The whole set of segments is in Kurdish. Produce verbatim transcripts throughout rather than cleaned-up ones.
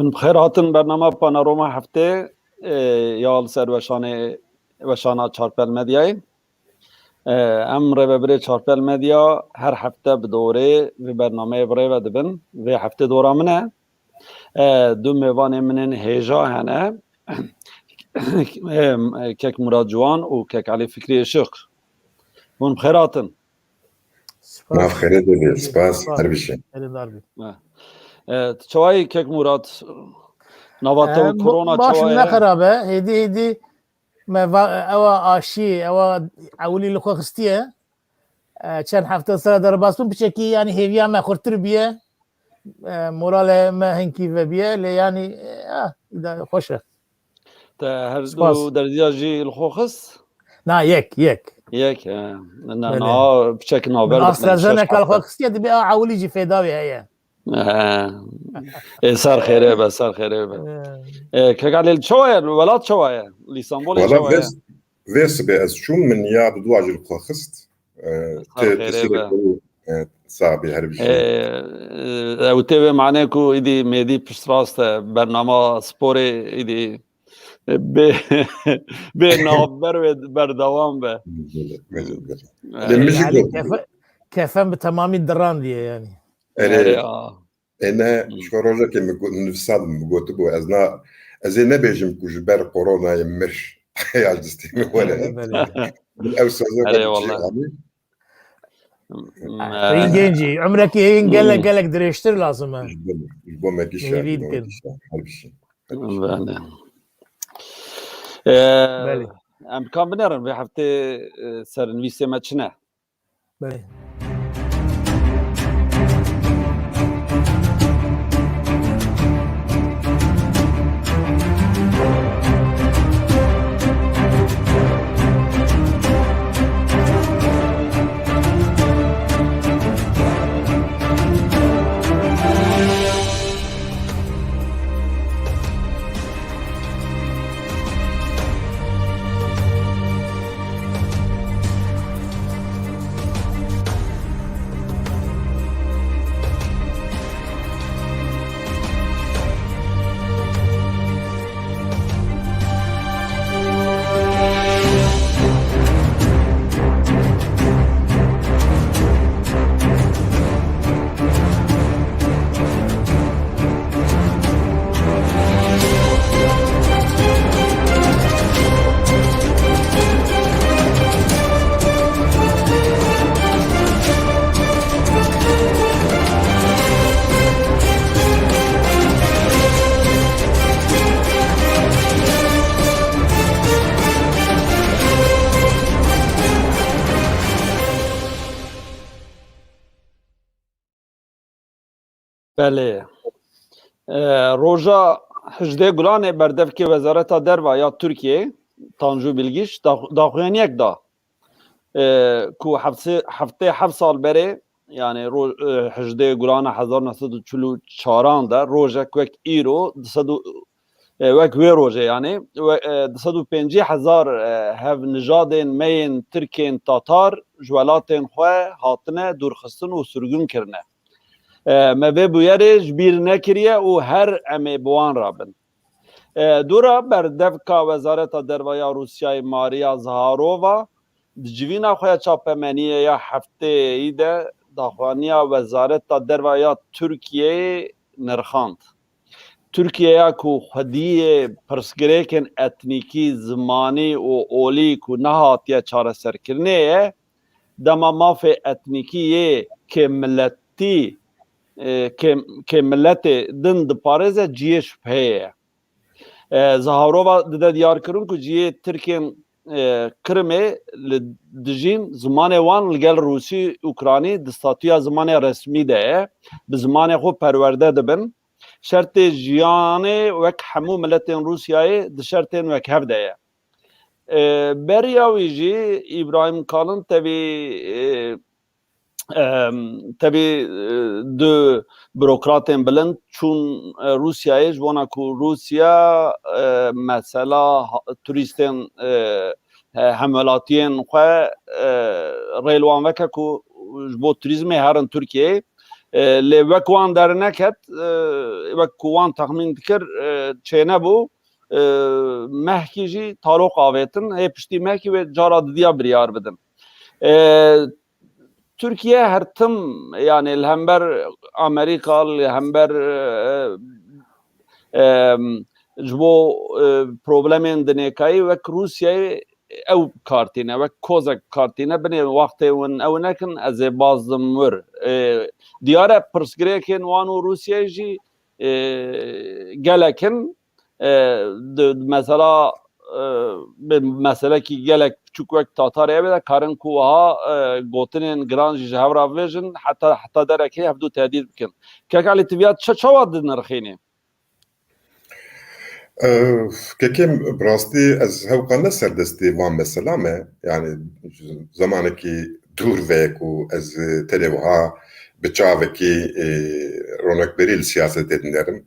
Bi xêr hatin bernama Panorama Heftê, e, ya li ser weşanê, weşana Çarpel Medyayê. E, em rêvebirê Çarpel Medya her hefte bi dorê vê bernameyê bi rê ve dibin. Vê heftê dora min e. E, du mêvanê min ên hêja hene. E, Kek Murad Ciwan û Kek Elî Fikrî Işiq. Hûn bi xêr hatin. Spas. Nav xêrê de be, spas, spas. Her bişî. Xêrê dar bî. E, e, tu çawa yî Kek Murad? Nava te û E, korona baş çawa ne ye? Xerab e. Hêdî hêdî me va, ewa aşî, ewa ewilî li xwe xistiye. E, çend hefte sera derbas bûn, piçekî, yanî, hêviya me xurtir bûye. E, moralê me hinkî vebiye, lê, yanî, e, ah, îda xweş e. Te her Spas. Du derziya jî li xwe xist? Na, yek, yek. Yek, e. Na, Belê. Na, piçek navber Min AstraZeneca li xwe xistiye, dibê a ewilî jî fêda wê heye. E, ê ser xêrê be, ser xêrê be. E. E, Kek Elî, çawa ye? Welat çawa ye? Li Îstanbulê Wala çawa ye? Vê, vê sibê ez çûm, min ya bi dua jî li xwe xist. E, Ser te, te xêrê sirê be. Xwe, e, sax bî, her bî. E, e, ew tê vê mane ku îdî mêdî piştrast e, bernama sporê îdî, e, bê, bê navber wê berdewam be. Belê, belê, belê. E, Lê min jî Yanî got. Kefe-, kefen bi temamî dirandiye yanî. Erê, Erê, a. Ê ne, Hmm. ji xwe rojekê min got, nivîsand min gotibû, ez na, ez ê nebêjim ku ji ber koronayê mir ya ji destê min were. Belê, belê. Min ew soza Erê, got, çi wala. Anî? Heyîn genc î, umrekî heyîn gelek, Hmm. gelek dirêjtir lazim e. Ji bo, ji bo me gişa, Mêvî ji bo me dikin. Gişa, her bişî. Belê. Ee, Belê. Em kan binêrin vê heftê, e, sernivîsê me çi ne? Belê. Belê. E, roja hejdê Gulanê berdevkê Wezareta Derve ya Tirkiyeyê, Tanju Bilgiç, dax-, daxuyaniyek da, e, ku hefsê-, heftê heft sal berê, yanî ro-, e, hejdê Gulana hezar neh sed û çil û çaran de rojek wek îro, di sed û e, wek wê rojê, yanî, we-, e, du sed û pêncî hezar, e, hevnijadên me yên Tirkên Tatar ji welatên xwe hatine dûrxistin û sirgûn kirine. E, me vê bûyerê ji bîr nekiriye û her em ê bi wan re bin. E, dûra berdevka Wezareta Derve ya Rûsyayê Maria Zaharova di civîna xwe ya çapemeniyê ya hefteyê de daxuyaniya Wezareta Derve ya Tirkiyeyê nirxand. Tirkiyeya ku xwediyê pirsgirêkên etnîkî, zimanî û olî ku nehatiye çareserkirinê ye, dema mafê etnîkî yê kêmmiletî, e, kêm-, kêmmiletê din diparêze cihê şibheyê ye. E, Zaharova dide diyarkirin ku cihê Tirkên, e, Kirimê li dijîn zimanê wan li gel Rûsî, Ukranî di statuya zimanê resmî de ye. Bi zimanê xwe perwerde dibin. Şertê jiyanê wek hemû miletên Rûsyayê di şertên wekhev de ye. E, beriya wî jî Îbrahîm Kalin tevî, e, em, tevî, e, du burokratên bilind çûn, e, Rûsyayê ji bona ku Rûsya, e, mesela ha-, turîstên, e, he-, hemwelatiyên xwe, e, rê li wan veke ku ji bo turîzmê herin Tirkiyeyê. E, lê wek wan derneket, e, wek ku wan texmîn dikir, e, çênebû. E, mehkî jî taroq avêtin. Hê piştî mehkî wê cara didiya biryar bidin. E, Tirkiye her tim, yani li hember Amerîka, li hember, e, e, ji bo, e, problemên dinêkayî wek Rûsyayê ew kartîne, wek kozek kartîne, binê wextê win ew nekin, ez ê bazdim wir. E, diyar e pirsgirêkên wan û Rûsyayê jî, e, gelek in. E, di, mesela, e, bi meselekî gelek biçûk wek Tatarê ev de karin ku wiha, e, gotinên giran jî ji hev re bibêjin, heta, heta derekê hevdû tehdît bikin. Kek Elî, tu viya çi, çawa dinirxînî? Ev, kekim, bi rastî ez hewqa ne serdestê van mesela me. Yani, zamanekî dûr ve ku ez tenê wiha bi çavekî, e, ronekberî li siyasetê dinerim.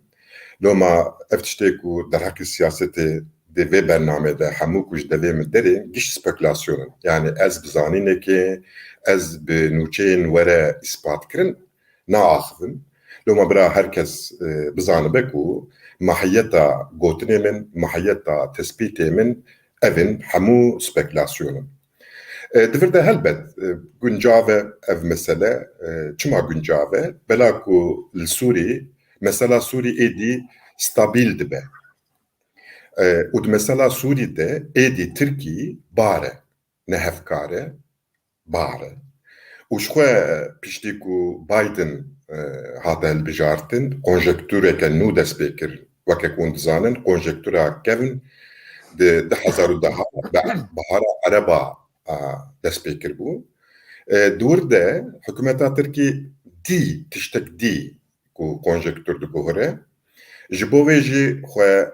Loma ev tiştê ku derheqî siyasetê di vê bernamê de hemû ku ji devê min derê giş spekulasyon in. Yani ez bi zanînekê, ez bi nûçeyên were îspat kirin, naaxivim. Loma bira her kes, e, bizanibe ku mahiyeta gotinê min, mahiyeta tespîtê min, ev in hemû spekulasyon in. E, di vir de helbet, e, guncav e ev mesele, e, çima guncav e? Bela ku li Sûrî, mesela Sûrî êdî stabil dibe. E, û di mesela Sûrî de êdî Tirkî bar e, ne hevkar e, bar e. Û ji xwe piştî ku Biden, e, hate hilbijartin, konjektûreke nû dest pê kir. Weke ku hûn dizanin, konjektûra kevn di du hezar û deh, be-, bahara ereba, a, dest pê kiribû. E, di wir de hikûmeta Tirkî dî, tiştek dî ku konjektûr diguhire. Ji bo vê jî xwe,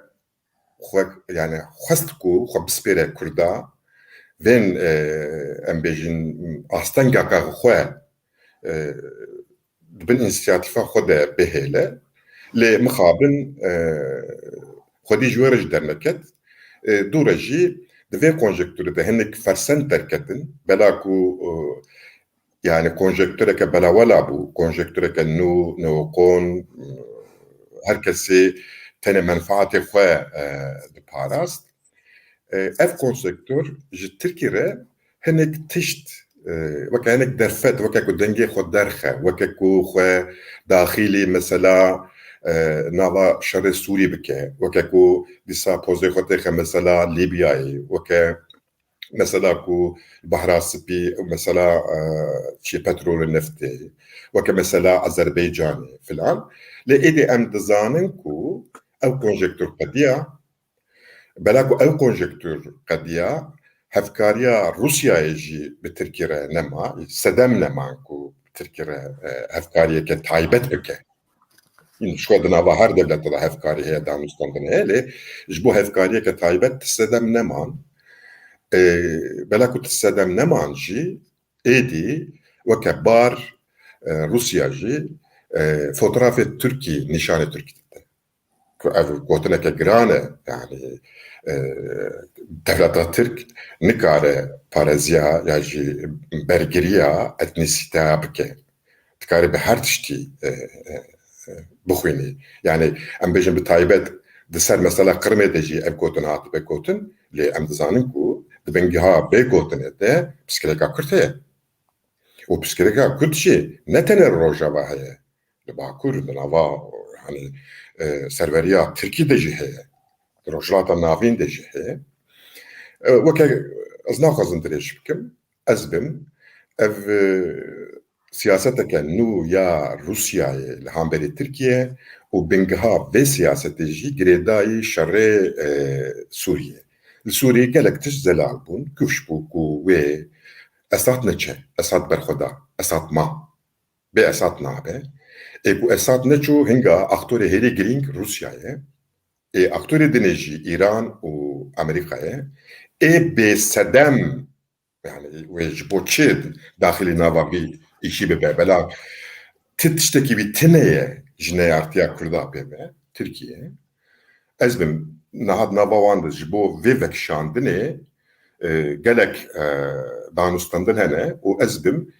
xwe, yani xwest ku xwe bispêre Kurda, vên, e, em bêjin, astengaka xwe, e, di bin însiyatîfa xwe de bihêle. Lê mixabin, e, xwedî ji wê re jî derneket. E, dû re jî di vê konjektûrê de hinek fersend derketin. Bela ku, e, yani konjektûreke belawela bû, konjektûreke nû, neoqon, e, her kesê tenê menfaatê xwe, e, diparast. E, ev konjektûr ji Tirkî re hinek tişt, e, weke hinek derfet, weke ku dengê xwe derxe, weke ku xwe daxilî mesela, e, nava şerê Sûrî bike, weke ku dîsa pozê xwe têxe mesela Lîbyayê, weke mesela ku Behra Spî, mesela, e, çi petrolê neftê, weke mesela Azerbaycanê filan. Lê êdî em dizanin ku ew konjektûr qediya, bela ku ew konjektûr qediya, hevkariya Rûsyayê jî bi Tirkî re nema, sedem neman ku bi Tirkî re, e, hevkariyeke taybet bike. Ji xwe di nava her dewlete de hevkarî heye, danûstandin heye, lê ji bo hevkariyeke taybet ti sedem neman. E, bela ku ti sedem neman jî êdî weke bar, e, Rûsya jî, e, fotoğrafê Tirkî nîşanê Tirkî dide. Ku ev gotineke giran e, yani, e, dewleta Tirk nikare pareziya ya jî bergiriya etnîsîteya bike. Dikarî bi her tiştî, e, e, e, bixwînî. Yani em bêjin bi taybet di ser mesela Qirmê de jî ev gotin hatibe gotin, lê em dizanin ku di bingeha vê gotinê de pirsgirêka Kurd heye. Û pirsgirêka Kurd jî ne tenê li Rojava heye. Li Bakur, li nava, yani, e, serweriya Tirkî de jî heye. Di Rojhilata Navîn de jî heye. E, weke ez naxwazim dirêj bikim. Ez bim, ev, e, siyaseteke nû ya Rûsyayê li hemberî Tirkiye û bingeha vê siyasetê jî girêdayî şerê, e, Sûriyê. Li Sûriyê gelek tişt zelal bûn, kifş bû ku wê Esad neçe, Esad berxwe da, Esad ma. Bê Esad nabe. Ê ku Esad neçû, hinga aktorê hêrî girîng Rûsya ye. Ê aktorê dinê jî Îran û Amerîka ye. Ê bê sedem, yani wê ji bo çi daxilî nava vî îşî bibe? Bela ti tiştekî wî tune ye ji neyartiya Kurda pê ve, Tirkiye. Ez bim, niha di nava wan de ji bo vê vekişandinê, e, gelek, e, danûstendin hene û ez bim,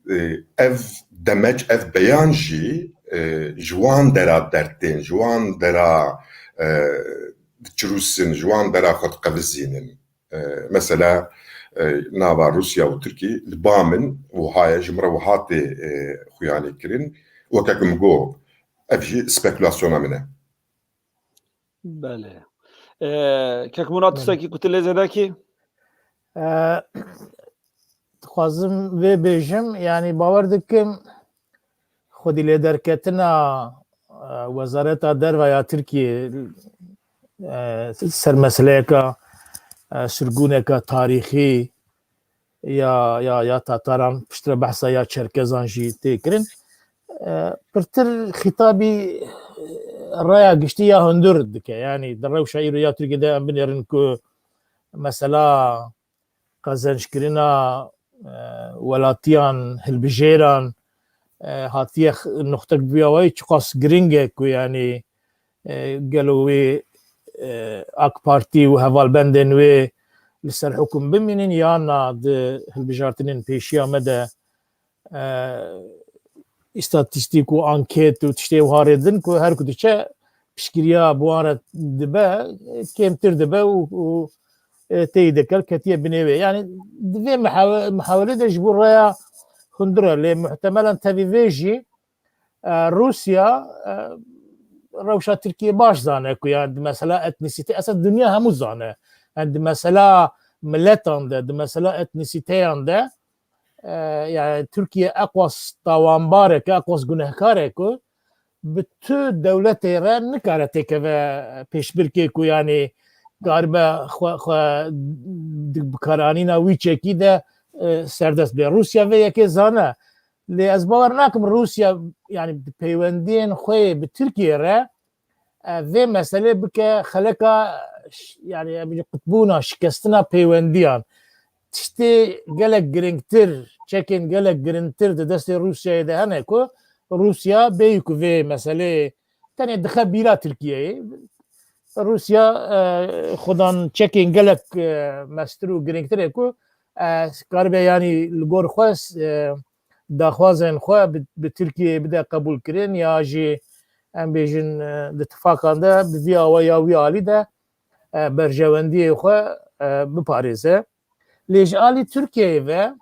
e, ev demeç, ev beyan jî, e, ji wan dera dertên, ji wan dera, e, diçirûsin, ji wan dera xwe diqevizînin. E, mesela, e, nava Rûsya û Tirkî li ba min wiha ye, ji min re wiha tê, e, xuyanî kirin. Weke ku min got, ev jî spekulasyona min e. Belê. E, Kek Murat, tiştekî ku tu lê zêde kî? E, dixwazim vê bêjim, yanî bawer dikim xwedî lêderketina, e, Wezareta Derve ya Tirkiyê, e, ser meseleyeka, e, sirgûneka tarîxî ya, ya, ya Tataran, piştre behsa ya Çerkezan jî tê kirin. E, pirtir xîtabî, e, raya giştî ya hundir dike. Yanî di rewşa îro ya Tirkiyê de em binêrin ku mesela qezenckirina, e, welatiyan, hilbijêran, e, hatiye x-, nuxtek bi vî awayî çiqas giring e ku, yanî, e, gelo wê, e, AK Partî û hevalbendên wê li ser hukum bimînin, yan na di hilbijartinên pêşiya me de, e, îstatîstîk û anket û tiştê wiha rê din ku her ku diçe piştgiriya bi wan re dibe, kêmtir dibe û, û, e, têyî dikel ketiye binê wê. Yanî di vê mihawe-, mihawelê de ji bo raya hundir e, lê muhtemelen tevî vê jî, e, Rûsya, e, rewşa Tirkiyê baş zane ku, yani, di mesela etnisîte, esas dinya hemû zane. Yani di mesela miletan de, di mesela etnisîteyan de, e, yani Tirkiye eqwas tawanbarek e, eqwas gunehkar e ku bi tu dewletê re nikare têkeve pêşbirkê ku, yani, karibe xwe, xwe di bikaranîna wî çekî de, e, serdest bê. Rûsya vê yekê zane. Lê ez bawer nakim Rûsya, yani, di peywendiyên xwe yê bi Tirkiyê re, e, vê meselê bike xeleka ş-, yani, em bêjin qutbûna, şikestina peywendiyan. Tiştê gelek giringtir, çekên gelek giringtir di destê Rûsyayê de hene ku Rûsya bêyî ku vê meseleyê tenê dixe bîra Tirkiyeyê. Rûsya, e, xudan çekên gelek, e, mestir û giringtir e ku, e, karibe, yani, li gor xwe, e, daxwazên xwe bi, bi Tirkiyeyê bide qebûl kirin ya jî, em bêjin, e, di tifakan de bi vî awa ya wî alî de, e, berjewendiyê xwe, e, biparêze. Lê ji alî Tirkiyeyê ve,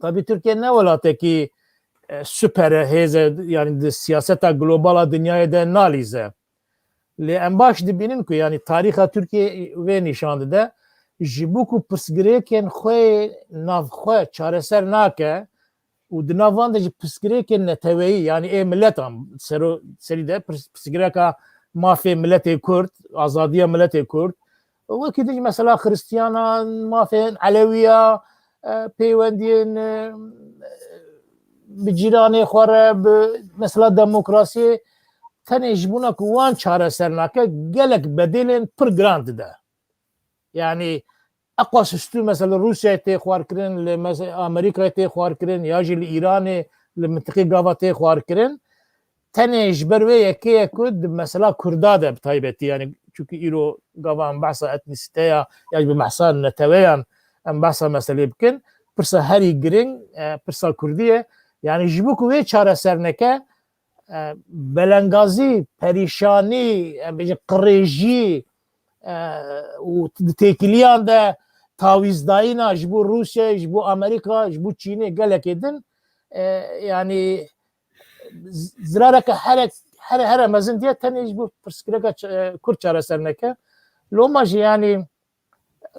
tabî Tirkiye ne welatekî, e, super e, hêz e, yani di siyaseta globala dinyayê de nalîze. Lê em baş dibînin ku, yani, tarîxa Tirkiyê vê nîşan dide, ji bo ku pirsgirêkên xwe yê navxwe çareser nake û di nav van de jî pirsgirêkên neteweyî, yani ê miletan sero-, serî de pirs-, pirsgirêka mafê miletê Kurd, azadiya miletê Kurd, wekî din jî mesela Xiristiyanan, mafên Elewiya, e, peywendiyên, e, bi cîranê xwe re, bi mesela demokrasiyê, tenê ji bona ku wan çareser nake, gelek bedêlên pir giran dide. Yani eqas stû mesela Rûsyayê tê xwarkirin, li mes-, Amerîkayê tê xwarkirin, ya jî li Îranê, li mintiqê gava tê xwarkirin. Tenê ji ber wê yekê ye ku di mesela Kurda de bi taybetî, yani çunkî îro gava em behsa etnîsîteya ya jî bi behsa neteweyan em behsa meselê bikin. Pirsa herî giring, e, pirsa Kurdî ye. Yani ji bo ku wê çareser neke, e, belengazî, perîşanî, em bêjin qirêjî, e, û di têkiliyan de tawîzdayîna ji bo Rûsyayê, ji bo Amerîka, ji bo Çînê gelekê din, e, yani z-, zirareke here, here, here mezin diye tenê ji bo pirsgirêka ç-, e, Kurd çareser neke. Loma jî, yani,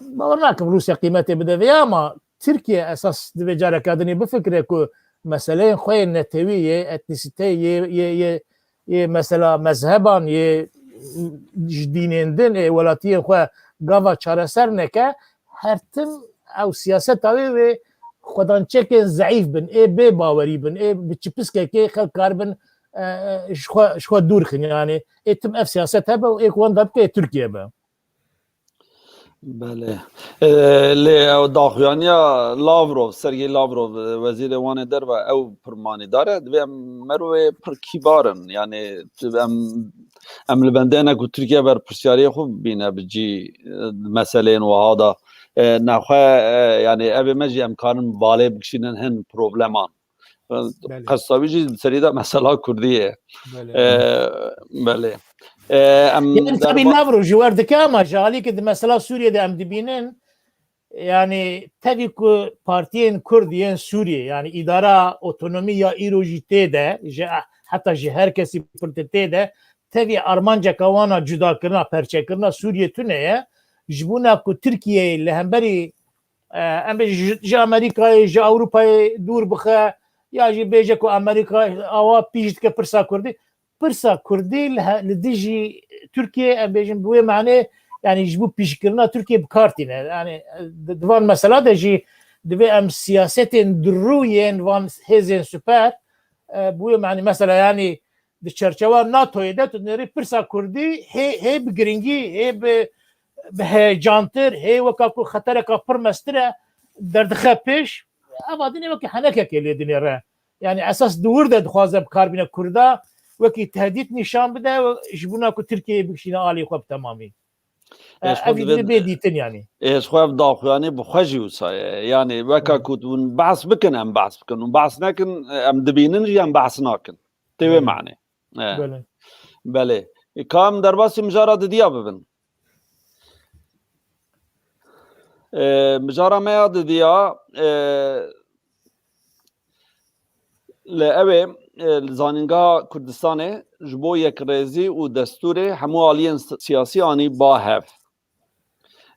bawer nakim Rûsya qîmetê bide vê, ama Tirkiye esas divê careke dinê bifikire ku meseleyên xwe yê netewî, yê etnîsîteyê, yê, yê, yê, yê mesela mezheban, yê ji dînên din, ê welatiyên xwe gava çareser neke, her tim ew siyaseta wê wê xwedançekên zeîf bin, ê bê bawerî bin, ê bi çipiskekê xelk karibin, e, e, ji xwe, ji xwe dûr xin. Yani ê tim ev siyaset hebe û ê ku wenda bike ê Tirkiye be. Belê. E, lê ew daxuyaniya Lavrov, Sergey Lavrov, e, wezîrê wanê derve, ew pir manîdar e. Divê em merovê pir kîbar in. Yani tu, em, em li bendê ne ku Tirkiye berpirsyariyê xwe bibîne bi cî, e, meseleyên wiha de. E, nexwe, e, yani evê me jî em karin balê bikişînin hin probleman. E, Belê. Qesta wî jî di serî de mesela Kurdî ye. Belê. E, belê. E, em Yani tabii derba- Lavrov ji wer dike ama ji alî ki di mesela Sûriyê de em dibînin, yani tevî ku partiyên Kurd yên Sûriyê, yani îdara otonomî ya îro jî tê de, ji, heta ji her kesî pirtir tê de, tevî armanceka wan a cudakirina, perçekirina Sûriyê tune ye. Ji bona ku Tirkiyeyê li hemberî, e, em bêjin ji, ji Amerîkayê, ji Ewropayê dûr bixe, ya jî bêje ku Amerîka awa pîş dike pirsa Kurdî. Pirsa Kurdî li he-, li dijî Tirkiyê, em bêjin bi wê manê, yani ji bo pîşkirina Tirkiyê bi kar tîne. Yani di, di van mesela de jî divê em siyasetên dirû yên van hêzên siper, e, bi wê manê mesela yani di çerçewa NATOyê de tu nerî pirsa Kurdî hê, hê bi giringî, hê bi, bi heyecantir, hê weka ku xetereka pir mestir e derdixe pêş. Eva dinê wekî henekekê lê dinêre. Yani esas di wir de dixwaze bi kar bîne Kurda, wekî tehdît nîşan bide, ji bona ku Tirkiyeyê bikişîne alî xwe bi temamî. E, Êş xwe ev divê bê dîtin yani. Êş xwe ev daxuyanî bi xwe jî wisa ye. Yani weka Hı. ku hûn behs bikin, em behs bikin. Hûn behs nekin, em dibînin jî em behs nakin. Tê wê Hı. manê. E. Belê. Belê. E, ka em derbasî mijara didiya bibin. E, mijara me ya didiya, e, li ew ê, e, li Zanîngeha Kurdistanê ji bo yekrêzî û destûrê hemû aliyên si-, siyasî anî ba hev.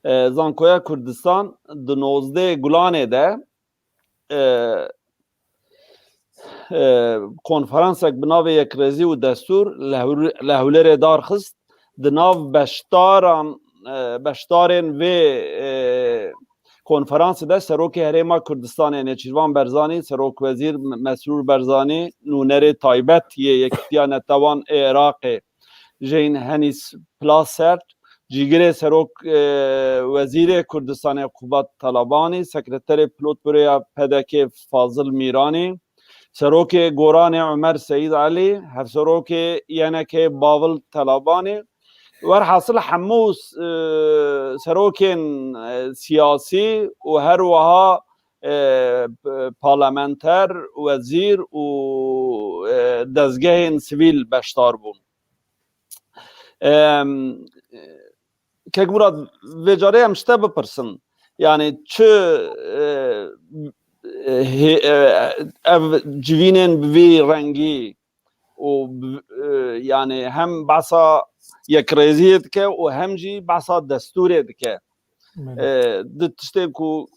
E, Zankoya Kurdistan di nozdeh Gulanê de, e, e, konferansek bi navê Yekrêzî û Destûr li Hewl-, li Hewlêrê darxist. Di nav beşdaran, e, beşdarên vê, e, konferansê de Serokê Herêma Kurdistanê Nêçîrvan Berzanî, Serokwezîr M-, Mesrûr Berzanî, nûnerê taybet yê Yekîtiya Netewan ê Iraqê Jane Hennis Plasschaert, cîgirê serok, e, wezîrê Kurdistanê Kubat Talabanî, sekreterê Polîtbüroya P D K Fazil Mîranî, serokê Goranê Omer Seyîd Elî, hevserokê Y N K Bavil Talabanî, werhasil hemû, e, serokên, e, siyasî û her wiha, e, p-, parlamenter, wezîr û, e, dezgehên sivîl beşdar bûn. Em, Kek Murad, vê carê em ji te bipirsin. Yani çi, e, e, hê-, e, ev civînên bi vî rengî û bi, e, yani hem behsa yekrêziyê dike û hem jî behsa destûrê dike. Belê. E, di tiştê ku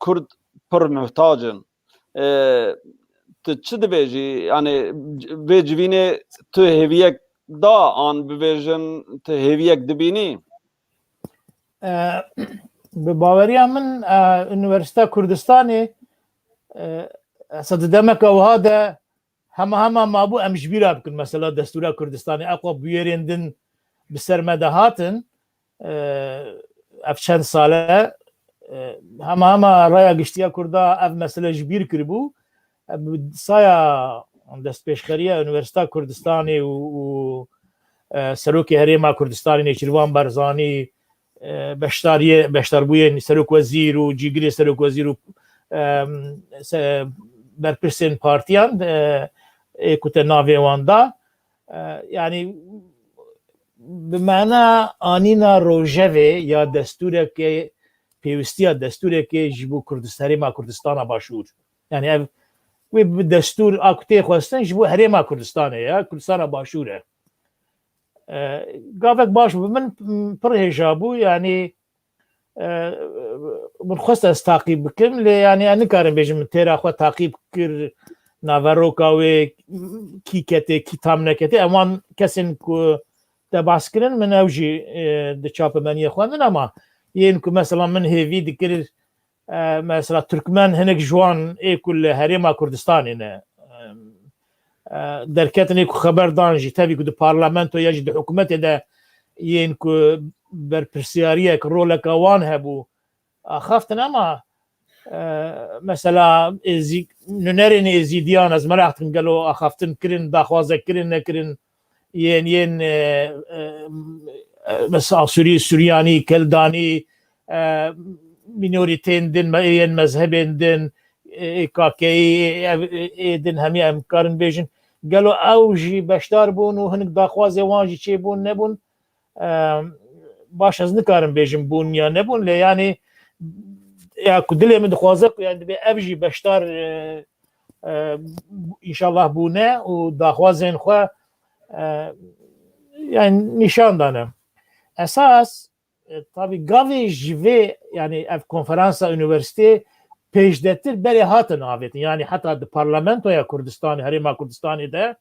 Kurd pir muhtac in. E, tu çi dibêjî? Yani vê civînê tu hêviyek da an bibêjin tu hêviyek dibînî? E, bi baweriya min, e, Unîversîteya Kurdistanê, e, esa di demeka wiha de hema hema mabû em ji bîra bikin. Mesela destûra Kurdistanê, aqwa bûyerên din bi ser me de hatin, e, ev çend sale, e, hema hema raya giştiya Kurda ev mesele ji bîr kiribû. E, bi saya destpêşxeriya Unîversîteya Kurdistanê û, û, e, Serokê Herêma Kurdistanê Nêçîrvan Barzanî, e, beşdariyê, beşdarbûyên serokwezîr û cîgirê serokwezîr û, e, se-, berpirsên partiyan, e, ê ku te navê wan da. E, yani bi mana anîna rojevê ya destûrekê, pêwistiya destûrekê ji bo Kurdist-, Herêma Kurdistana Başûr. Yani ev, wê bi destûr a ku tê xwestin ji bo Herêma Kurdistanê ye, Kurdistana Başûr e. E, gavek baş bû. Min, m, pir hêja bû, yani, e, min xwest ez taqîb bikim, lê yani ez nikarim bêjim min têra xwe taqîb kir, naveroka wê, kî ketê, kî tam neketê. Em wan kesên ku te behs kirin, min ew jî, e, di çapemeniyê xwendin, ama yên ku mesela min hêvî dikir, e, mesela Tirkmen hinek ji wan ê ku li Herêma Kurdistanê ne, e, e, derketin ê ku xeber dan jî, tevî ku di parlamento ya jî di hikûmetê de yên ku berpirsiyariyek, roleka wan hebû, axaftin, ama, e, mesela êzî-, nûnerên êzîdiyan ez meraq dikim gelo axaftin kirin, daxwaze kirin, nekirin, yên, yên, e, e, e, mesela Asûrî, Suryanî, Keldanî, e, mînorîteyên din, me-, yên mezhebên din, ê K K ê, ev, ê din hemî em karin bêjin. Gelo ew jî beşdar bûn û hinek daxwazê wan jî çêbûn nebûn? Em, baş ez nikarim bêjim bûn ya nebûn, lê yanî ya ku dilê min dixwaze ku yani dibê ev jî beşdar, e, e, înşallah bûne û daxwazên xwe, e, yani nîşan dane. Esas, e, tabî gavê ji vê, yani ev konferansa unîversîtê pêşdetir berê hatin avêtin. Yani heta di parlamentoya Kurdistanê, Herêma Kurdistanê de,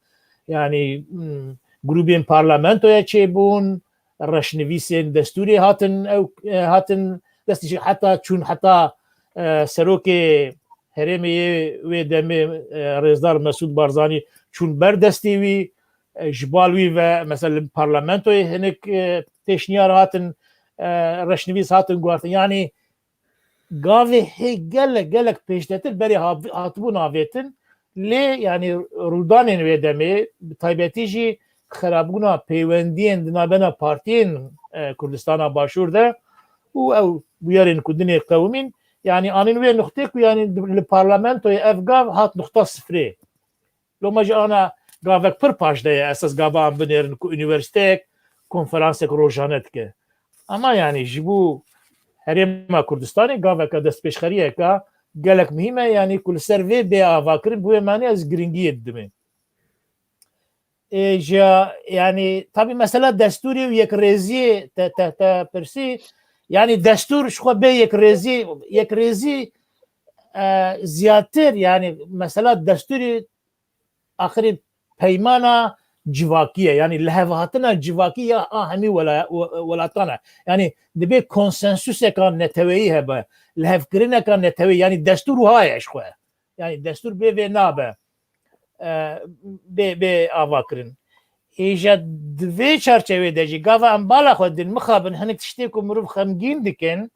yani, hmm, grûbên parlamentoya çêbûn, reşnivîsên destûrê hatin, ew, e, hatin destnîşan, heta çûn heta, e, serokê herêmê yê wê demê, e, Rêzdar Mesûd Barzanî çûn ber destê wî, e, ji bal wî ve mesela li parlamentoyê hinek, e, pêşniyar hatin, e, reşnivîs hatin guhartin. Yanî gavê hê gelek, gelek pêşdetir berê ha-, hatibûn avêtin, lê yanî rûdanên wê demê, bi taybetî jî xerabûna peywendiyên di navbena partiyên, e, Kurdistana Başûr de û ew bûyerên ku dinê qewimîn, yanî anîn wê nuxtê ku yanî li parlamentoyê ev gav hat nuxta sifrê. Loma jî ana gavek pir paşde ye, esas gava em binêrin ku unîversîteyek konferansek rojane dike. Ama yani ji bo Herêma Kurdistanê gaveka destpêşxeriyeka gelek muhîm e, yani ku li ser vê bê avakirin, bi wê manê ez giringiyê didimê. E, ji, yani tabî mesela destûrê û yekrêziyê te, te, te pirsî, yani destûr ji xwe bê yekrêzî, yekrêzî, e, ziyadtir, yani mesela destûrê axirê peymana civakî ye. Yani lihevhatina civakî ya a hemî wela-, we-, welatan e. Yani dibê konsensuseka neteweyî hebe, lihevkirineka neteweyî, yani destûr wiha ye ji xwe. Yani destûr bê vê nabe, e, bê, bê avakirin. Îja di vê çarçevê de jî gava em bala xwe din mixabin hinek tiştê ku mirov xemgîn dikin,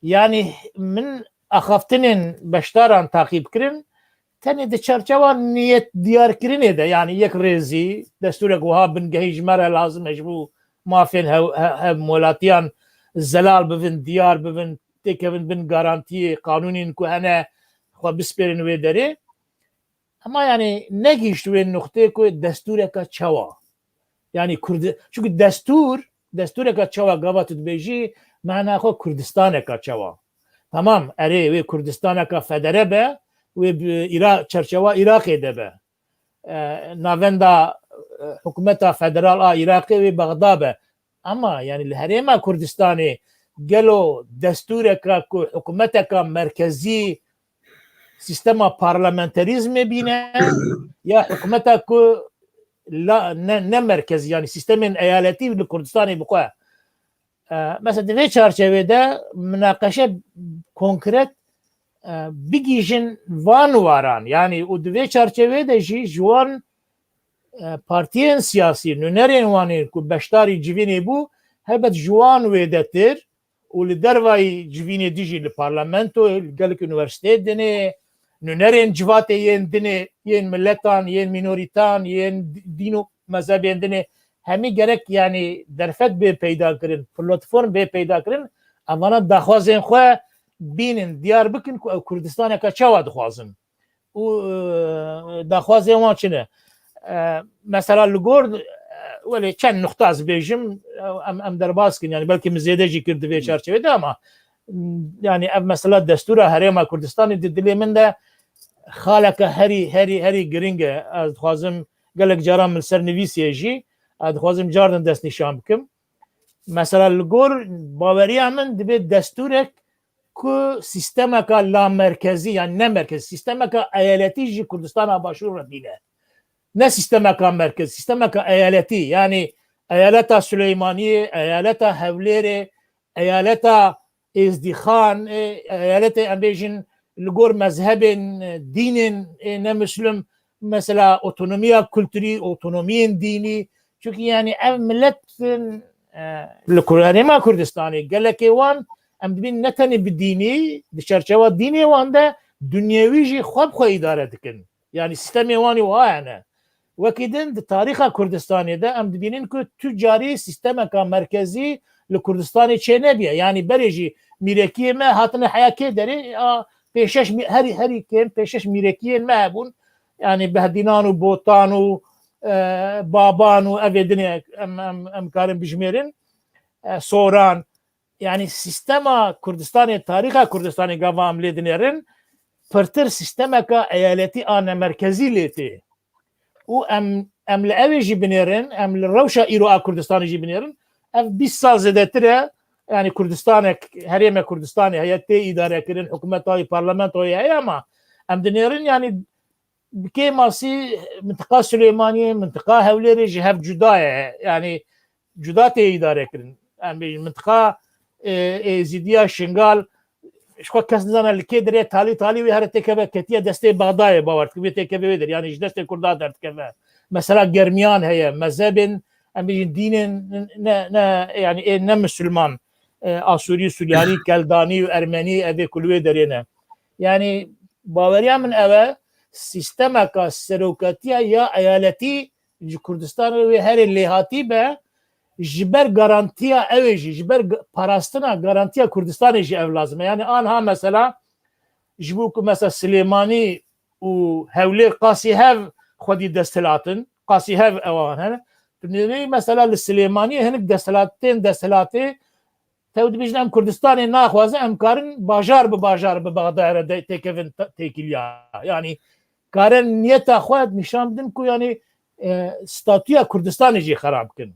yani min axaftinên beşdaran taqîb kirin, tenê di çarçewa niyet diyarkirinê de, yani yekrêzî, destûrek wiha bingehî ji me re lazim e ji bo mafên hev-, he-, hevmolatiyan zelal bibin, diyar bibin, têkevin bin garantiyê qanûnên ku hene xwe bispêrin wê derê. Ema yani negihişt wê nuxtê ku destûreka çawa. Yani Kurdi-, çünkü destûr, destûreka çawa gava tu dibêjî, mana xwe Kurdistaneka çawa. Tamam, erê, wê Kurdistaneka federe be, wê bi Ira-, çerçewa Iraqê de be. E, navenda, e, hikûmeta federal a Iraqê wê Bexda be. Ama yani li Herêma Kurdistanê gelo destûreka ku hikûmeteka merkezî sîstema parlamenterîzmê bîne ya hikûmeta ku la, ne, ne merkezî, yani sîstemên eyaletî li Kurdistanê bi xwe. E, mesela di vê çarçevê de minaqeşe konkret, e, bigihîjin van waran, yani û di vê çarçevê de jî ji wan, e, partiyên siyasî, nûnerên wan ên ku beşdarî civînê bû, helbet ji wan wêdetir û li dervayî civînê dijî li parlamento, li gelek unîversîteyê dinê, nûnerên civatê yên dinê, yên miletan, yên mînorîtan, yên dîn û mezhebên dinê, hemî gerek, yani derfet bê peyda kirin, platform bê peyda kirin, evana daxwazên xwe bînin, diyar bikin ku ew Kurdistaneke çawa dixwazin û, e, daxwazên wan çi ne. E, mesela li gor, e, welê çend nuxta ez bêjim, e, em, em derbas kin, yani belkî min zêde jî kir di vê çarçevê de, ama, m, yani ev mesela destûra Herêma Kurdistanê di dilê min de xaleke herî, herî, herî giring e. Ez dixwazim gelek caran min ser nivîsiye jî, ez dixwazim cardin destnîşan bikim. Mesela li gor baweriya min dibê destûrek ku sîstemeka lamerkezî, yani ne merkezî, sîstemeka eyaletî ji Kurdistana Başûr re bîne. Ne sîstemeka merkezî, sîstemeka eyaletî, yani eyaleta Silêmaniyê, eyaleta Hewlêrê, eyaleta Êzdîxan, e, eyaletê em bêjin li gor mezhebên, e, dînên, e, ne Muslim, mesela otonomiya kulturî, otomiyên dînî. Çünkü yani ev milet, e, li Kur-, Herêma Kurdistanê gelekê wan em dibîn ne tenê bi dînî, di çerçewa dînê wan de dinyewî jî xwe bi xwe îdare dikin. Yani sîstemê wan ê wiha hene. Wekî din di tarîxa Kurdistanê de em dibînin ku tu carî sîstemeka merkezî li Kurdistanê çênebiye. Yani berê jî mîrekiyê me hatine heya kê derê, a, pêşeş mî-, herî, herî kêm pêşeş mîrekiyên me hebûn. Yani Behdînan û Botan û, e, Baban û evê dinê em, em, em karin bijmêrin. E, Soran. Yani sîstema Kurdistanê, tarîxa Kurdistanê gava em lê dinêrin, pirtir sîstemeka eyaletî a nemerkezî lê tê. Û em, em li ew ê jî binêrin, em li rewşa îro a Kurdistanê jî binêrin. Ev bîst sal zêdetir e, yani Kurdistanek, herême Kurdistanê heye, tê îdarekirin, hikûmeta wî, parlamentoyê heye, ama em dinêrin, yani bi kêmasî mintiqa Silêmaniyê, mintiqa Hewlêrê ji hev cuda ye. Yani cuda tê îdarekirin. Em bêjin mintiqa, e, Êzîdiya Şingal, ji xwe kes nizane li kê derê, talî talî wê here têkeve, ketiye destê Bexdayê, bawer dikî wê têkeve wê derê, yani ji destê Kurda derdikeve. Mesela Germiyan heye, mezhebên, em bêjin dînên ne, ne, yani ê ne misilman, e, Asûrî, Suryanî, Keldanî û Ermenî, ev ê ku li wê derê ne. Yani baweriya min ew e, sîstemeka serokatiya ya eyaletî ji Kurdistanê wê herê lêhatî be, ji ber garantiya ew ê jî, ji ber g-, parastina garantiya Kurdistanê jî ev lazim e. Yani anha mesela, ji bo ku mesela Silêmanî û Hewlêr qasî hev xwedî desthilatin, qasî hev ewan hene. Tu nêrî mesela li Silêmaniyê hinek desthilatên, desthilatê, tew dibêjin em Kurdistanê naxwazin, em karin bajar bi bajar bi Bexdayê re de-, têkevin te-, têkiliya. Yani karin niyeta xwe nîşan bidin ku yani, e, statûya Kurdistanê jî xerab bikin.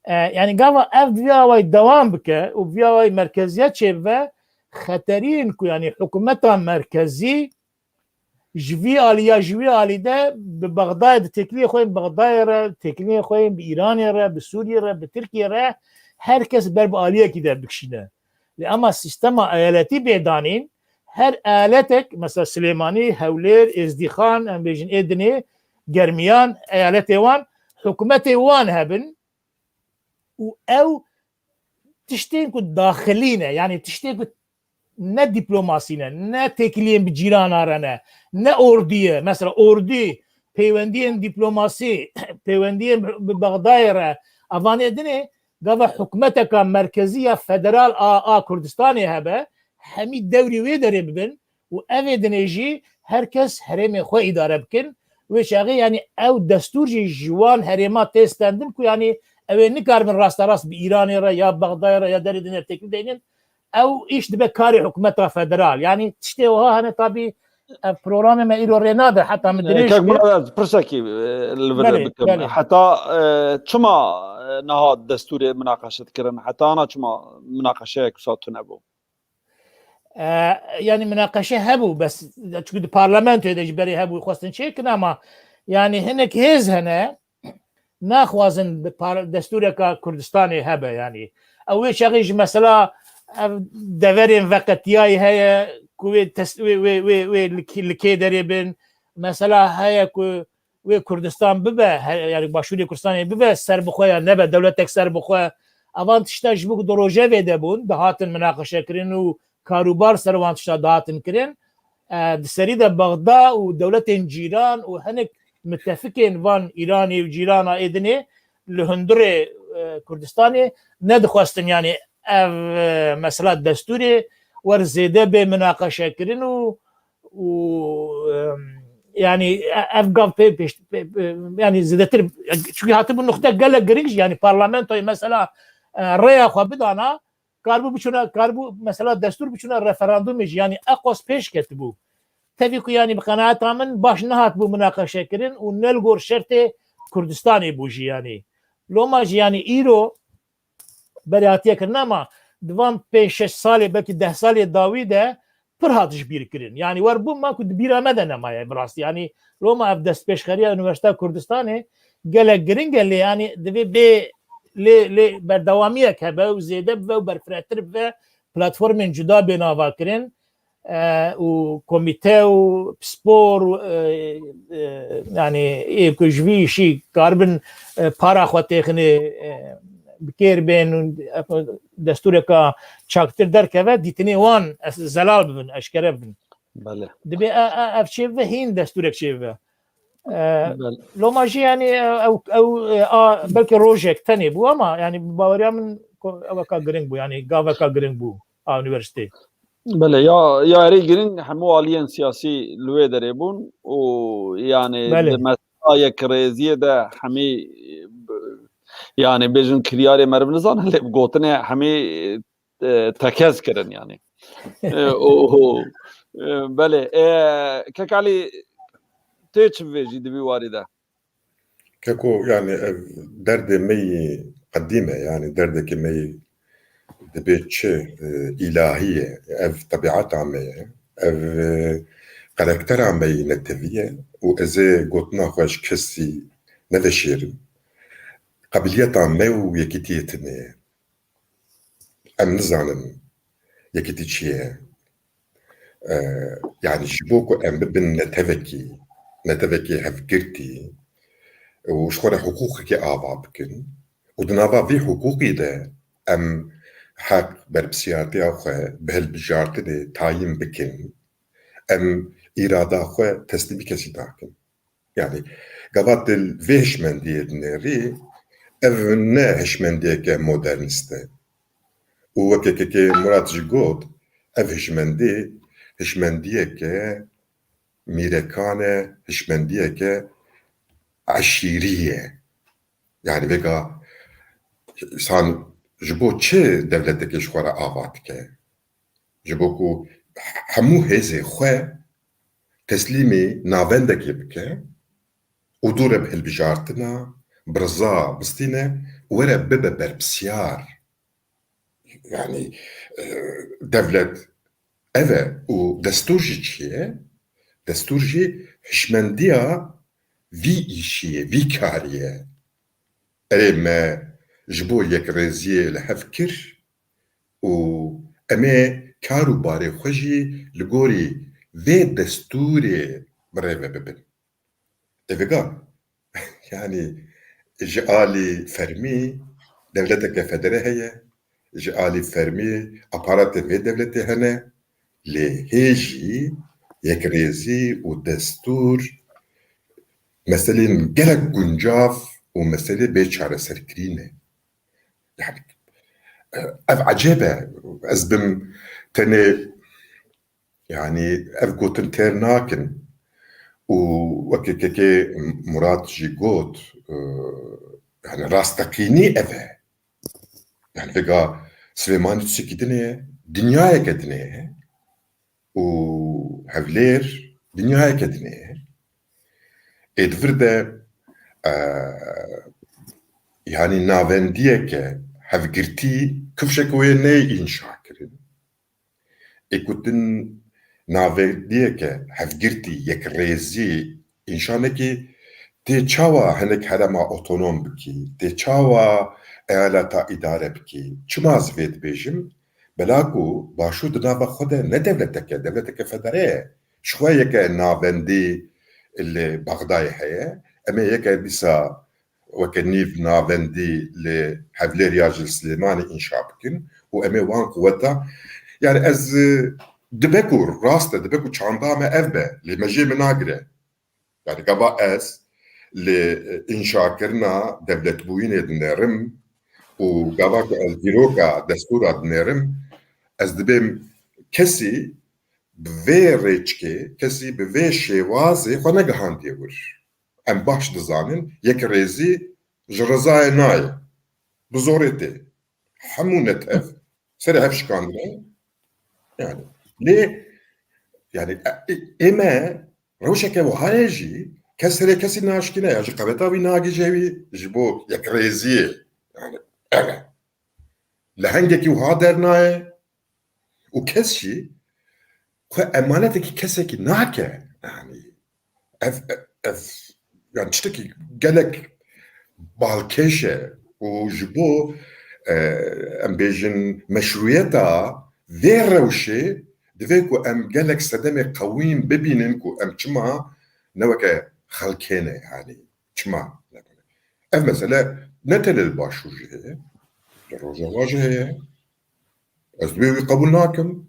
E, yani gava ev vî awayî dewam bike û vî awayî merkeziyet çêbibe, xeteriyên ku yani hikûmeta merkezî ji vî alî ya ji wî alî de bi Bexdayê, di têkiliyê xwe yên Bexdayê re, têkiliyê xwe yên bi Îranê re, bi Sûriyê re, bi Tirkiyê re, her kes ber bi aliyekî de bikişîne. Lê ema sîstema eyaletî bê danîn, her eyaletek, mesela Silêmanî, Hewlêr, Êzdîxan, em bêjin ê dinê, Germiyan, eyaletê wan, hikûmetê wan hebin û ew tiştên ku daxilî ne, yani tiştên ku ne dîplomasî ne, ne têkiliyên bi cîrana re ne, ne ordî ye. Mesela ordî, peywendiyên dîplomasî, peywendiyên bi, bi Bexdayê re, evanê dinê, gava hikûmeteka merkezî ya federal a, a Kurdistanê hebe, hemî dewrî wê derê bibin û evê dinê jî her kes herêmê xwe îdare bikin. Wê çaxê, yani ew destûr jî ji wan herêma tê stendin ku yani ew ê nikaribin rasterast bi Îranê re ya Bexdayê re ya derê dinê têkil deynin. Ew îş dibe karê hikûmeta federal. Yani tiştê wiha hene, tabî ev programê me îro rê nade, heta min dirêj Kek kir. Murad, ez pirsekî, e, li vir Belê, bikim. Belê. Heta, e, çima, e, niha destûrê minaqeşe dikirin? Heta ana çima minaqeşeyek wisa tune bû? E, yani minaqeşe hebû, bes çünkü di parlamentoyê de ji berê hebû, xwestin çêkin, ama yani hinek hêz hene, naxwazin bi par-, destûreka Kurdistanê hebe, yani. Ew wê çaxê ji mesela ev deverên veqetiyayî heye ku wê tes-, wê, wê, wê, wê li kê, li kê derê bin. Mesela heye ku wê Kurdistan bibe, he-, yani Başûrê Kurdistanê bibe serbixwe ya nebe dewletek serbixwe. Evan tişta ji bo ku di rojevê de bûn, dihatin minaqeşekirin û karûbar ser wan tişta dihatin kirin. E, di serî de Bexda û dewletên cîran û hinek mitefikên van Îranê û cîrana ê dinê li hundirê, e, Kurdistanê nedixwestin, yani ev, e, mesela destûrê wer zêde bê minaqeşekirin û, û, e, yani e-, ev gav pê pêş, pê, pê, yani zêdetir, çünkü hatibû nuqte gelek giring jî, yani parlamentoyê mesela, e, rêya xwe bidana, karibû biçûne, karibû mesela destûr biçûne referandumê jî, yani eqos pêş ketibû. Tevî ku yani bi qenaeta min baş nehatibû minaqeşe kirin û ne li gor şertê Kurdistanê bû jî yani. Loma jî yani îro berê hatiye kirin, ama di van pênc şeş salê, belkî deh salê dawî de pir hat ji bîr kirin. Yani wer bû ma ku di bîra me de nemaye bi rastî. Yani loma ev destpêşxeriya Unîversîteya Kurdistanê gelek giring e, lê yani divê bê lê, lê berdewamiyek hebe û zêde bibe û berfirehtir bibe, platformên cuda bê nava kirin, e, û komîte û pispor û, e, e, yani ê ku ji vî îşî karibin, e, para xwe têxinê, e, bi kêr bên û, e, destûreka çaktir derkeve, dîtinê wan ez-, zelal bibin, eşkere bibin. Belê. Dibê e, e, ev çê bibe hîn destûrek çê bibe. E, Belê. Loma jî yani, e, ew, ew, e, a, belkî rojek tenê bû, ama yani bi baweriya min ko-, eweka giring bû, yani gaveka giring bû. a unîversîteyê. Belê, ya, ya erê giring hemû aliyên siyasî li wê derê bûn û, yanî, Belê. Di mesela yekrêziyê de hemî, yanî, bêjin kiryarê meriv nizanin, lê bi gotinê hemî, e, tekez kirin, yanî. E, û, û, e, belê, e, Kek Elî, tê çi bivêjî di vî warî de? Keko, yani ev derdê me yî qedîm e, yani derdekê me yî dibê çi, e, îlahî ye, ev tebiata me ye, ev, e, karaktera me yî netewî ye û ez ê gotina xwe ji kesî neveşêrim. Qebiliyeta me û yekîtiyê tune ye. Em nizanin yekîtî çi ye. E, yani ji bo ku em bibin netewekî, netewekî hevgirtî û ji xwe re hiqûqekê ava bikin û di nava vî hiqûqî de em heq berpirsyartiya xwe bi hilbijartinê tayîn bikin, em îrada xwe teslîmî kesî nakin. Yani gava tu li vê hişmendiyê dinêrî, ev ne hişmendiyeke modernîst e. Û weke kekê Murat jî got, ev hişmendî, hişmendiyeke mîrekan e, hişmendiyeke eşîrî ye. Yani vêga însan ji bo çi dewleteke ji xwe re ava dike? Ji bo ku hemû hêzê xwe teslîmî navendekê bike û dû re bi hilbijartina, bi riza bistîne û were bibe berpisyar. Yani, e, dewlet ev e û destûr jî çi ye? Destûr jî hişmendiya vî îşî ye, vî karî ye. Erê me ji bo yekrêziyê li hev kir û em ê kar û barê xwe jî li gorî vê destûrê bi rê ve bibin. Ê vêga, yani ji alî fermî dewleteke federe heye, ji alî fermî aparatê vê dewletê hene, lê hê jî yekrêzî û destûr meselên gelek guncav û meselê bê çareserkirî ne. Yani, ev ecêb e. Ez bim tenê, yani, ev gotin têr nakin. Û weke kekê Murat jî got, e, yani, rasteqînî ev e. Yani, vêga Silêmanî tiştekî din e, dinyayeke din e. Û Hevlêr dinyayeke din e. Ê di vir de, e, yani navendiyeke hevgirtî kifşeke wê neyê înşa kirin. Ê ku tu navendiyeke hevgirtî, yekrêzî înşa nekî, tê çawa hinek herêma otonom bikî, tê çawa eyaleta îdare bikî? Çima ez vê dibêjim? Bela ku Başûr di nava xwe de ne dewleteke, dewleteke federe ye. Ji xwe yeke navendî li Bexdayê heye. Em ê yeke dîsa weke nîv navendî li Hevlêr ya ji li Silêmanê înşa bikin û em ê wan quweta, yani ez, e, dibe ku rast e, dibe ku çanda me ev be, lê me jê min nagire. Yani gava ez li, e, înşakirina dewletbûyînê dinêrim û gava ku ez dîroka destûra dinêrim, ez dibêm kesî bi vê rêçikê, kesî bi vê şêwazê xwe negihandiye wir. Em baş dizanin, yekrêzî ji rizayê nayê. Bi zorê tê. Hemû netev serê hev şikandine. Yani, lê, yani, e, e, ê me rewşeke wiha ye jî, kes serê kesî naşikîne ya ji qeweta wî nagihîje wî ji bo yekrêziyê. Yani, ev e. Lehengekî wiha dernayê û kes jî xwe emanetekî kesekî nake. Yani ev, ev, yani tiştekî gelek balkêş e û ji bo, e, em bêjin meşrûyeta vê rewşê divê ku em gelek sedemê qewîn bibînin ku em çima ne weke xelkê ne, yani çima ne. Ev mesele ne tenê li Başûr jî heye, li Rojava jî heye. Ez divê wî qebûl nakim.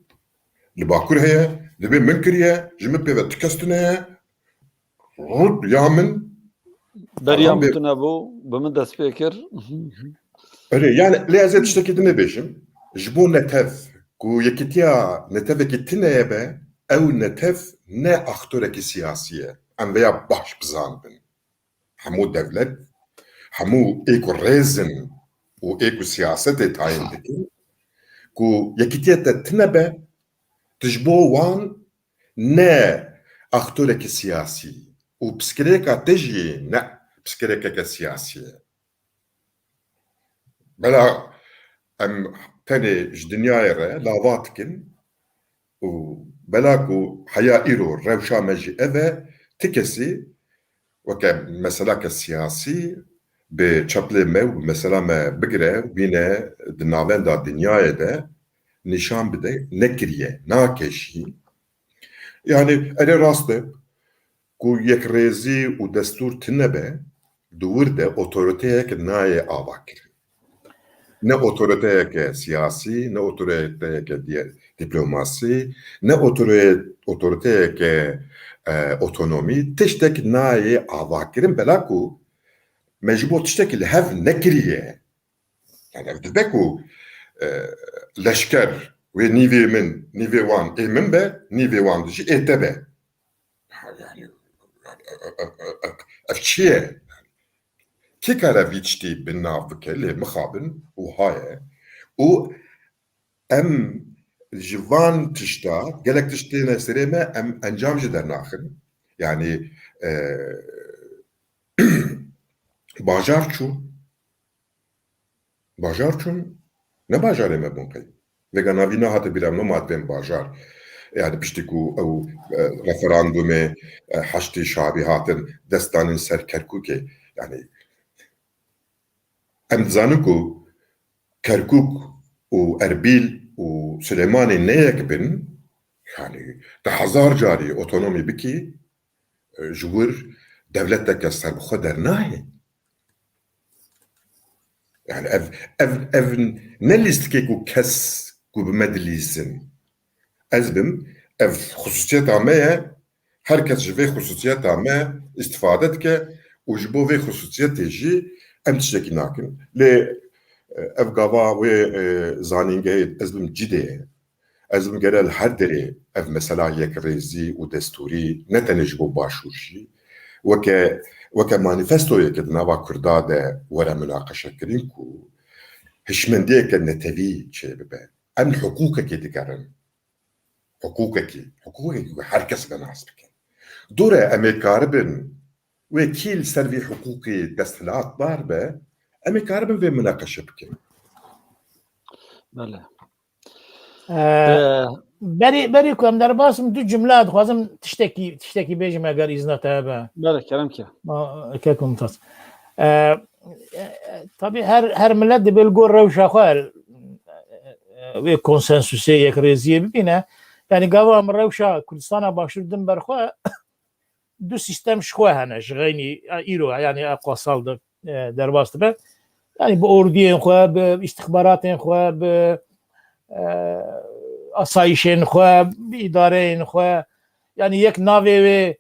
Li Bakur heye, divê min kiriye, ji min pê ve ti kes tune ye. Rût ya min. Beriya min tune bû, bi min dest pê kir. Erê, yani lê ez ê tiştekî din bêjim. Ji bo netev, Ku yekîtiya netevekî tune ye be, ew netev ne aktorekî siyasî ye. Em vêya baş bizanibin. Hemû dewlet, hemû ê ku rêz in û ê ku siyasetê tayîn dikin, ku yekîtiya te tune be, tu ji bo wan ne aktorekî siyasî û piskirêka te jî ne piskirêkeke siyasî ye. Bela em tenê ji dinyayê re lava dikin û bela ku heya îro rewşa me jî ev e, ti kesî weke meseleke siyasî bi çeplê me û bi mesela me bigire, bîne di navenda dinyayê de nîşan bide, nekiriye, nake jî. Yani erê rast e ku yekrêzî û destûr tune be, di wir de otoriteyek nayê avakirin. Ne otoriteyeke siyasî, ne otoriteyeke diye-, diplomasî, ne otore-, otoriteyeke, e, otonomî, tiştek nayê avakirin, bela ku me ji bo tiştekî li hev nekiriye. Yani ev dibe ku, e, leşker wê nîvê min, nîvê wan ê min be, nîvê wan jî ê te be. Ha, yani, ev çi ye? Kê kare vî tiştî bi nav bike, lê mixabin wiha ye. Û em ji van tişta, gelek tişt têne serê me, em encam jî dernaxin. Yani, e, bajar çû, bajar çûn, ne bajarê me bûn qey. Vêga navî nehate bîra min, ma divên bajar. Yani piştî ku ew, e, referandumê, e, Heşdî Şabî hatin dest danîn ser Kerkûkê. Yani em dizanin ku Kerkûk û Erbîl û Silêmanî ne yek bin, yani tu hezar carî otonomî bikî, e, ji wir dewleteke serbixwe dernayê. Yani ev, ev, ev ne lîstikê ku kes ku bi me dilîzin. Ez bim, ev xusûsiyeta me ye, her kes ji vê xusûsiyeta me îstifade dike û ji bo vê xusûsiyetê jî em tiştekî nakin. Lê, e, ev gava wê, e, zanîngehê ez bim Cidê ye. Ez bim gere li her derê ev mesela yekrêzî û destûrî ne tenê ji bo Başûr jî, weke, weke manîfestoyeke di nava Kurda de were munaqeşekirin ku hişmendiyeke netewî çêbibe. Em li hiqûqekê digerin. Hiqûqekî, hiqûqekî ku her kes bi nas bike. Dore em ê karibin wê kî li ser vî hiqûqî desthilatdar be, em ê karibin vê munaqeşe bikin. Bele. Ee, Ee, berî, berî ku em derbas im, du cumle dixwazim tiştekî, tiştekî bêjim eger îzna te hebe. Bele, kerem ke. Ma, kek Mumtaz. Ee, e, e, tabii her, her millet dibê li gor rewşa xwe, e, e, wê konsensusê, yekrêziyê bibîne. Yani gava em rewşa Kurdistana Başûr din ber xwe, du sîstem ji xwe hene, ji xeynî, e, îro, yani, e, qasal de, e, derbas dibe. Yani bi ordiyên xwe, bi îstixbaratên xwe, bi, e, asayişên xwe, bi îdareyên xwe. Yani yek navê wê,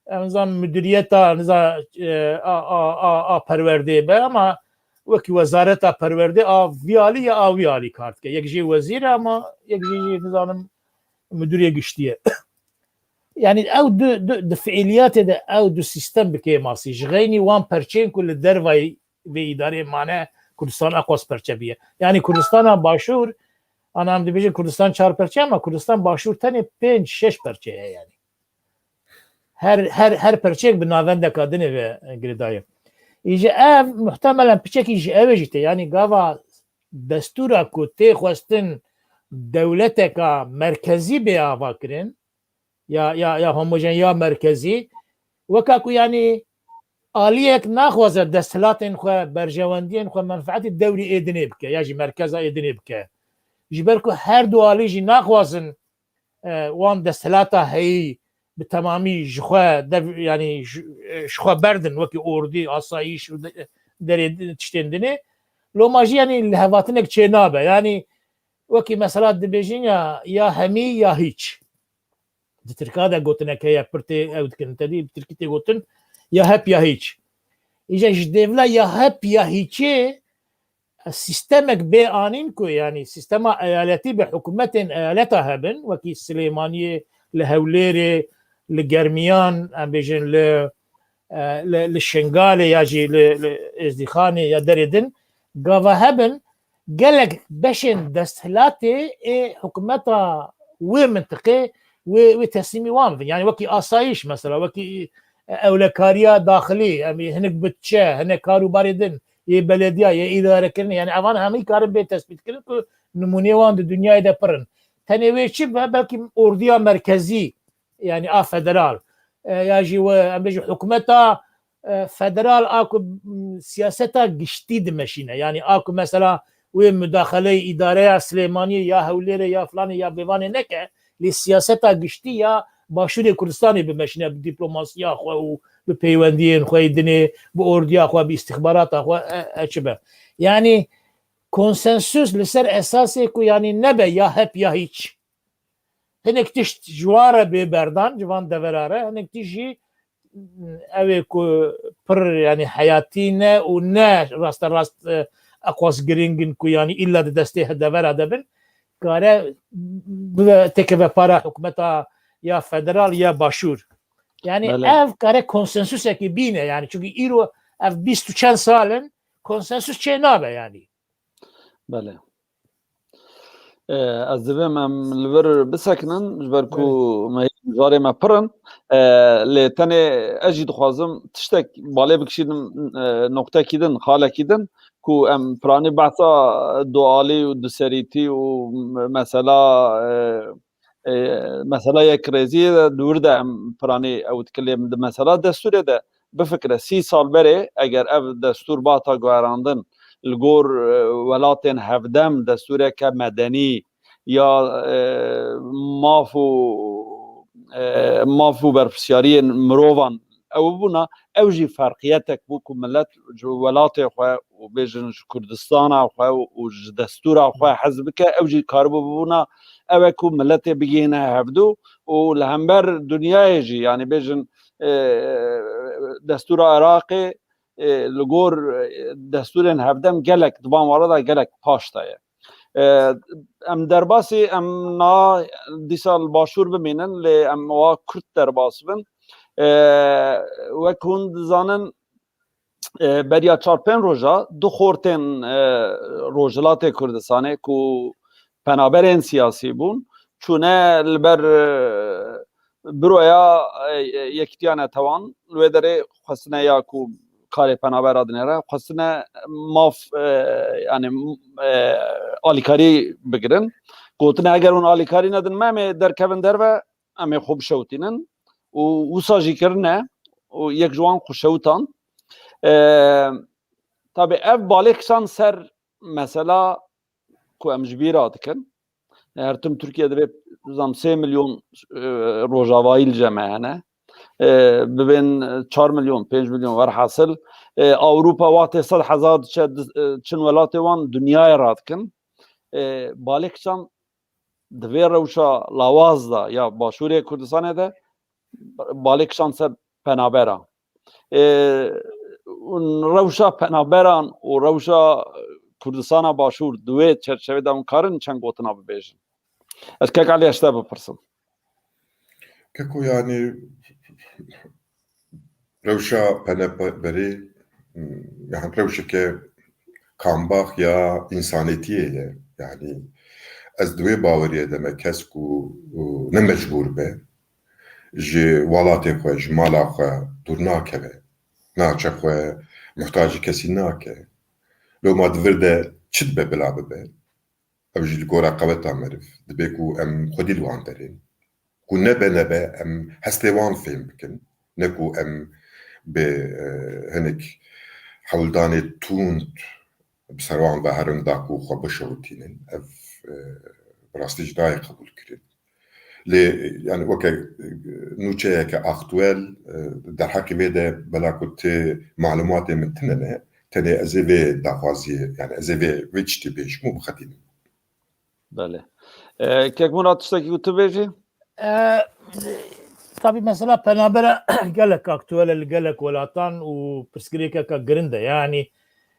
em zan, müdüriyeta, nizan, e, a, a, a, a perwerdê be, ama wekî wezareta perwerdê a vî alî ya a wî alî kar dike. Yek jê wezîr e ama yek jê jî, nizanim, müdürê giştî ye. Yani ew du, du, di fiiliyatê de ew du sîstem bi kêmasî. Ji xeynî wan perçên ku li dervayî vê îdareyê mane, Kurdistan aqwas perçe biye. Yani Kurdistana Başûr, ana em dibêjin Kurdistan çar perçe ama Kurdistan Başûr tenê pênc şeş perçe ye yani. Her, her, her perçeyek bi navendeka din ê ve girêdayî. Îje ev muhtemelen piçekî ji ev ê jî tê. Yani gava destûra ku tê xwestin dewleteka merkezî bê avakirin, ya, ya, ya homojen ya merkezî, weka ku, yanî, aliyek naxwaze desthilatên xwe, berjewendiyên xwe, menfeetê dewrî ê dinê bike, ya jî merkeza ê dinê bike. Ji ber ku her du alî jî naxwazin, e, wan desthilata heyî bi temamî ji xwe dev-, yanî ji, e, ji xwe berdin, wekî ordî, asayîş û de-, derê tiştên dinê. Loma jî, yanî, lihevatinek çê nabe. Yanî, wekî mesela dibêjin ya, ya hemî ya hîç. Di Tirka de gotinek heye, pir tê ew dikin. Tedî bi Tirkî tê gotin ya hep ya hîç. Îja ji dêvla ya hep ya hîçê sistemek bê anîn ku, yanî sîstema eyaletî bi hikûmetên eyaleta hebin, wekî Silêmaniyê, li Hewlêrê, li Germiyan, em bêjin li, e, li, li Şingalê ya jî li, li Êzdîxanê ya derê din, gava hebin, gelek beşên desthilatê ê hikûmeta wê mintiqê wê, wê teslîmî wan bibin. Yanî wekî asayîş mesela, wekî ewlekariya daxilî, em ê hinek budçe, hinek karûbarê din, yê belediya, yê îdarekirinê, yanî evan hemî karin bê tespîtkirin ku nimûneyê wan di dinyayê de pir in. Tenê wê çi be, belkî ordiya merkezî, yanî a federal, e, ya jî we, em bêjin hikûmeta, e, federal a ku, m, siyaseta giştî dimeşîne. Yanî a ku mesela wê mudaxeleyê îdareya Silêmaniyê ya Hewlêrê ya filanê ya bêvanê neke, lê siyaseta giştî ya Başûrê Kurdistanê bimeşîne bi diplomasiya xwe û bi peywendiyên xwe yê dinê, bi ordiya xwe, bi îstixbarata xwe, e, e, çi be. Yanî konsensus li ser esasê ku yanî nebe ya hep ya hîç. Hinek tişt ji wan re bê berdan, ji van devera re, hinek tişt jî, mm, ew ê ku pir, yanî heyatî ne û ne rasterast, e, eqwas giring in ku yanî îlla di destê he devera de bin, kare bibe, têkeve para hikûmeta ya federal ya başûr. Yanî Belê. Ev kare konsensusekî bîne, yanî çunkî îro ev bîst û çend sal in konsensus çê nabe yanî. Belê. E, ez divêm em li vir bisekinin, ji ber ku Belê. me mijarê me pir in. E, lê tenê ez jî dixwazim tiştek balê bikişînim, e, noqtekî din, xalekî din, ku em piranî behsa dualî û duserîtî û m-, mesela, e, e, mesela yekrêziyê de di wir de em piranî ew dikin, lê di mesela destûrê de bifikire, sî sal berê eger ev destûr bata guherandin li gor, e, welatên hevdem destûreke medenî ya, e, maf û, e, maf û berpirsyariyên mirovan ew bûna, ew jî ferqiyetek bû ku millet ji welatê xwe û bêjin ji Kurdistana xwe û ji destûra xwe hez bike, ew jî karibû bibûna ew e ku milletê bigihîne hevdû û li hember dinyayê jî, yanî bêjin, e, destûra Iraqê, e, li gor, e, destûrên hevdem gelek di van wara de gelek paş de ye. E, em derbasî, em na dîsa li başûr bimînin, lê em wa kurt derbas bin. E, wek hûn dizanin, e, beriya çar pênc roja du xortên, e, Rojhilatê Kurdistanê ku penaberên siyasî bûn, çûne li ber, e, Buroya, e, Yekîtiya Netewan, li wê derê xwestine ya ku karê penabera dinêre, xwestine maf, e, yanî, e, alîkarî bigirin. Gotine eger hûn alîkarî nedin me, em ê derkevin derve, em ê xwe bişewitînin û wisa jî kirine û yek ji wan xwe şewitan. E, tabî ev balê kişand ser mesela ku em ji bîra dikin. Her tim Tirkiye divê, zam sê milyon, e, rojavayî li cem me hene. E, bibên çar milyon, pênc milyon, werhasil, e, Ewropa wextê sed hezar diçe, di-, e, çin welatê wan dinyayê radikin. E, balê kişand di vê rewşa lawaz de ya Başûrê Kurdistanê de balê kişand ser penabera. E, û rewşa penaberan û rewşa Kurdistana Başûr di wê çerçevê de hûn karin çend gotina bibêjin? Ez kek Elî ez te bipirsim. Keko, yanî rewşa penaberê, yani rewşeke kambax ya însanetiyê ye. Yani ez di wê baweriyê de me kes ku, û, ne mecbûr be ji welatê xwe, ji mala xwe dûr nakeve, naçe xwe muhtacî kesî nake. Loma di vir de çi dibe bila bibe, ew jî li gora qeweta meriv dibe ku em xwedî li wan derên, ku nebe nebe em hestê wan fêm bikin, ne ku em bi, e, hinek hewldanê tund bi ser wan ve herin da ku xwe bişewitînin. Ev, e, bi rastî jî nayê qebûlkirin. Lê, yani, weke, e, nûçeyeke aktuel, e, derheqê vê de bela ku ti malumatê min tune ne, tenê ez ê vê daxwaziyê, yani, ez ê vê, vê tiştê bêjim û bixetînim. Belê. E, Kek Murat, tiştekî ku tu bêjî? E, tabî mesela penabera gelek aktuel e li gelek welatan û pirsgirêkeke girin de. Yani,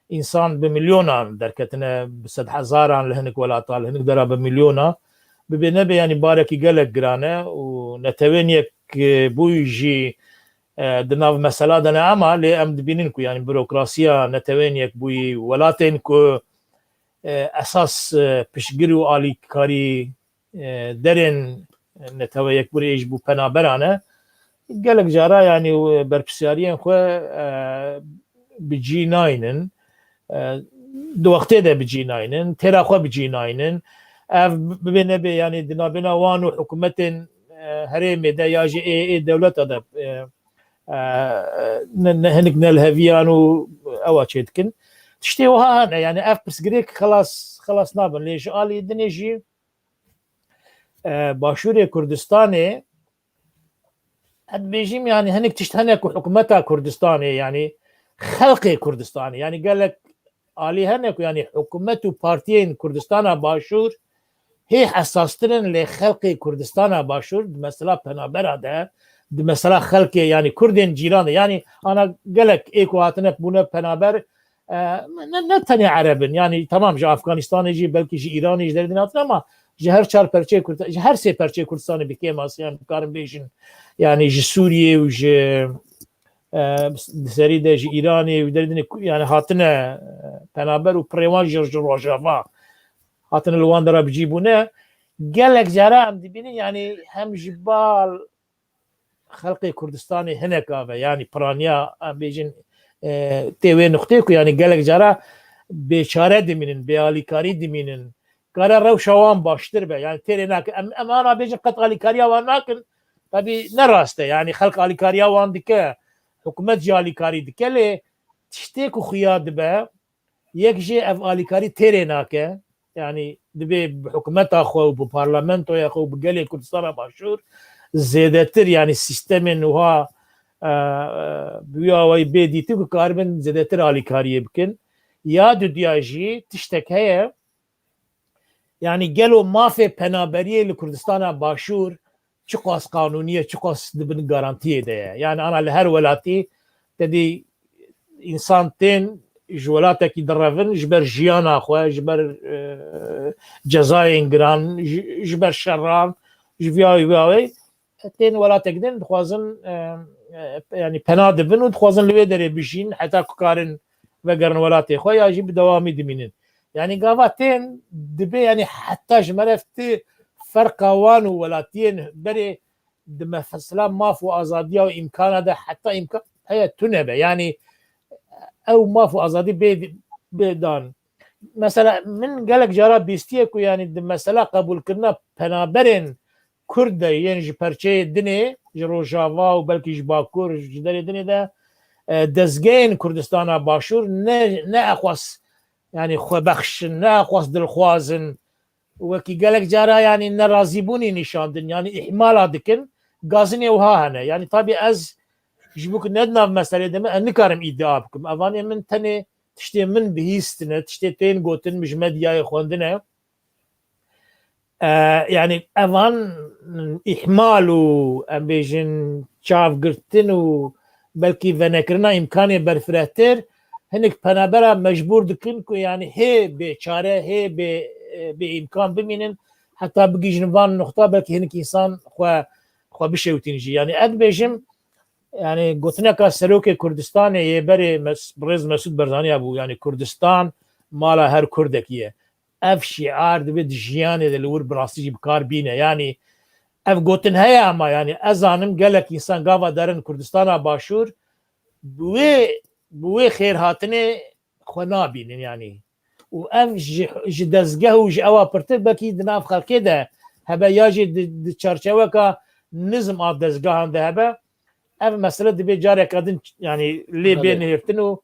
însan bi milyonan derketine, bi sedhezaran li hinik welatan, li hinik dera bi milyona, bibê nebe, yanî barekî gelek giran e û netewên yek, e, bûyî jî, e, di nav mesela de ne, ama lê em dibînin ku, yanî, burokrasiya netewên yekbûyî, welatên ku, e, esas, e, piştgir û alîkarî, e, derên netewe yekbûrê ji bo penaberan e, gelek cara, yanî, berpirsiyariyên xwe, e, bi cî naynin, e, di wextê de bi cî naynin, têra xwe bi cî naynin. Ev bibê nebê, yanî, di navbêna wan û hikûmetên, e, herêmê de ya jî ê, ê dewleta de, e, e, ne, ne, hinik nelheviyan û ewa çê dikin. Tiştê wiha hene, yanî, ev pirsgirêk xelas, xelas nabin. Lê ji alî dinê jî, e, Başûrê Kurdistanê, ez dibêjim, yanî, hinek tişt hene ku hikûmeta Kurdistanê, yanî, xelkê Kurdistanê, yanî, gelek alî hene ku, yanî, hikûmet û partiyên Kurdistana Başûr hê hesastir in, lê xelkê Kurdistana Başûr di mesela penabera de, di mesela xelkê, yanî, Kurdên cîran de, yanî, ana gelek ê ku hatine bûne penaber, e, ne, ne tenê Ereb in, yanî, tamam, ji Afganistanê jî, belkî ji Îranê, ji derê din hatin, ama ji her çar perçeyê Kurd-, ji her sê perçeyê Kurdistanê bi kêmasî, yanî, dikarin bêjin, yanî, ji Sûriyê û ji, e, di serî de ji Îranê û derê din, yanî, hatine, e, penaber û pirê wan jî ji Rojava hatine li wan dera bi cî bûne. Gelek cara em dibînin, yanî, hem ji bal xelkê Kurdistanê hinek ave, yanî piraniya, em bêjin, e, tê wê nuqtê ku, yanî, gelek cara bêçare dimînin, bêalîkarî dimînin. Kare rewşa wan baştir be, yanî têrê nake. Em, em ana bêjin qet alîkariya wan nakin, tabî ne rast e, yanî xelk alîkariya wan dike, hikûmet jî alîkarî dike, lê tiştê ku xuya dibe, yek jê ev alîkarî têrê nake, yanî dibê bi hikûmeta xwe û bi parlamentoya xwe û bi gelê Kurdistana Başûr zêdetir, yanî sîstemên wiha, e, e, bi wî awayî bê dîtin ku karibin zêdetir alîkariyê bikin. Ya dudiya jî tiştek heye, yanî gelo mafê penaberiyê li Kurdistana Başûr çiqas qanûnî ye, çiqas di bin garantiyê de ye. Yanî ana li her welatî te dî însan tên ji welatekî direvin, ji ber jiyana xwe, ji ber, e, cezayên giran, ji, ji ber şeran, ji vî awî vî awê, tên welatek din dixwazin, e, e, yanî pena dibin û dixwazin li wê derê bijîn, heta ku karin vegerin welatê xwe, ya jî bi dewamî dimînin. Yanî gava tên dibê, yanî heta ji me re ti ferqa wan û welatiyên berê di mefesila maf û azadiya û îmkana de heta îmkan heye tune be. Yanî ew maf û azadî bê, bê dan. Mesela min gelek cara bîstiye ku, yanî, di mesela qebûlkirina penaberên Kurd de yên ji perçeyê dinê, ji Rojava û belkî ji Bakur, ji derê dinê de, e, dezgehên Kurdistana Başûr ne, ne exwas, yanî, xwebexş in, ne exwas dilxwaz in. Wekî gelek cara, yanî, nerazîbûnî nîşan din, yanî, îhmala dikin. Gazinê wiha hene. Yanî, tabî ez ji bo ku ne di nav meselê de me, ez nikarim îdia bikim. Evanê min tenê tiştê min bihîstine, tiştê tên gotin, min ji medyayê xwendine. E, yanî evan îhmal û, em bêjin, çavgirtin û belkî venekirina îmkanê berfirehtir hinek penabera mecbûr dikin ku, yanî, hê bêçare, hê bê, e, bêîmkan bimînin, heta bigihîjin van nuqta, belkî hinek însan xwe, xwe bişewitîn jî. Yanî ez dibêjim, yanî gotineka Serokê Kurdistanê yê berê Mes-, Birêz Mesûd Barzanî ya bû, yanî Kurdistan mala her Kurdekî ye. Ev şiar divê di jiyanê de li wir bi rastî jî bi kar bîne. Yanî ev gotin heye, ama, yanî, ez zanim gelek însan gava derin Kurdistana Başûr bi wê, bi wê xêrhatinê xwe nabînin, yanî. Û ev ji, ji dezgeh û ji ewa pirtir belkî di nav xelkê de hebe ya jî di, di çarçeweka nizm a dezgehan de hebe. Ev mesele dibê careke din, yanî, lê bê Belê. nihêrtin û,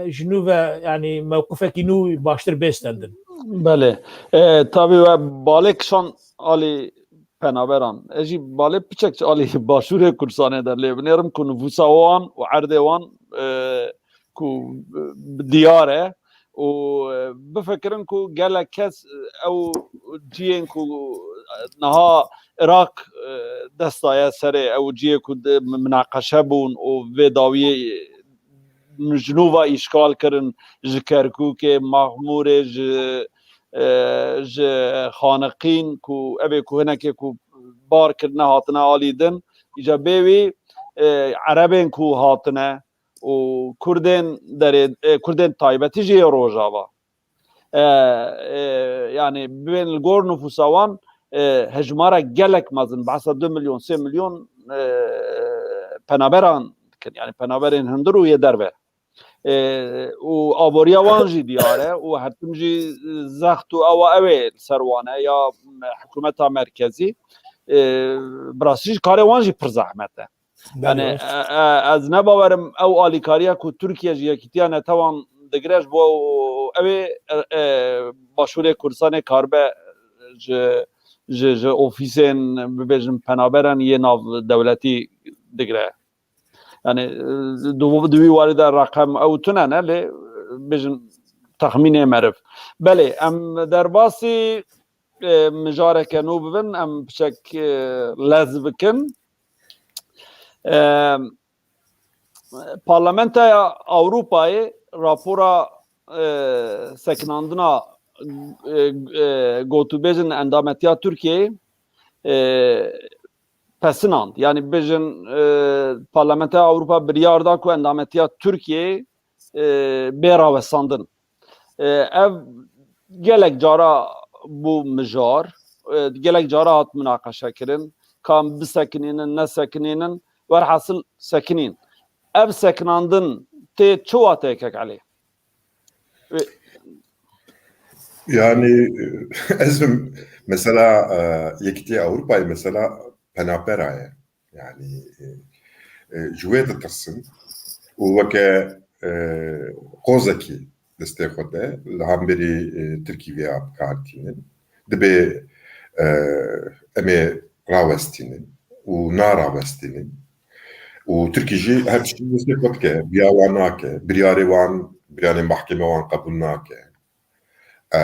e, ji nû ve, yanî, mewqifekî nû baştir bê stendin. Belê. E, tabî we balê kişand alî penaberan. Ez jî balê piçek ji alî Başûrê Kurdistanê de lê binêrim ku nifûsa wan û erdê wan, e, ku, e, diyar e û, e, bifikirin ku gelek kes, e, ew ciyên ku, e, niha Iraq, e, dest daye serê, ew ciyê ku di minaqeşe bûn û vê dawiyê Jinûva îşgal kirin, ji Kerkûkê, Maxmûrê, ji, e, ji Xaniqîn ku ev ê ku hinekê ku bar kirine hatine alî din, îca bê wî, e, Erebên ku hatine û Kurdên derê, e, Kurdên taybetî jî yê Rojava. E, e, yani bibên li gor nifûsa wan, e, hejmara gelek mezin, behsa du milyon, sê milyon, e, penaberan dikin. Yani penaberên hundir û yê derve. E, û aboriya wan jî diyar e û her tim jî zext û ewa ew ê li ser wan e ya hikûmeta merkezî, e, bi rastî jî karê wan jî pir zehmet e. Yani, e, e, ez ne bawerim ew alîkariya ku Tirkiye ji Yekîtiya Netewan digire ji bo ew ê, e, e, Başûrê Kurdistanê karibe ji, ji, ji ofîsên, bibêjin, penaberan yê nav dewletî digire. Yani, e, di, di wî warî de reqem ew tune ne, lê, e, bêjin texmînê meriv. Belê, em derbasî, e, mijareke nû bibin, em piçek, e, lez bikin. E, Parlamentoya Ewropayê rapora, e, sekinandina, e, e, gotûbêjin endametiya Tirkiyeyê, e, pesinand. Yani bêjin, e, Parlamentoya Ewropa biryar da ku endametiya Tirkiyeyê, e, bê rawestandin. E, ev gelek cara bû mijar, e, gelek cara hat minaqeşe kirin, ka em bisekinînin, nesekinînin, werhasil sekinîn. Ev sekinandin tê çi wateyê, kek Elî? E, Yani, e, ez mesela, e, Yekîtiya Ewropayê mesela penapera ye. Yani, e, e, ji wê ditirsin û weke, e, qozekî destê xwe de li hemberî, e, Tirkî vêya bi kar tînin. Dibê, e, em ê rawestînin û narawestînin. Û Tirkî jî her tiştî destê xwe dike, biya wan nake, biryarê wan, biryarê mahkeme wan qebûl nake. E,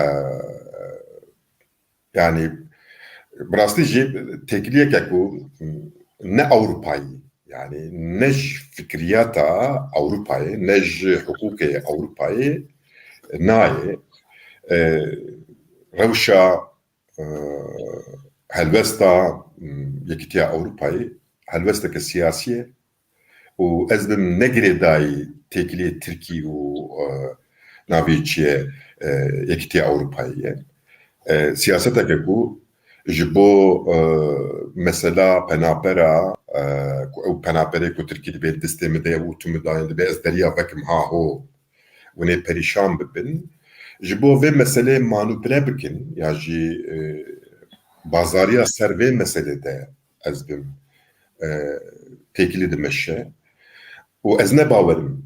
Yani, bi rastî jî têkiliyeke ku ne Ewropayî, yani ne ji fikriyata Ewropayê, ne ji hiqûqê Ewropayê nayê. E, rewşa, e, helwesta, m, Yekîtiya Ewropayê, helwesteke siyasî ye. Û ez bim ne girêdayî têkiliyê Tirkî û, e, navê çi ye, e, Yekîtiya Ewropayê ye. E, siyaseteke ku ji bo, e, mesela penapera, e, ku ew penaperê ku Tirkî dibê destê min de ye û tu min dayîn dibê ez deriya vekim ha ho, hûn ê perîşan bibin. Ji bo vê meseleyê manûpule bikin ya jî, e, bazariya ser vê meselê de ez bim, e, têkilî dimeşe. Û ez ne bawerim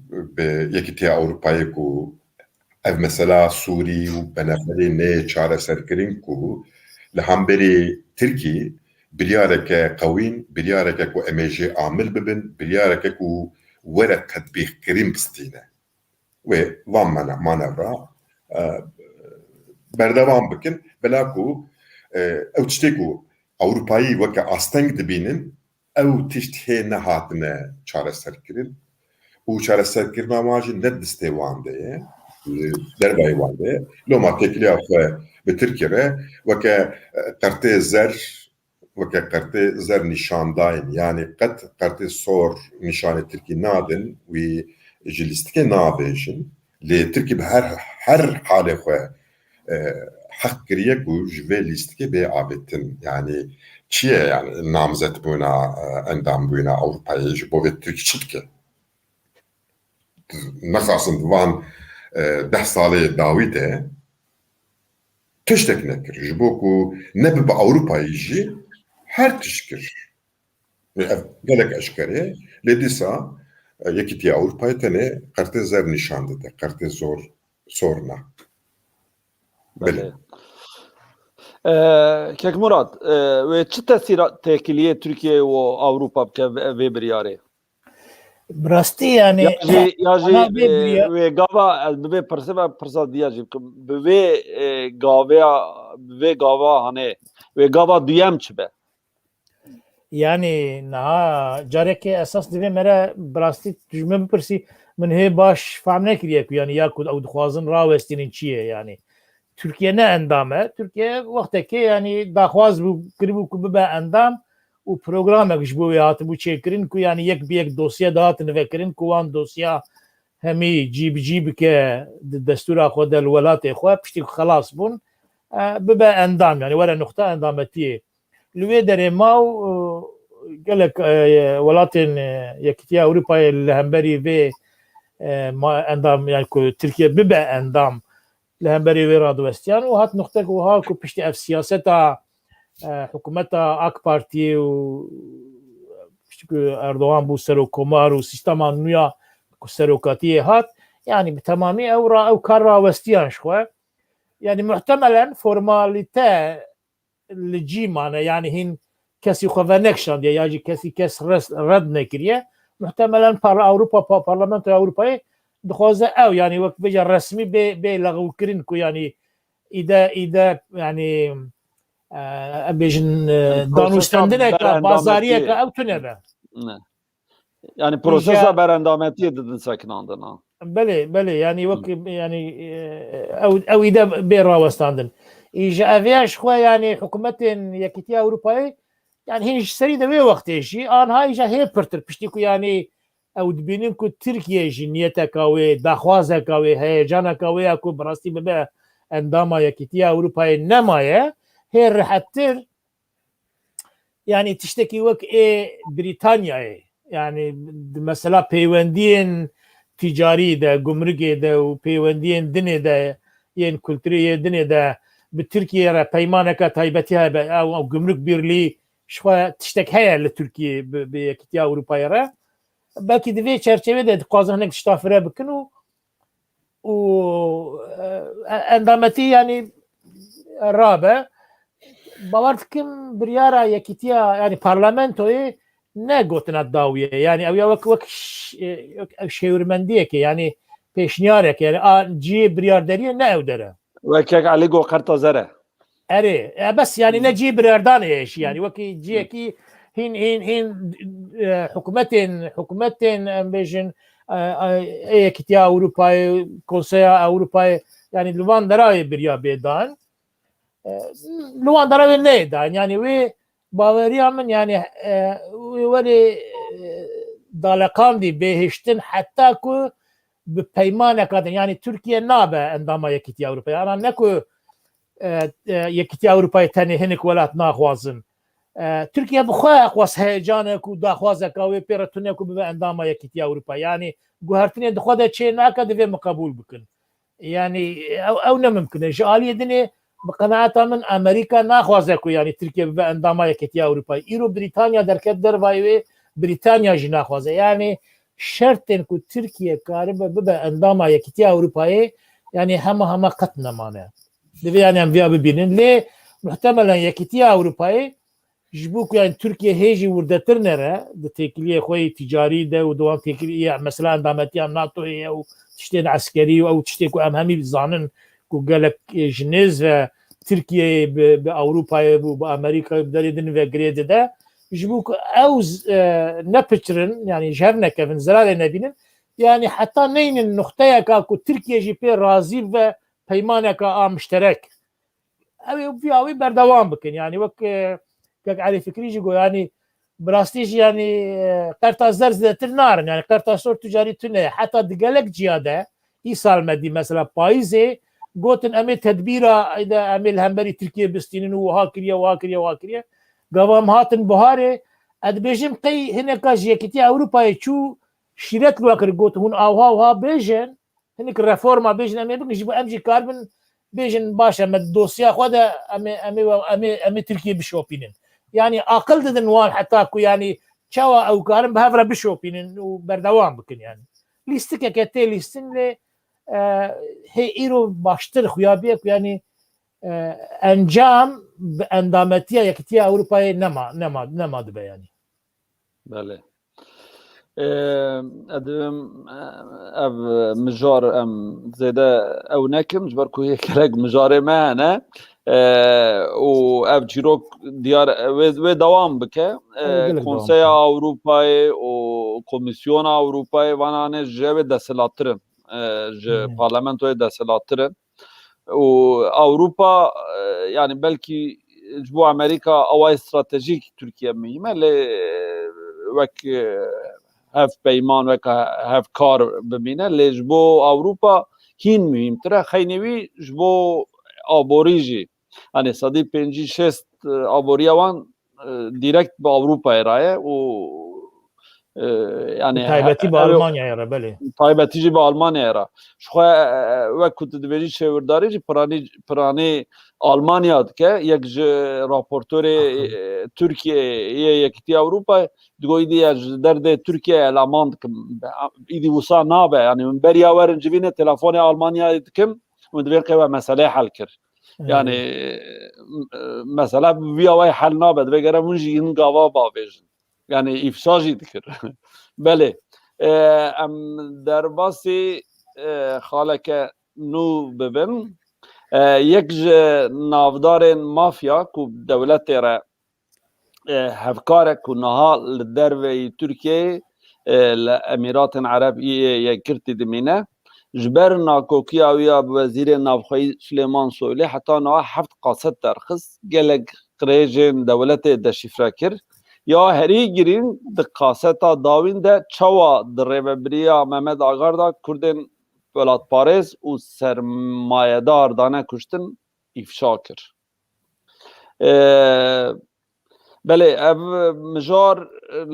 bi Yekîtiya Ewropayê ku ev mesela Sûrî û penaberê neyê çareserkirin ku li hemberî Tirkî biryareke qewîn, biryareke ku em ê jê amil bibin, biryareke ku were tetbîqkirin bistîne. Wê van mane-, manevra, e, berdewam bikin. Bila ku, e, ew tiştê ku Ewropayî weke asteng dibînin, ew tişt hê nehatine çareserkirin û çareserkirina wan jî ne distê wan de ye, li dervayê wan de ye. Loma têkiliya xwe bi Tirkiyê re weke, e, qertê zer, weke qertê zer nîşan dayîn. Yanî qet qertê sor nîşanê Tirkî nadin, wî ji lîstikê navêjin. Lê Tirkî bi her, her halê xwe, e, heq kiriye ku ji vê lîstikê bê avêtin. Yanî çi ye, yanî namzetbûna, e, endambûna Ewropayê ji bo vê Tirkî çi dike? Nexasin di van, e, deh salê dawî de tiştek nekir. Ji bo ku nebibe Ewropayê jî her tişt kir. Ev gelek eşkere ye. Lê dîsa, e, Yekîtiya Ewropayê tenê qertê zer nîşan dide, qertê zor, sor na. Belê. Belê. E, Kek Murat, e, wê çi tesîra têkiliyê Tirkiye û Ewropa bike vê, vê biryarê? Bi rastî, yani, Ya jî, ya jî, ana vê e, biryar- wê gava, ez bi vê pirsê ve pirsa diya jî bikim. Bi vê, e, gaveya, bi vê gava, hani, wê gava duyem çi be? Yani niha carekê esas divê me re bi rastî tu ji min bipirsî, min hê baş fehm nekiriye ku yani ya ku ew dixwazin rawestînin çi ye yani. Tirkiye ne endam e. Tirkiye wextekê yani daxwaz bû, kiribû ku bibe endam û programek ji bo wê hatibû çêkirin ku yani yek bi yek dosye dihatin vekirin ku wan dosya hemî cî bi cî bike di destûra xwe de li welatê xwe, piştî ku xelas bûn, e, bibe endam, yani were nuxta endametiyê. Li wê derê ma û, e, gelek, e, welatên, e, Yekîtiya Ewropayê li hemberî vê, e, ma-, endam, yani ku Tirkiye bibe endam, li hemberî wê radiwestiyan û hat nuxtek wiha ku piştî ev siyaseta, e, hikûmeta AK Partiyê û piştî ku Erdogan bû serokkomar û sîstema nû ya ku serokatiyê hat, yani bi temamî ew ra-, ew kar rawestiyan ji xwe. Yani muhtemelen formalîte li cî mane, yani hîn kesî xwe venekşandiye ya jî kesî kes res-, red nekiriye. Muhtemelen par-, Ewropa, pa-, Parlamentoya Ewropayê dixwaze ew, yani wek bêje resmî bê, bê lexwkirin ku yani îde, îde yani, e, em bêjin, e, Yani prosesa danûstendineke, berendamekî bazariyeke ew tune be. Ne. Yani prosesa Îja berendametiyê didin sekinandin ha. Belê, belê, yani wek, yani, e, ew, ew îde bê rawestandin. Îja ev ya ji xwe yani hikûmetên Yekîtiya Ewropayê, yani hîn ji serî de wê wextê jî, anha îja hê pirtir, piştî ku yani ew dibînin ku Tirkiye jî niyeteka wê, daxwazeka wê, heyecaneka wê ya ku bi rastî bibe endama Yekîtiya Ewropayê nemaye, hê rihettir, yani tiştekî wek ê Brîtanyayê, yani di mesela peywendiyên tîcarî de, gumrukê de û peywendiyên dinê de, yên kulturî yê dinê de bi Tirkiye re peymaneke taybetî hebe, ew, ew gumruk birlî ji xwe tiştek heye li Tirkiye bi, bi Yekîtiya Ewropayê re. Belkî di vê çerçevê de dixwazin hinek tişta fire bikin û, û, e, endametî yani rabe. Bawer dikim biryara Yekîtiya, yani parlamentoyê ne gotina dawiyê. Yani ew ya wek, wek ş-, e, wek ew şêwirmendiyeke, yani pêşniyareke, yani a cihê biryarderiyê ne ew dere. Wek kek Elî got qerta zere. Erê, e, bes yani ne cihê biryardanê ye jî, yani wekî cihekî hîn, hîn, hîn, e, hikûmetên, hikûmetên, em bêjin, e, e, Yekîtiya Ewropayê, Konseya Ewropayê, yani li van derayê birya bê dan. E, li wan derayê neyê dan. Yani wê baweriya min, yani, e, wê werê, e, daleqandî bêhiştin heta ku bi peymaneka din, yani Tirkiye nabe endama Yekîtiya Ewropayê. Ana ne ku, e, e, Yekîtiya Ewropayê tenê hinek welat naxwazin. E, Tirkiye bi xwe xwest heyecanek û daxwazeka wê pê re tune ku bibe endama Yekîtiya Ewropayê. Yani guhertinê di xwe de çê nake, divê min qebûl bikin. Yani ew, ew ne mimkin e. Ji aliyê dinê bi qenaeta min Amerîka naxwaze ku yani Tirkiye bibe endama Yekîtiya Ewropayê. Îro Brîtanya derket dervayê wê, Brîtanya jî naxwaze. Yani şertên ku Tirkiye karibe bibe endama Yekîtiya Ewropayê, yani hema hema qet nemane. Divê yani em viya bibînin. Lê muhtemelen Yekîtiya Ewropayê ji bo ku yani Tirkiye hê jî wirdetir nere, di têkiliyê xwe yê tîcarî de û di wan têkiliyê, mesela endametiya NATOyê ye û tiştên eskerî û ew tiştê ku em hemî zanin ku gelek, e, ji nêz ve Tirkiyeyê bi, bi Ewropayê û bi Amerîkayê bi derê din ve girê dide. Ji bo ku ew z-, e, nepiçirin, yani ji hev nekevin, zirarê nebînin, yani heta neynin nuxteyeka ku Tirkiye jî pê razî ve peymaneka a mişterek. Ew ê vî awî berdewam bikin. Yani wek, e, kek Elî Fikrî jî got, yani bi rastî jî yani, e, qerta zer zêdetir narin. Yani qerta sor tu carî tune. Heta di gelek ciya de îsal me dî mesela payîzê gotin em ê tedbîra, êde em ê li hemberî Tirkiye bistînin û wiha kiriye, wiha kiriye, wiha kiriye. Gava em hatin buharê, ez dibêjim qey hineka ji Yekîtiya Ewropayê çû şîret li we kir, got hûn awha wiha bêjin. Hinek reforma bêjin em ê bikin, ji bo em jî karibin bêjin baş e, me dosya xwe de em ê, em ê, em ê, em ê Tirkiye bişopînin. Yani aqil didin wan heta ku yani çawa ew karin bi hev re bişopînin û berdewam bikin yani. Lîstikeke tê lîstin lê, e, hê îro baştir xuya bûye ku yani, e, encam bi endametiya Yekîtiya Ewropayê nema, nema, nema dibe yani. Belê. Ê, ez dibim, e, ev mijar em zêde ew nekim, ji ber ku yek gelek mijarê me hene. E, û ev çîrok diyar wê, wê dewam bike. E, Ew gelek dewam Konseya bike. Ewropayê û Komîsyona Ewropayê vana ne ji wê desthilattir in. E, ji Hmm. parlamentoyê desthilattir in. Û Ewropa, e, yani belkî ji bo Amerîka awayê stratejîk Tirkiye muhîm e, lê, e, wek, e, hevpeyman, wek hevkar bimîne, lê ji bo Ewropa hîn muhîmtir e. Xeynî wî ji bo aborî jî, yani sedî pêncî şêst, e, aboriya wan, e, direkt bi Ewropayê re ye û, e, yani Bi taybetî bi he-, Almanyayê re, belê. Taybetî jî bi Almanyayê re. Ji xwe, e, wek ku tu dibêjî şêwirdarî jî piranî, piranî Almanya dike, yek ji raportorê, Aha. e, Tirkiyeyê yê Yekîtiya Ewropayê, digo îdî ez ji derdê Tirkiyeyê eleman dikim. Îdî wisa nabe, yani min beriya werin civînê telefonê Almanyayê dikim, min divê qê we meseleyê hel kir. Evet. Yani, e, mesela bi vî awayî hel nabe, divê gere hûn jî hin gava bavêjin. Yani îfşa jî dikir. Belê. E, em derbasî, e, xaleke nû bibin. E, yek ji navdarên mafya ku dewletê re, e, hevkar e ku niha li derveyî Tirkiyeyê, e, li Emîratên Ereb yê Yekgirtî dimîne. Ji ber nakokiya wî ya bi Wezîrê Navxweyî Silêman Soylî heta niha heft kaset derxist. Gelek qirêjên dewletê deşîfre kir. Ya herî girîng di kaseta dawîn de çawa di rêvebiriya Mehmet Agar de Kurdên welatparêz û sermayedar dane kuştin îfşa kir. E, belê, ev mijar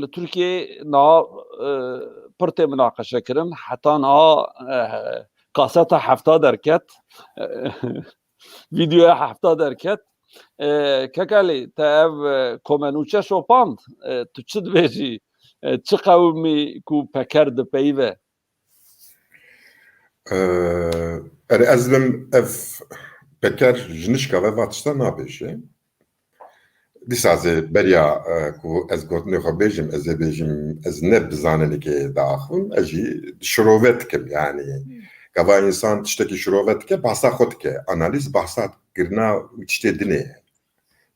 li Tirkiyeyê niha, e, pir tê minaqeşe kirin. Heta niha, e, kaseta hefta derket. E, vîdeoya hefta derket. E, Kekelî, te ev, e, kome nûçe şopand. E, tu çi dibêjî? E, çi qewimî ku Peker dipeyive? Ee, erê ez bim ev Peker ji nişka ve va tişta nabêje. Dîsa ez ê beriya, e, ku ez gotinê xwe bêjim, ez ê bêjim, ez ne bi zanenekê diaxivim, ez jî şirove dikim, yani. Gava însan tiştekî şirove dike, bahsa xwe dike. Analîz bahsa kirina tiştê dinê ye.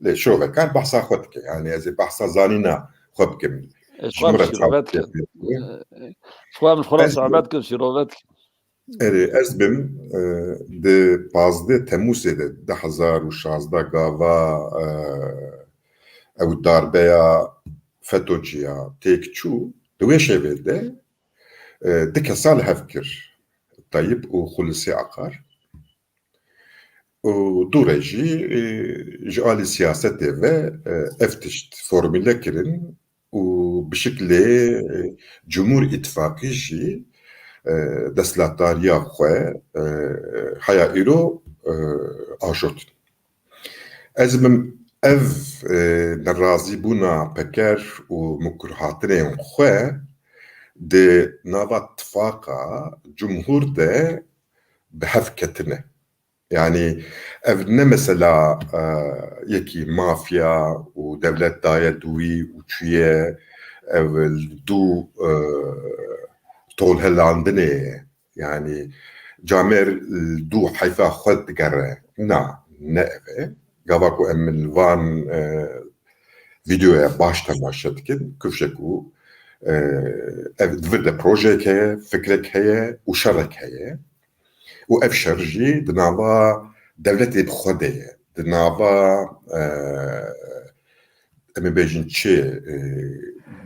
Lê şirovekar bahsa xwe dike. Yani ez ê bahsa zanîna xwe bikim. E, Ji xwe min re şîrove çawa dikim. Dike? E, xwe min xwe re Ez sohbet dikim, şîrove dikim. Erê, ez bim, e, di pazdeh Temûzê de du hezar û şazdeh gava, e, ew darbeya FETÖ'cî ya têk çû, di wê şevê de, e, du kesa li hev kir. Tayyip û Xulûsê Akar. Û dû re jî, e, ji alî siyasetê ve, e, ev tişt formîle kirin û bi şiklê, e, Cumhur Îtifaqî jî, e, desthilatdariya xwe, e, heya îro, e, ajotin. Ez bim ev, e, nerazîbûna Peker û mikurhatinên xwe di nava tifaqa Cumhur de bi hev ketine. Yani ev ne mesela, e, yekî mafya û dewlet daye dûî û çûye ev li dû, e, tolhelandinê ye. Yani camêr li dû heyfa xwe digere. Na, ne ev e. Gava ku em li van, e, vîdeoya baş temaşe dikin, kifşe ku, e, ev di vir de projeyek heye, fikrek heye û şerek heye. Û ev şer jî di nava dewletê bi xwe de ye. Di nava, e, em ê bêjin çi, e,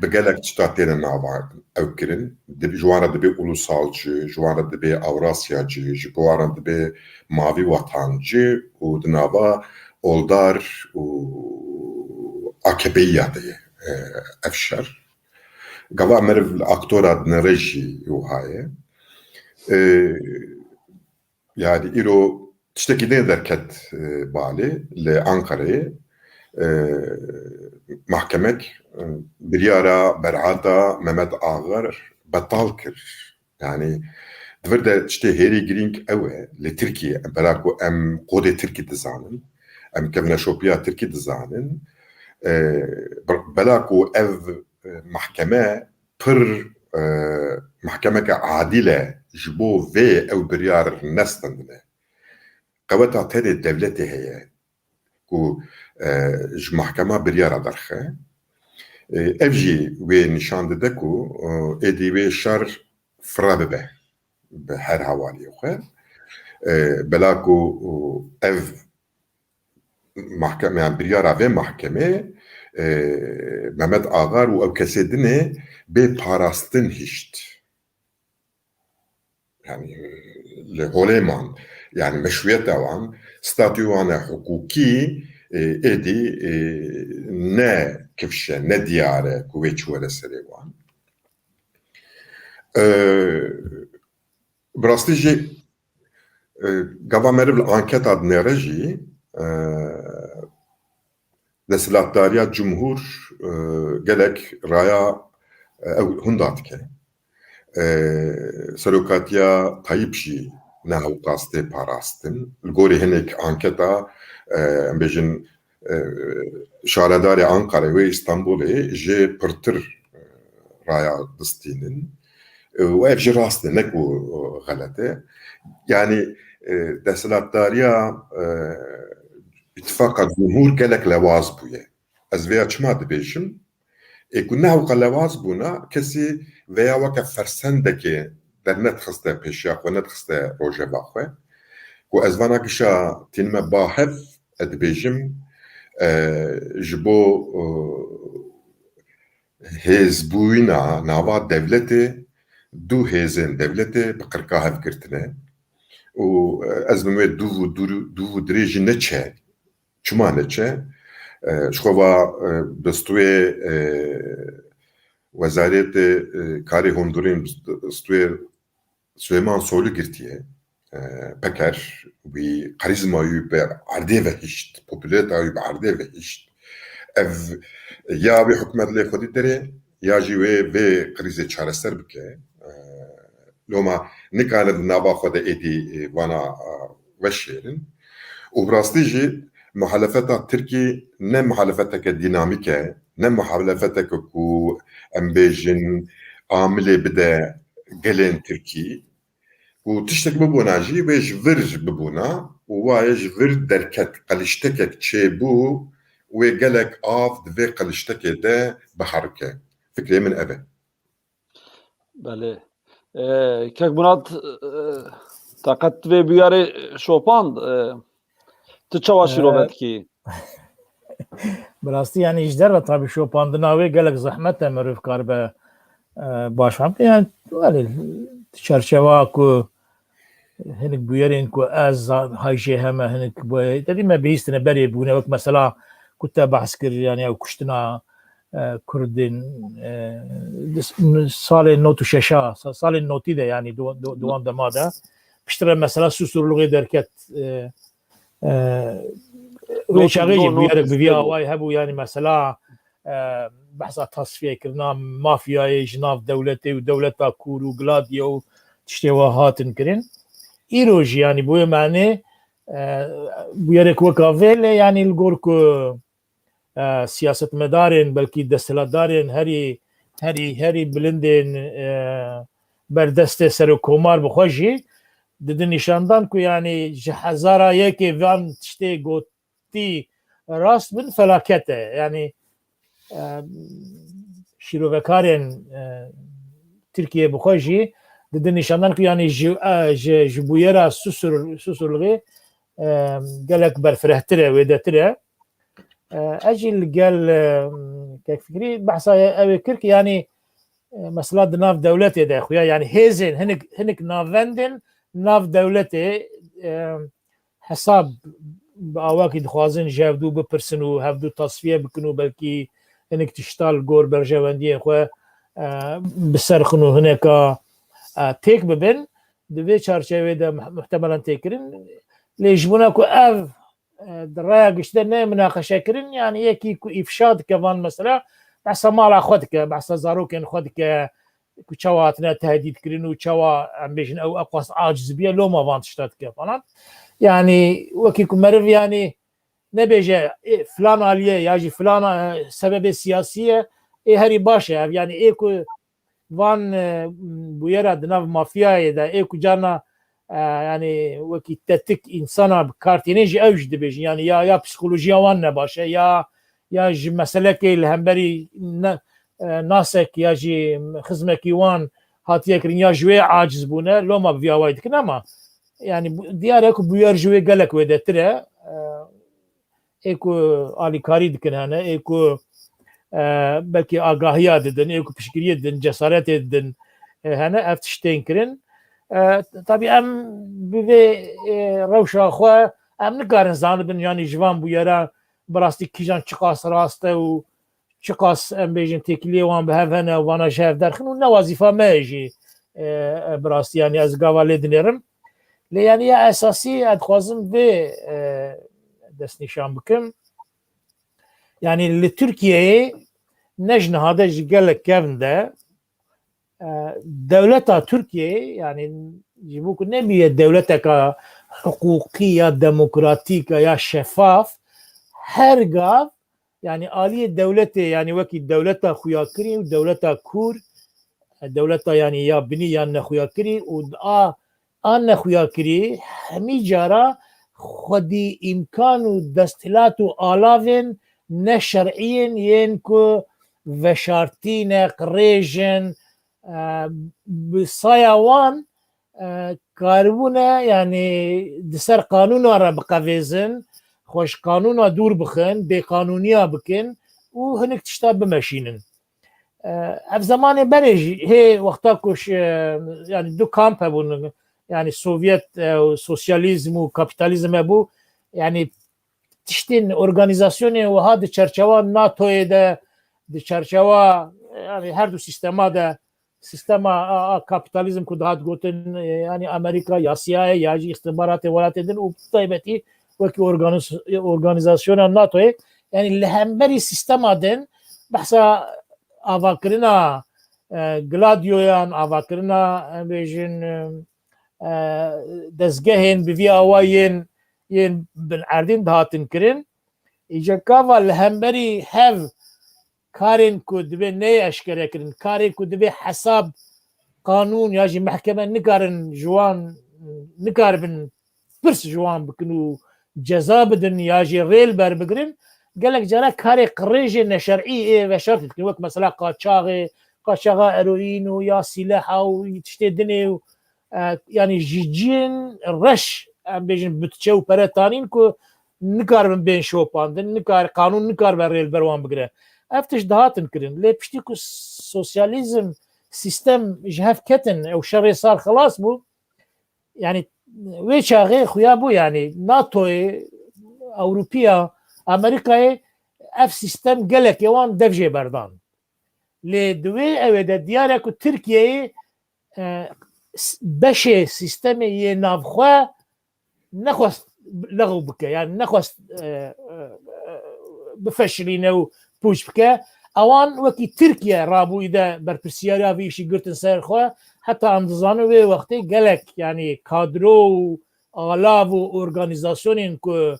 bi gelek tişta têne nava ew kirin. Dib-, ji wan re dibê ulusalcı, ji wan re dibê Avrasyacı, ji bo wan re dibê mavî watancı û di nava oldar û AKP'ya de ye, e, ev şer. Gava meriv li aktora dinere jî wiha ye. E, Yani îro tiştekî din derket, e, balê li Ankarayê, e, mahkemek, e, biryara berata Mehmet Agar betal kir. Yani di vir de tiştê hêrî girîng ew e, li Tirkiye, bela ku em kodê Tirkî dizanin, em kevneşopiya Tirkî dizanin, e, be-, bela ku ev, e, mahkeme pir, e, mahkemeke adîl e, ji bo vê ew biryar nestendine. Qeweta tenê dewletê heye. ku, e, ji mahkema biryara derxe. E, ev jî wê nîşan dide ku, e, êdî wê şer fire bibe bi her hevaliyê xwe. E, bela ku, e, ev mahkeme, yani biryara vê mahkemê, e, Mehmet Agar û ew kesê dinê bê parastin hişt. Yani li holê man, yani meşruiyeta wan, statû wan e hukukî, e, êdî, e, ne kifş e, ne diyar e ku wê çi were serê wan. E, bi rastî jî, e, gava meriv li anketa dinêre jî, e, desthilatdariya cumhur, e, gelek raya, e, ew hunda dike. E, serokatiya Tayyip jî ne hewqas tê parastin. Li gorî hinek anketa, e, em bêjin, e, şaredarê Ankarê wê Îstanbulê jê pirtir, e, raya distînin. E, û ev jî rast e, ne ku, e, xelet e. Yani, e, desthilatdariya, e, îtifaqa cumhur gelek lewaz bûye. Ez vêya çima dibêjim? Ê ku ne hewqa lewaz bûna, kesî vêya weke fersendekê dernedixiste pêşiya xwe, nedixiste rojeva xwe. Ku ez vana gişa tînime ba hev, ez dibêjim, e, ji bo, e, hêzbûyîna nava dewletê, du hêzên dewletê bi qirka hev girtine. Û, e, ez bi wê dûv û dûr-, dûv û dirê jî neçe. Çima neçe? E, ji xwe va, e, bi stûyê, e, Wezarêtê, e, Karê Hundirîn, stûyê Suleyman Soylu girtiye. E, Peker, wî karîzma wî bi erdê ve hişt, popûlarîta wî bi erdê ve hişt. Ev ya wê hikûmet lê xwedî derê, ya jî wê vê krîzê çareser bike. E, loma nikare di nava xwe de êdî, e, vana, e, veşêrin. Û bi rastî jî muhalefeta Tirkî ne muhalefeteke dînamîk e, ne muhalefeteke ku em bêjin amilê bide gelên Tirkî. Ku tiştek bibûna jî wê ji vir bibûna û wayê ji vir derket, qeliştekek çêbû, wê gelek av di vê qeliştekê de biherike. Fikrê min ev e. Belê. E, Kek Murat, e, teqet vê bûyerê şopand, e, tu çawa E, şîrove dikî? Bi rastî, yani, ji derve tabii şopandina wê gelek zehmet e, meriv karibe, e, baş fehm bike. Yani, belê, çerçeva ku hinek bûyerên ku ez za-, hay jê heme hinek bûye, tevî me bihîstine berê bûne, wek mesela ku te behs kir, yani ew kuştina, e, Kurdên, e, di s-, salên nod û şeş a, sa-, salên notî de, yani di wan, di, di wan dema de. Piştre mesela Susurluğê derket, e, e, wê çaxê jî bûyerek bi vî awayî hebû, yani mesela, e, behsa tasfiyekirina mafyayê ji nav dewletê û dewleta kûr û Gladiye û tiştê wa hatin kirin. Îro jî, yani, bi wê manê, e, bûyerek weka vê, lê, yani, li gor ku, e, siyasetmedarên, belkî desthilatdarên herî, herî, herî bilindên, e, berdestê serokkomar bi xwe jî didin nîşandan ku, yani, ji hezara yekê van tiştê got, tî rast bin felaket e. Yani, e, şîrovekarên, e, Tirkiye bi xwe jî didin nîşandan ku yani ji, e, ji, ji bûyera Susur-, Susurluğê, e, gelek berfirehtir e, wêdetir e. E, ez jî li gel, e, Kek Fikrî behsa ew ê kir ki yani, e, mesela di nav dewletê de xuya yani hêzên hinik, hinik navendin nav dewletê, e, hesab bi awakî dixwazin ji hevdû bipirsin û hevdû tasfiye bikin û belkî hinek tişta li gor berjewendiyên xwe, e, bi ser xin û hineka, e, têk bibin. Di vê çarçevê de muh-, muhtemelen tê kirin. Lê ji bona ku ev, e, di raya giştî de neyê minaqeşe kirin, yani yekî ku îfşa dike van mesela, behsa mala xwe dike, behsa zarokên xwe dike, ku çawa hatine tehdît kirin û çawa, em bêjin, ew eqwas aciz bûye, loma van tişta dike falan. Yani wekî ku meriv, yani nebêje, ê, filan aliyê ya jî filan, e, sebebê siyasî ye, ê herî baş e ev. Yani ê ku van, e, bûyera di nav mafyayê de, ê ku carna e, yani wekî tetik însana bi kar tînin jî ew jî dibêjin. Yani ya, ya psîkolojiya wan ne baş e, ya, ya ji meselekê li hemberî ne, e, nasek ya jî xizmekî wan hatiye kirin ya ji wê aciz bûne, loma bi vî awayî dikin ama yani bu, diyar e ku bûyer ji wê gelek wêdetir e. E, ê ku alîkarî dikin hene, ê ku, e, belkî agahiya didin, ê ku piştgiriyê didin, cesaretê didin, e, hene, ev tişt tên kirin. E, tabî em bi vê, e, rewşa xwe em nikarin zanibin, yanî ji van bûyera bi rastî kîjan çiqas rast e û çiqas, em bêjin, têkiliyê wan bi hev hene û vana ji hev derxin û ne wazîfa me ye jî, e, e, bi rastî, yanî ez gava lê dinêrim. Lê yanî ya esasî ez dixwazim vê, e, destnîşan bikim. Yanî li Tirkiyeyê ne ji niha de, ji gelek kevn de, e, dewleta Tirkiyeyê, yanî ji bo ku nebûye dewleteka hiqûqî ya demokratîk ya şefaf, her gav, yanî aliyê dewletê, yanî wekî dewleta xuyakirî û dewleta kûr, dewleta yanî ya binî ya nexuyakirî û a, a nexuyakirî hemî cara xwedî îmkan û desthilat û alavên neşer'î yên, yên ku veşartî ne, qirêj in, e, bi saya wan, e, karibûne, yanî di ser qanûna re biqevêzin, xwe ji qanûna dûr bixin, bêqanûniya bikin û hinek tişta bimeşînin. E, ev zemanê berê jî, hê wexta ku ji, e, yanî du kamp hebûn, yanî Sovyet, e, û sosyalîzm û kapîtalîzm hebû, yanî tiştên organîzasyonê wiha di çerçewa NATOyê de, di çerçewa, yanî her du sîstema de, sîstema a, a kapîtalîzm ku dihat gotin, e, yanî Amerîka ya siyayê ya jî îstihbaratê welatê din û bi taybetî wekî organîz-, organîzasyona NATOyê, yanî li hemberî sîstema din behsa avakirina, e, Gladioyan, avakirina, em bêjin, e, e, dezgehên bi vî awayên yên bin erdîn dihatin kirin. Îca gava li hemberî hev karên ku divê neyê eşkere kirin, karên ku divê hesab, qanûn ya jî mehkeme nikarin ji wan, nikaribin pirs ji wan bikin û ceza bidin ya jî rê li ber bigirin, gelek cara karê qirêjê neşer'î ê veşartî dikin. Wek mesela qaçaxê, qaçaxa eroîn û ya sîleha û tiştê dinê û, e, yanî ji cihên reş, em bêjin, bütçe û pere tanîn ku nikaribin bên şopandin, nikar, qanûn nikaribe rê li ber wan bigire. Ev tişt dihatin kirin. Lê piştî ku sosyalîzm sîstem ji hev ketin, ew şerê sar xilas bû, yanî wê çaxê xuya bû, yanî NATOyê, Ewropiya, Amerîkayê ev sîstem gelekê wan dev jê berdan. Lê di wê ewê de diyar e ku Tirkiyeyê, e, s-, beşê sîstemê yê navxwe nexwest lexw bike, yani nexwest, e, e, e, bifeşilîne û pûç bike. Ewan wekî Tirkiye rabûyî de berpirsiyariya vî îşî girtin ser xwe. Heta em dizanin wê wextê gelek, yani kadro û alav û organîzasyonên ku,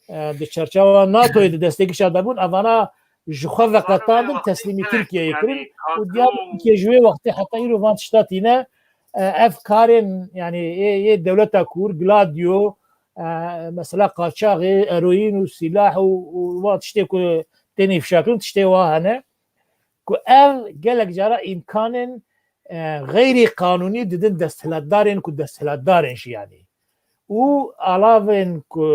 e, di çerçewa NATOyê di destegiş de bûn, evana ji xwe veqetandin, teslîmî Tirkiyeyê kirin û diyar Tirkiye ji wê wextê heta îro van tişta tîne, e, ev karên, yani, ê, ê dewleta kûr, Gladio, e, mesela qaçaxê, eroîn û sîlah û, û van tiştê ku tên îfşa kirin, tiştê wa hene ku ev gelek cara îmkanên, e, xeyrî qanûnî didin desthilatdarên ku desthilatdarên jî, yani. Û alavên ku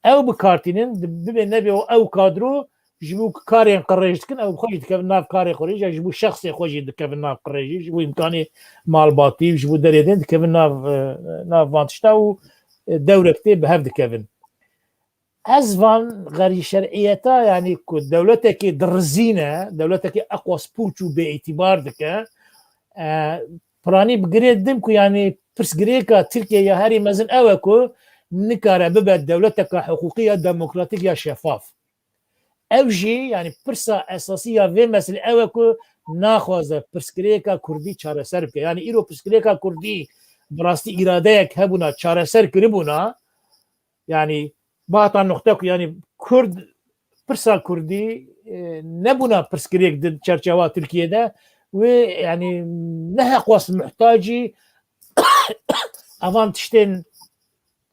ew bi kar tînin, di-, bibê nebê ew kadro ji bo ku karên qirêj dikin, ew bi xwe jî dikevin nav karê qirêj, ya ji bo şexsê xwe jî dikevin nav qirêjî, ji bo îmkanê malbatî, ji bo derê din dikevin nav, e, nav van tişta û, e, dewrek tê bi hev dikevin. Ez van xerî şer'iyeta, yani ku dewletekê dirizîne, dewletekê eqwas pûç û bêîtîbar dike, e, piranî bi girê didim ku yani pirsgirêka Tirkiye ya herî mezin ew e ku nikare bibe dewleteka hiqûqî ya demokratîk ya şefaf. Ew jî, yani pirsa esasî ya vê meselê ew e ku naxwaze pirsgirêka Kurdî çareser bike. Yani îro pirsgirêka Kurdî bi rastî îradeyek hebûna, çareser kiribûna, yani bihata noqte ku yani Kurd, pirsa Kurdî, e, nebûna pirsgirêk di çerçewa Tirkiye de, wê yani ne heqwas muhtacî evan tiştên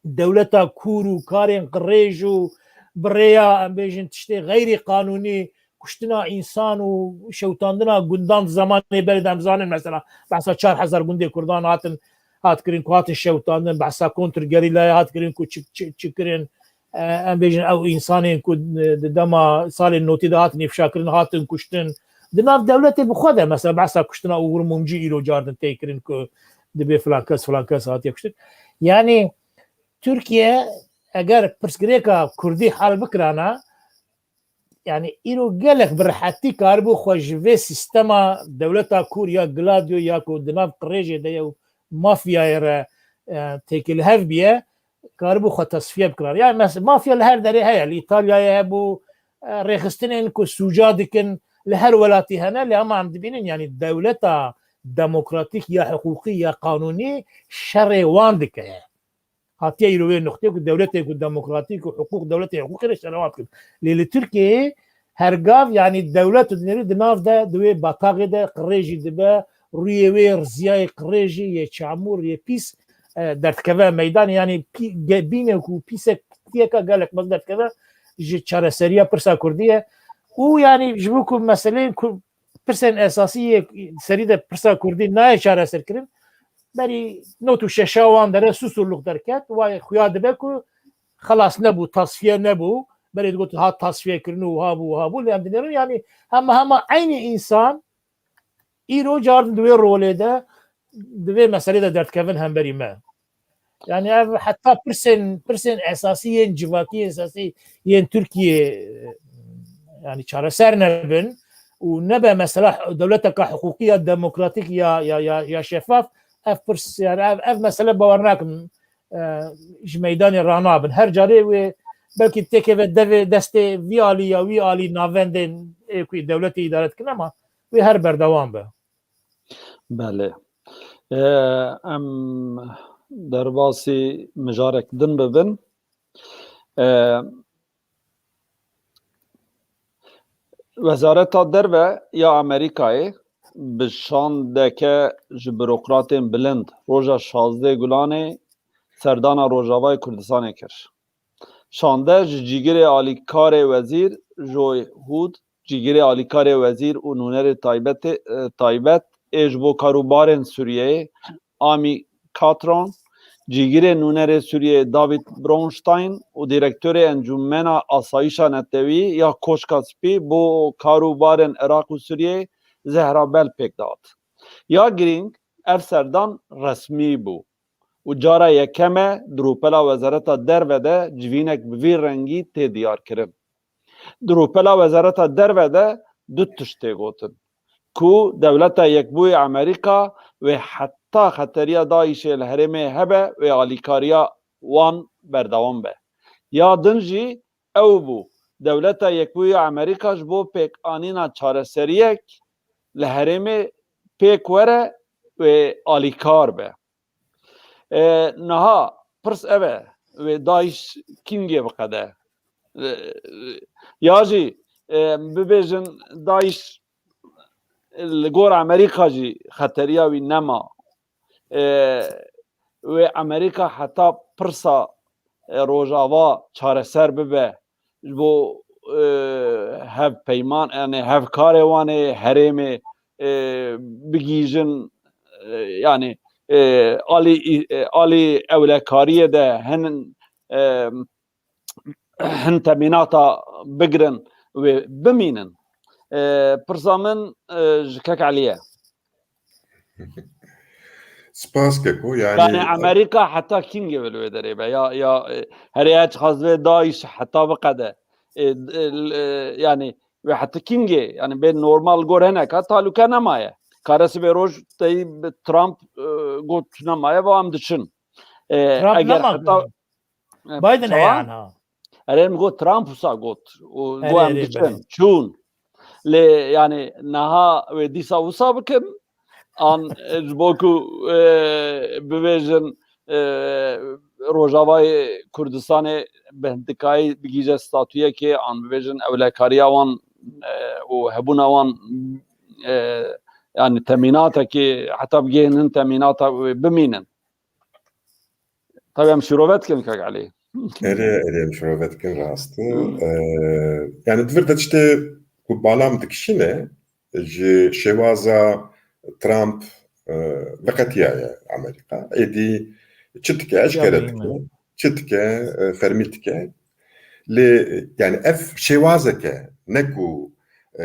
dewleta kûr û karên qirêj û bi rêya, em bêjin, tiştê xeyrî qanûnî, kuştina însan û şewtandina gundan di zemanê berê de em zanin, mesela behsa çar hezar gundê kurdan hatin, hat kirin ku hatin şewtandin, behsa kontrgerîlayê hat kirin ku çi, çi, çi kirin, e, em bêjin ew însanên ku, e, di dema salên notî de hatin îfşa kirin, hatin kuştin. Di nav dewletê bi xwe de mesela behsa kuştina Uğur Mumcu îro cardin tê kirin ku dibê filan kes, filan kes hatiye kuştin. Yani Tirkiye eger pirsgirêka kurdî hel bikirana, yani îro gelek bi rehetî karibû xwe ji vê sîstema dewleta kûr ya Gladio ya ku di nav qirêjê de ye û mafyayê re, e, têkil hev biye, karibû xwe tasfiye bikirana. Yani mes-, mafya li her derê heye, li Îtalyayê hebû, e, rêxistinên ku sûca dikin li her welatî hene, lê hema em dibînin, yani dewleta demokratîk ya hiqûqî ya qanûnî şerê wan dike. Hatiye îro wê nuqtê ku dewletê ku demokratîk û hiqûq, dewletê hiqûqê re şerê wan dikin. Lê li Tirkiyeyê hergav, yani dewlet û dinêrî di nav de di wê bataxê de qirêjî dibe, rûyê wê riziyayê qirêjî yê çamûr, yê pîs, e, derdikeve meydanê, yani pî-, ge-, bînek û pîsek tiyeka gelek mezin derdikeve ji çareseriya pirsa kurdî ye. Û yani ji bo ku meseleyên ku-, pirsên esasî yê serî de pirsa kurdî nayê çareserkirin, berî not û şeşa wan dere sûsûrlûq derket, wa xuya dibe ku xelas nebû, tasfiye nebû, berê digot ha tasfiye kirin û ha bû, ha bû, lê em dinêrin, yani hema hema eynî însan îro cardin di wê rolê de, di vê meselê de derdikevin hemberî me. Yani ev heta pirsên, pirsên esasî yên civakî, esasî yên Tirkiyê, yani çareser nebin û nebe mesela dewleteka hiqûqî ya demokratîk ya, ya, ya, ya şeffaf, ev pirs, yani ev, ev mesele bawer nakim, e, ji meydanê ranabin. Her carê wê belkî têkeve devê destê vî alî ya wî alî navendên ê ku dewletê îdare dikin, ama wê her berdewam be. Belê. Ee, em derbasî mijarek din bibin. Ee, Wezareta Derve ya Amerîkayê bi şandeke ji burokratên bilind roja şazdeh Gulanê serdana Rojavayê Kurdistanê kir. Şande ji cîgirê alîkarê wezîr Joy Hood, cîgirê alîkarê wezîr û nûnerê taybetê, e, taybet ê ji bo karûbarên Sûriyeyê Amî Katran, cîgirê nûnerê Sûriyeyê David Bronstein û direktorê Encûmena Asayîşa Netewî ya Koşka Spî bo karûbarên Iraq û Sûriyeyê Zehra Bel pêk dihat. Ya girîng, ev serdan resmî bû û cara yekem e di rûpela Wezareta Derve de civînek bi vî rengî tê diyarkirin. Di rûpela Wezareta Derve de du tişt tê gotin, ku Dewleta Yekbûyî Amerîka wê heta xeteriya DAIŞê li herêmê hebe, wê alîkariya wan berdewam be. Ya din jî ew bû, Dewleta Yekbûyî Amerîka ji bo pêkanîna çareseriyek li herêmê pêk were, wê alîkar be. E, niha pirs ev e, wê DAIŞ kîngê biqede? E, ya jî, e, bibêjin DAIŞ li gor Amerîka jî xeteriya wî nema. E, wê Amerîka heta pirsa, e, Rojava çareser bibe, ji bo, e, hevpeyman, yani hevkarê wan ê herêmê, e, bigihîjin, e, yani, e, alî, e, alî ewlekariyê de hin, e, hin temînata bigirin wê bimînin. E, pirsa min, e, ji Kek Elî ye. Spas Keko, yani Yani Amerîka heta kîngê wê li wê derê be? Ya, ya, e, herê ya çiqas divê DAIŞ heta biqede. E, e, e, yani wê heta kîngê, yani bê normal gor hineka talûke nemaye. Kare sibê roj tey bi Trump, e, got nemaye ve em diçin. E, Trump eger nema heta, e, Biden çawa? Heye ana. Erê, min got Trump wisa got. Û Erê, got em erê, diçin. Belê. Çûn. Lê yani niha wê dîsa wisa bikin? An, e, ji bo ku, e, bibêjin, e, Rojavayê Kurdistanê bi hindikayî bigihîje statuyekê, an bibêjin ewlekariya wan, e, û hebûna wan, e, yani temînatekê, heta bigihînin temînata wê bimînin. Tabii em şirove dikin kak Elî. Erê, erê, em şirove dikin rast. Ee, yani di vir de tiştê ku bala min dikişîne, ji şêwaza Trump e, veqetiyaye Amerîka. Êdî çi dike, eşkere dike. Çi dike, e, fermî dike. Lê yani ev şêwazeke, ne ku e,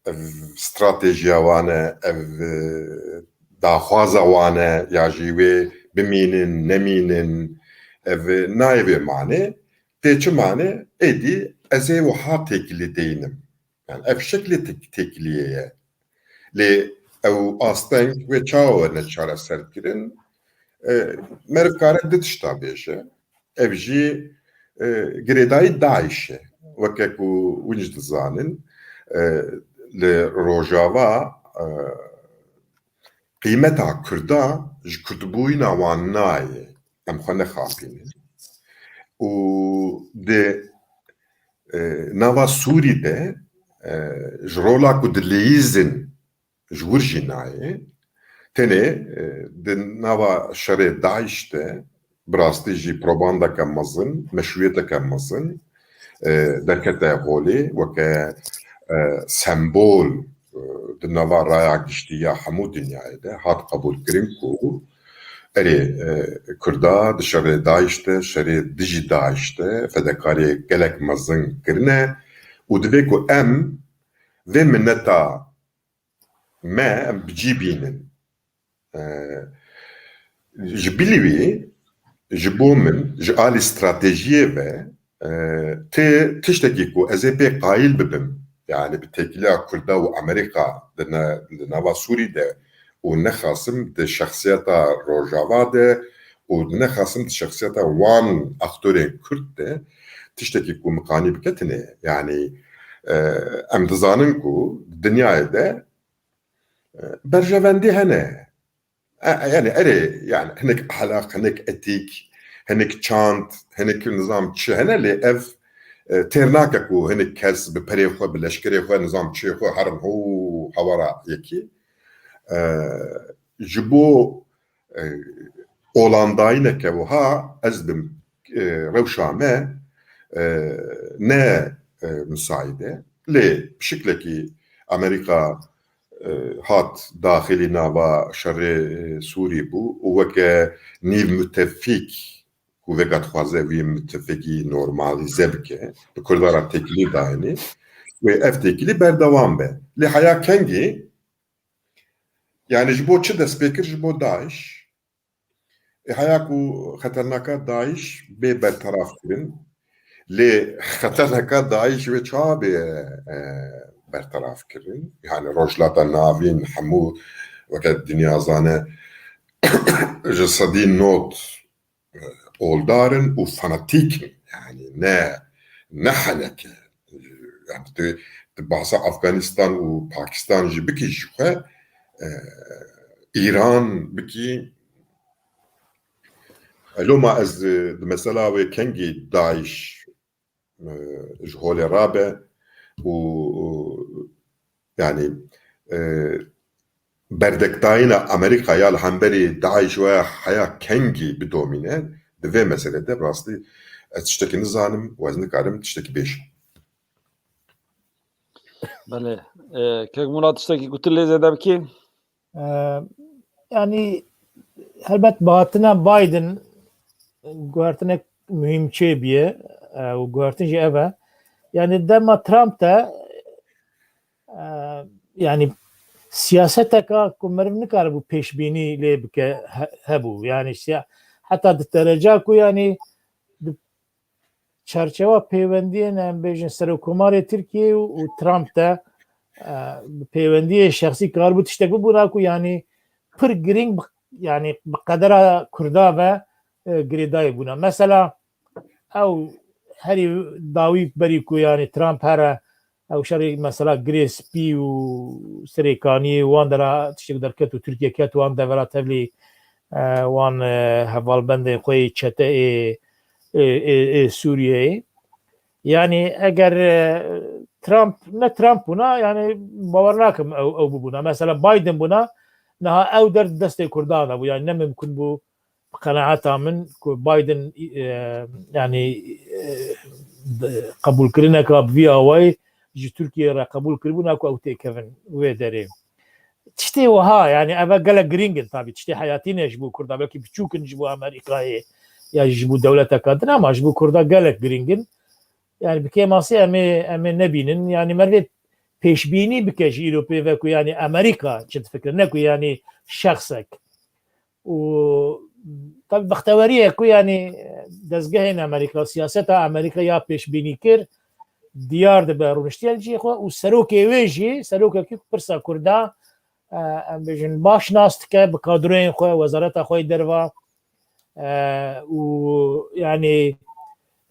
ev stratejiya wan e, ev e, daxwaza wan e, ya jî wê bimînin, nemînin, ev e, nayê vê manê. Tê çi manê? Êdî ez ê wiha têkilî deynim. Yani ev şeklê tek-, têkiliyê ye. Lê ew asteng wê çawa werne çareserkirin? E, meriv kare du tişta bêje. Ev jî e, girêdayî DAIŞ e. Weke ku hûn jî dizanin, e, li Rojava e, qîmeta Kurda ji Kurdbûyîna wan nayê. Em xwe nexapînin. Û di e, nava Sûrî de e, ji rola ku dileyîzin ji wir jî nayê. Tenê e, di nava şerê DAIŞ de bi rastî jî probandeke mezin, meşrûyeteke mezin e, derkete holê weke e, sembol e, di nava raya giştî ya hemû dinyayê de hat qebûlkirin ku erê e, Kurda di şerê DAIŞ de, şerê dijî DAIŞ de fedekariyê gelek mezin kirine û divê ku em vê mineta me em bi cî bînin. E, ji bilî wî, ji bo min, ji alî stratejiyê ve e, tê tiştekî ku ez ê pê qayîl bibim, yani bi têkiliya Kurda û Amerîka di ne-, di nava Sûrî de û nexasim di şexsiyeta Rojava de û nexasim di şexsiyeta wan aktorên Kurd de tiştekî ku min qanî bike tune ye. Yani e, em dizanin ku di dinyayê de e, berjevendî hene. E, e, yani erê, yani hinek ahlak, hinek etîk, hinek çand, hinek nizam çi hene lê ev e, têr nake ku hinek kes bi perê xwe, bi leşkerê xwe, nizam çiyê xwe herin hû hewara yekî. E, ji bo e, olandayîneke wiha ez bim e, rewşa me e, ne e, misayîd e. Lê bi şiklekî Amerîka e, hat daxilî nava şerê e, Sûrî bû û weke nîv mutefîk ku veka dixwaze wî mutefekî normalîze bike, bi Kurda re têkilî dayêne, wê ev têkilî berdewam be. Lê heya kengî, yani ji bo çi dest pê kir? Ji bo DAIŞ. Ê heya ku xeternaka DAIŞ bê berteraf kirin, lê xeternaka DAIŞ wê çawa bê e, berteraf kirin? Yani Rojhilata Navîn hemû weke dinya zane ji sedî nod e, oldar in û fanatîk in. Yani ne, ne heneke. Yani tu, tu bahsa Afganistan û Pakistan jî bikî ji xwe, e, Îran bikî. Loma ez, e, di mesela wê kengî DAIŞ e, ji holê rabe û, û yani e, berdekdayîna Amerîka ya li hemberî DAIŞ waya heya kengî bidomîne, di vê meselê de rastî ez tiştekî nizanim û ez nikarim tiştekî bêjim. Belê. E, Kek Murat, tiştekî ku tu lê zêde bikî? E, yani helbet bi hatina Biden guhertinek muhîm çêbûye, e, û guhertin jî ev e. Yani dema Trump de e, yani siyaseteka ku meriv nikaribû pêşbînî lê bike he-, hebû. Yani siya-, heta di dereca ku yani di çarçewa peywendiyên, em bêjin, Serokkomarê Tirkiyê û, û Trump de, e, bi peywendiyê şexsî karibû tiştek bibûna ku yani pir girîng bi, yani bi qedera Kurda ve e, girêdayî bûna. Mesela ew herî dawî berî ku yani Trump here ew şerî mesela Girê Spî û Serêkaniyê wan dera tiştek derket û Tirkiye ket wan devera tevlî e, wan e, hevalbendên xwe yê çete ê, ê, ê, ê Sûriyeyê. Yani eger e, Trump, ne Trump bûna, yani bawer nakim ew, ew bibûna. Mesela Biden bûna, niha ew derd destê Kurdan de bû. Yani ne mimkun bû bi qenaeta min ku Biden, e, yanî, e, de-, qebûlkirineka bi vî awayî ji Tirkiyeyê re qebûl kiribûna ku ew têkevin wê derê. Tiştê wiha, yanî, ev gelek girîng in tabî. Tiştê heyatî ne ji bo Kurda, belkî biçûk in ji bo Amerîkayê ya ji bo dewleteka din, ama ji bo Kurda gelek girîng in. Yanî bi kêmasî em ê, em ê nebînin. Yanî merivê pêşbînî bike ji îro pê ve ku yanî Amerîka çi difikire, ne ku yanî şexsek. Û tabî bextewerî ye ku yanî dezgehên Amerîka, siyaseta Amerîka ya pêşbînî kir, diyar dibe rûniştiyên cihê xwe û serokê wê jî, serokekî ku pirsa Kurda, e, em bêjin baş nas dike, bi kadroyên xwe, wezareta xwe yê derva, e, û yanî,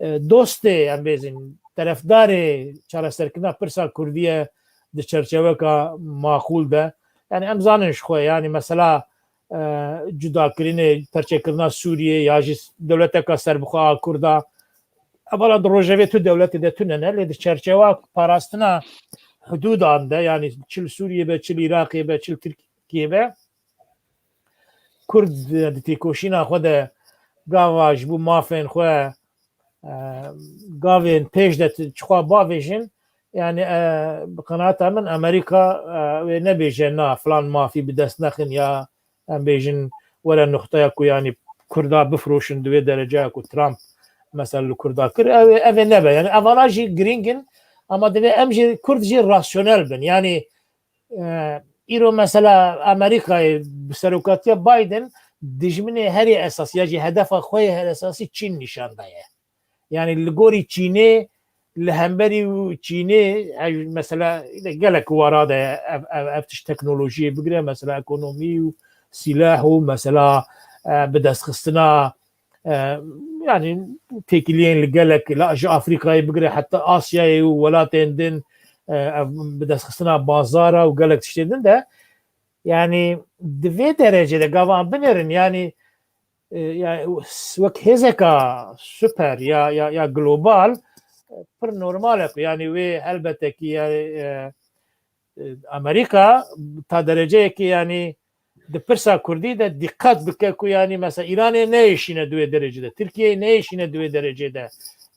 e, dostê, em bêjin terefdarê çareserkirina pirsa Kurdî ye di çerçeveka maqûl de. Yanî em zanin ji xwe, yanî mesela, e, cudakirinê, perçekirina Sûriyê ya jî dewleteka serbixwe a Kurda, evala di rojevê tu dewletê de tune ne, lê di çerçewa parastina hudûdan de, yanî çi li Sûriyê be, çi li Iraqê be, çi li Tirkiyê be, Kurd di têkoşîna xwe de gava ji bo mafên xwe, e, gavên pêş de tu çixwa bavêjin, yanî, e, bi qenaeta min Amerîka, e, wê nebêje na filan mafî bi dest nexin ya em bêjin were nuxteya ku yanî Kurda bifiroşin di wê dereceya ku Trump mesela li Kurda kir, ev ê, ev ê nebe. Yanî evana jî girîng in, ama divê em jî Kurd jî rasyonel bin. Yanî, e, îro mesela Amerîkayê bi serokatiya Biden dijminê herî esasî ya jî hedefa xwe yê her esasî Çîn nîşan daye. Yanî li gorî Çînê, li hemberî û Çînê, ev mesela gelek wara de ev, ev, ev tişt teknolojiyê bigire, mesela ekonomî û sîleh û mesela, e, bidestxistina, e, yanî têkiliyên li gelek, la ji Afrîkayê bigire heta Asyayê û welatên din, e, ev bidestxistina bazara û gelek tiştên din de, yanî di vê derecê de gava em binêrin, yanî, e, ya, wek hêzeka super ya, ya, ya global, e, pir normal e ku, yanî wê helbete ki, yanî, e, e, Amerîka ta dereceyekî, yanî di pirsa Kurdî de dîqet bike ku, yanî mesela Îranê neyêşîne di wê derecê de, Tirkiyeyê neyêşîne di wê derecê de.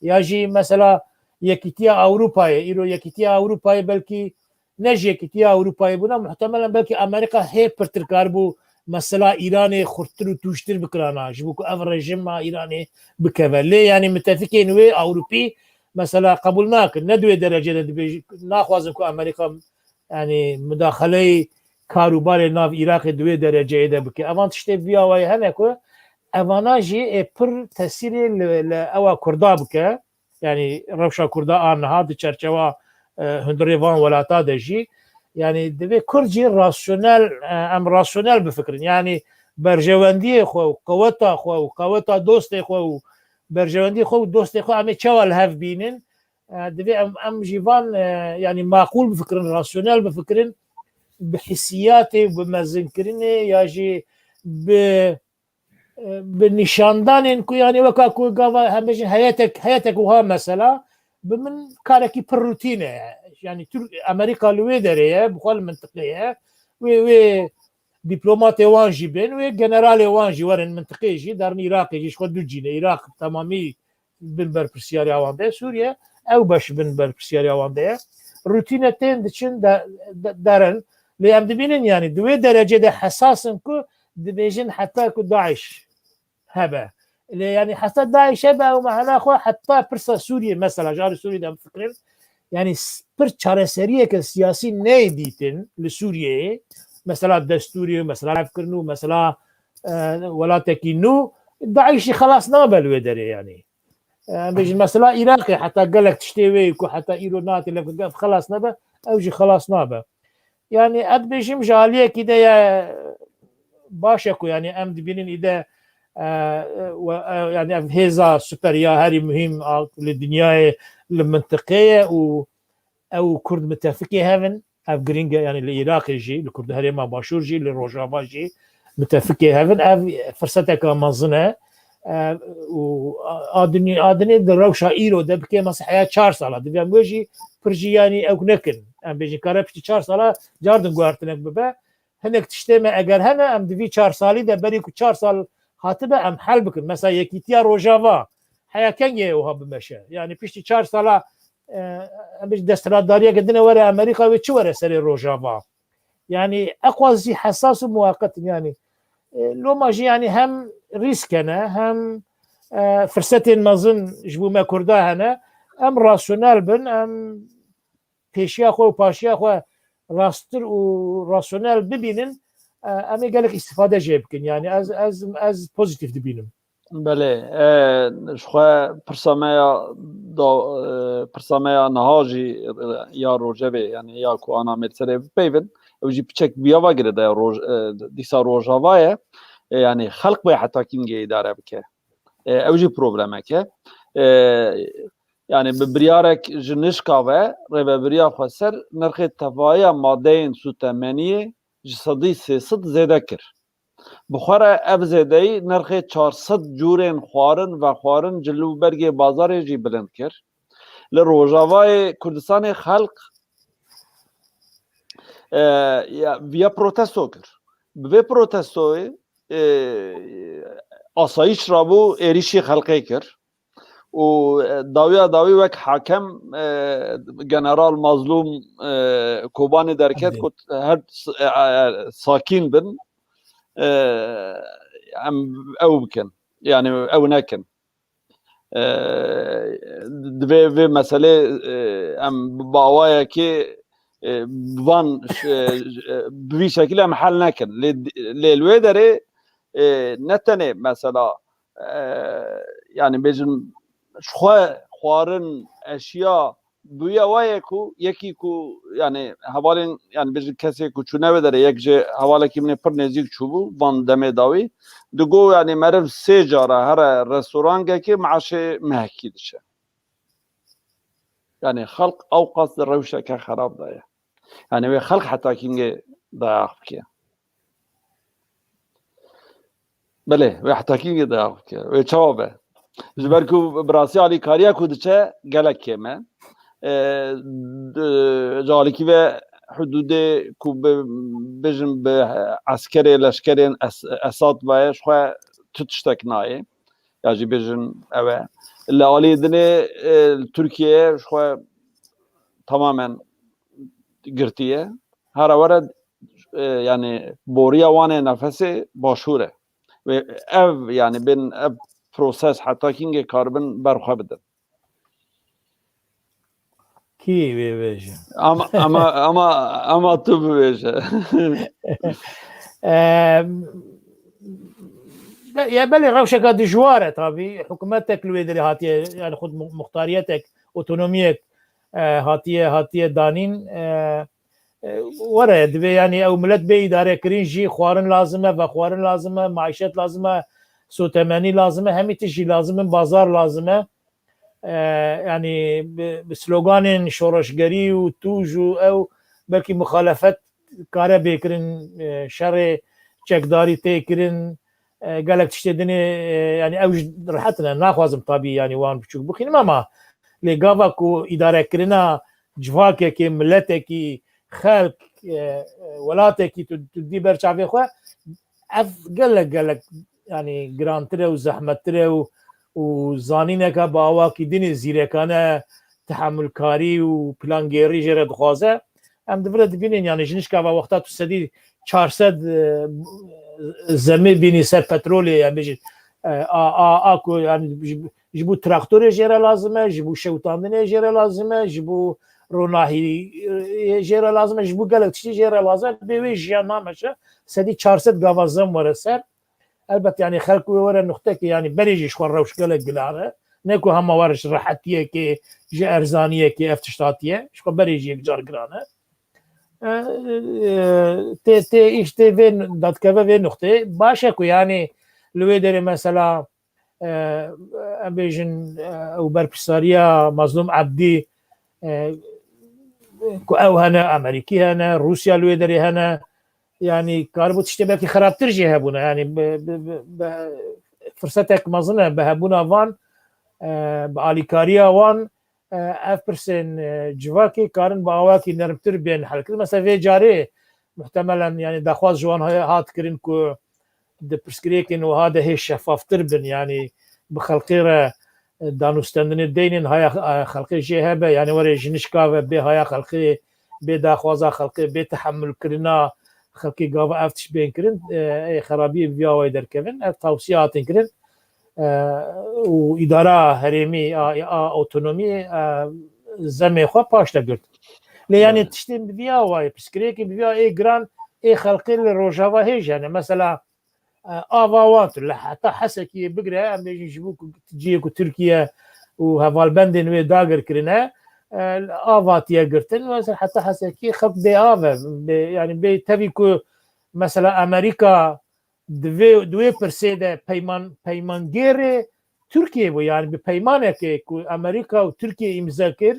Ya jî mesela Yekîtiya Ewropayê, îro Yekîtiya Ewropayê belkî ne ji Yekîtiya Ewropayê bûna, muhtemelen belkî Amerîka hê pirtir karibû mesela Îranê xurttir û tûjtir bikirana, ji bo ku ev rejîma Îranê bikeve. Lê yanî mitefikên wê Ewropî mesela qebûl nakin. Ne di wê derecê de dibêjin, naxwazin ku Amerîka, yanî, mudaxeleyê karûbarê nav Iraqê di wê dereceyê de bike. Evan tiştê vî awayî hene ku evana jî ê pir tesîrê li, li ewa Kurda bike. Yanî rewşa Kurda a niha di çerçewa, e, hundirê van welata de jî, yanî divê Kurd jî rasyonel, e, em rasyonel bifikirin. Yanî berjewendiyê xwe û qeweta xwe û qeweta dostê xwe û berjewendiyê xwe û dostê xwe em ê çawa li hev bînin? E, divê em, em jî van, e, yanî maqûl bifikirin, rasyonel bifikirin, bi hissiyatê, bi mezinkirinê ya jî bi bi nîşandanên ku, yanî, weka ku gava, em bêjin, heyetek, heyetek wiha mesela, bi min karekî pir rutîn e. Yanî Türk, Amerîka li wê derê ye, bi xwe li mintiqê ye. Wê, wê dîplomatê wan jî bên, wê generalê wan jî werin mintiqê jî, derin Iraqê jî, ji xwe du cî ne. Iraq temamî bin berpirsiyariya wan de, Sûriye ew beş bin berpirsiyariya wan de ye. Rutîne tên diçin de, de, derin. Lê em dibînin, yanî di wê derecê de hesas in ku dibêjin heta ku DAIŞ hebe. Lê yanî heta DAIŞ hebe, ew mehela xwe heta pirsa Sûriye, mesela, ji alî Sûriye de em fikirin, yanî s-, pir çareseriyeke siyasî neyê dîtin li Sûriyeyê. Mesela destûrê, mesela hevkirin û mesela, e, welatekî nû, DAIŞ jî xelas nabe li wê derê, yanî. Em bêjin mesela Iraqê heta gelek tiştê wê ku heta îro nate levkirke, ev xelas nebe, ew jî xelas nabe. Yanî ez dibêjim ji aliyekî de ye baş e ku, yanî, em dibînin îde, e, we, e, yanî ev hêza super ya herî muhîm a li dinyayê, li mintiqê ye û ew Kurd mitefikê hev in. Ev girîng e, yanî li Iraqê jî, li Kurd-, Herêma Başûr jî, li Rojava jî mitefikê hev in. Ev firseteke mezin e. E, û a, a dinya, a dinê di rewşa îro de bike, mesela heya çar sala. Divê em wê jî pir jî, yanî, ew nekin. Em bêjin kare piştî çar sala cardin guhertinek bibe. Hinek tiştê me eger hene, em di vî çar salî de, berî ku çar sal Hatibe em hel bikin. Mesela Yekîtiya Rojava heya kengê wiha bimeşe. Yani piştî çar sala, e, em bêjin desthilatdariyeke din e were Amerîka wê çi were serê Rojava. Yani eqwa zî hesas û muwaqet in. Yani, e, loma jî yani hem rîsk hene, hem, e, firsetên mezin ji bo me Kurda hene. Em rasyonel bin, em pêşiya xwe û paşiya xwe rasttir û rasyonel bibînin, e, em ê gelek îstîfade jê bikin. Yani ez, ez, ez pozîtîf dibînim. Belê, e, ji xwe pirsa me ya da, e, pirsa me ya niha jî, e, ya rojevê, yani ya ku ana mêrserê bipeyvin, ew jî piçek biya va girêdaye roj-, e, dîsa Rojava ye. E, yani xelq wê heta kîngê îdare bike. E, ew jî problemek e. E, yani bi biryarek ji nişka ve rêvebiriya xweser nirxê tevahiya madeyên sûtemeniyê ji sedî sê sed zêde kir. Bi xwe re ev zêdeyî nirxê çar sed cûrên xwarin, vexwarin, cil û bergê bazarê jî bilind kir. Li Rojavayê Kurdistanê xelk, e, ya, viya protesto kir. Bi vê protestoyê, e, asayîş rabû êrîşî xelkê kir. Û, e, dawiya dawî wek hakem, e, General Mazlûm, e, Kobanê derket, Hadi. Got her s-, e, e, sakîn bin, e, em ew bikin. Yani ew nekin. E, divê vê meselê, e, em bi awayekê, e, van, e, e, bi vî şekilê em hel nekin. Lê, lê li wê derê, e, ne tenê mesela, e, yani bêjin ji xwe xwarin eşya bûye wa ye ku yekî ku yani hevalên yani bêjin kesê ku çûne wê derê yek ji hevalekî min ê pir nêzîk çûbû van demê dawî digo yani meriv sê cara here restorangekê meaşê mehekî diçe. Yani xelq ewqas di rewşeke xerab de ye. Yani wê xelq heta kîngê dayax bike. Belê, wê heta kîngê dayax bike. Wê çawa be? Ji ber ku bi rastî alîkariya ku diçe gelek kêm e. E, di, ji alîkî ve hudûdê ku bi, bijin bi eskerê, leşkerên Es-, Esad ve ji xwe tu tiştek nayê. Ya jî bêjin ew e. Li alî dinê, e, li Tirkiyeyê ji xwe tamamen girtiye. Hera were, e, yani boriya wan ê nefesê başûr e. Ve ev, yani bên ev proses heta kîngê karibin ber xwe bidin. Kî wê bêje? Ama, ama, ama, ama tu bibêje. Em, be-, ya belê rewşeka dijwar e tabî. Hikûmetek li wê derê hatiye, yani xud mu-, muxtariyetek, otonomiyek, e, hatiye, hatiye danîn. E, e, were, divê yani ew milet bê îdarekirin jî xwarin lazim e, vexwarin lazim e, maîşet lazim e, sotemenî lazim e, hemî tişt jî lazim in, bazar lazim e. E, yani bi, bi sloganên şoreşgerî û tûj û ew belkî muxalefet kare bê kirin, e, şerê çekdarî tê kirin, e, gelek tiştê dinê, e, yani ew ji rehet ne, naxwazim tabî yani wan biçûk bixînim ama lê gava ku îdarekirina civakekê, miletekî, xelk, e, welatekî tu, tu dî ber çavê xwe, ev gelek, gelek, yani girantir e û zehmettir e û, û zanîneke bi awakî dinê zîrekane, tehemulkarî û plangêrî jê re dixwaze. Em di vir de dibînin, yani ji nişka ve wexta tu sedî çar sed, e, zemê bînî ser petrolê, em bêjin, e, a, a, a ku, yani ji, ji bo traktorê jê re lazim e, ji bo şewitandinê jê re lazim e, ji bo ronahiyê jê re lazim e, ji bo gelek tiştî jê re lazim e, bê wê jiyan nameşe, sedî çar sed gava zem were ser. Elbet, yani xelk wê were nuxtekê, yani berê jî ji xwe rewş gelek giran e. Ne ku hema were ji rehetiyekê, ji erzaniyekê ev tişt hatiye. Ji xwe berê jî yekcar giran e. E, e, tê, tê îş tê vê dadkeve vê nuxtê. Baş e ku yani li wê derê mesela, e, em bêjin, e, ew berpirsariya Mazlûm Ebdî, e, ku ew hene, Amerîkî hene, Rûsya li wê derê hene, yani karibû tiştê belkî xerabtir jî hebûna. Yani bi, bi, bi, bi, firsetek mezin e bi hebûna van, e, bi alîkariya wan, e, ev pirsên, e, civakê karin bi awakî nermtir bên helkirin. Mesela vê carê muhtemelen yani daxwaz ji wan haya hat kirin ku, di pirsgirêkên wiha de hê şefaftir bin, yanî bi xelkê re, e, danûstendinê deynên haya, e, xelkê jê hebe, yanî were ji nişka ve bê haya xelkê, bê daxwaza xelkê, bê tehemulkirina xelkê gava ev tişt bên kirin, e, ê xerabiyê bi vî awayî derkevin. Ev tawsiye hatin kirin, e, û îdara herêmî a, a otonomî, e, zemê xwe paş de girt. Lê yanî Evet. tiştên bi vî awayî, pirsgirêkên bi vî awayî ê giran ê xelkê li Rojava hêj hene. Mesela, e, ava wan tu li heta Hesekiyê bigire, em bêjin ji bo ku cihê ku Tirkiye û hevalbendên wê dagir kirine, e, ava tiye girtin, mesela heta Hesekiyê xelk bê av e, bê, yanî bê tevî ku mesela Amerîka di vê, di wê pirsê de peyman, peymangêrê Tirkiye bû, yanî bi peymanekê ku Amerîka û Tirkiye îmze kir,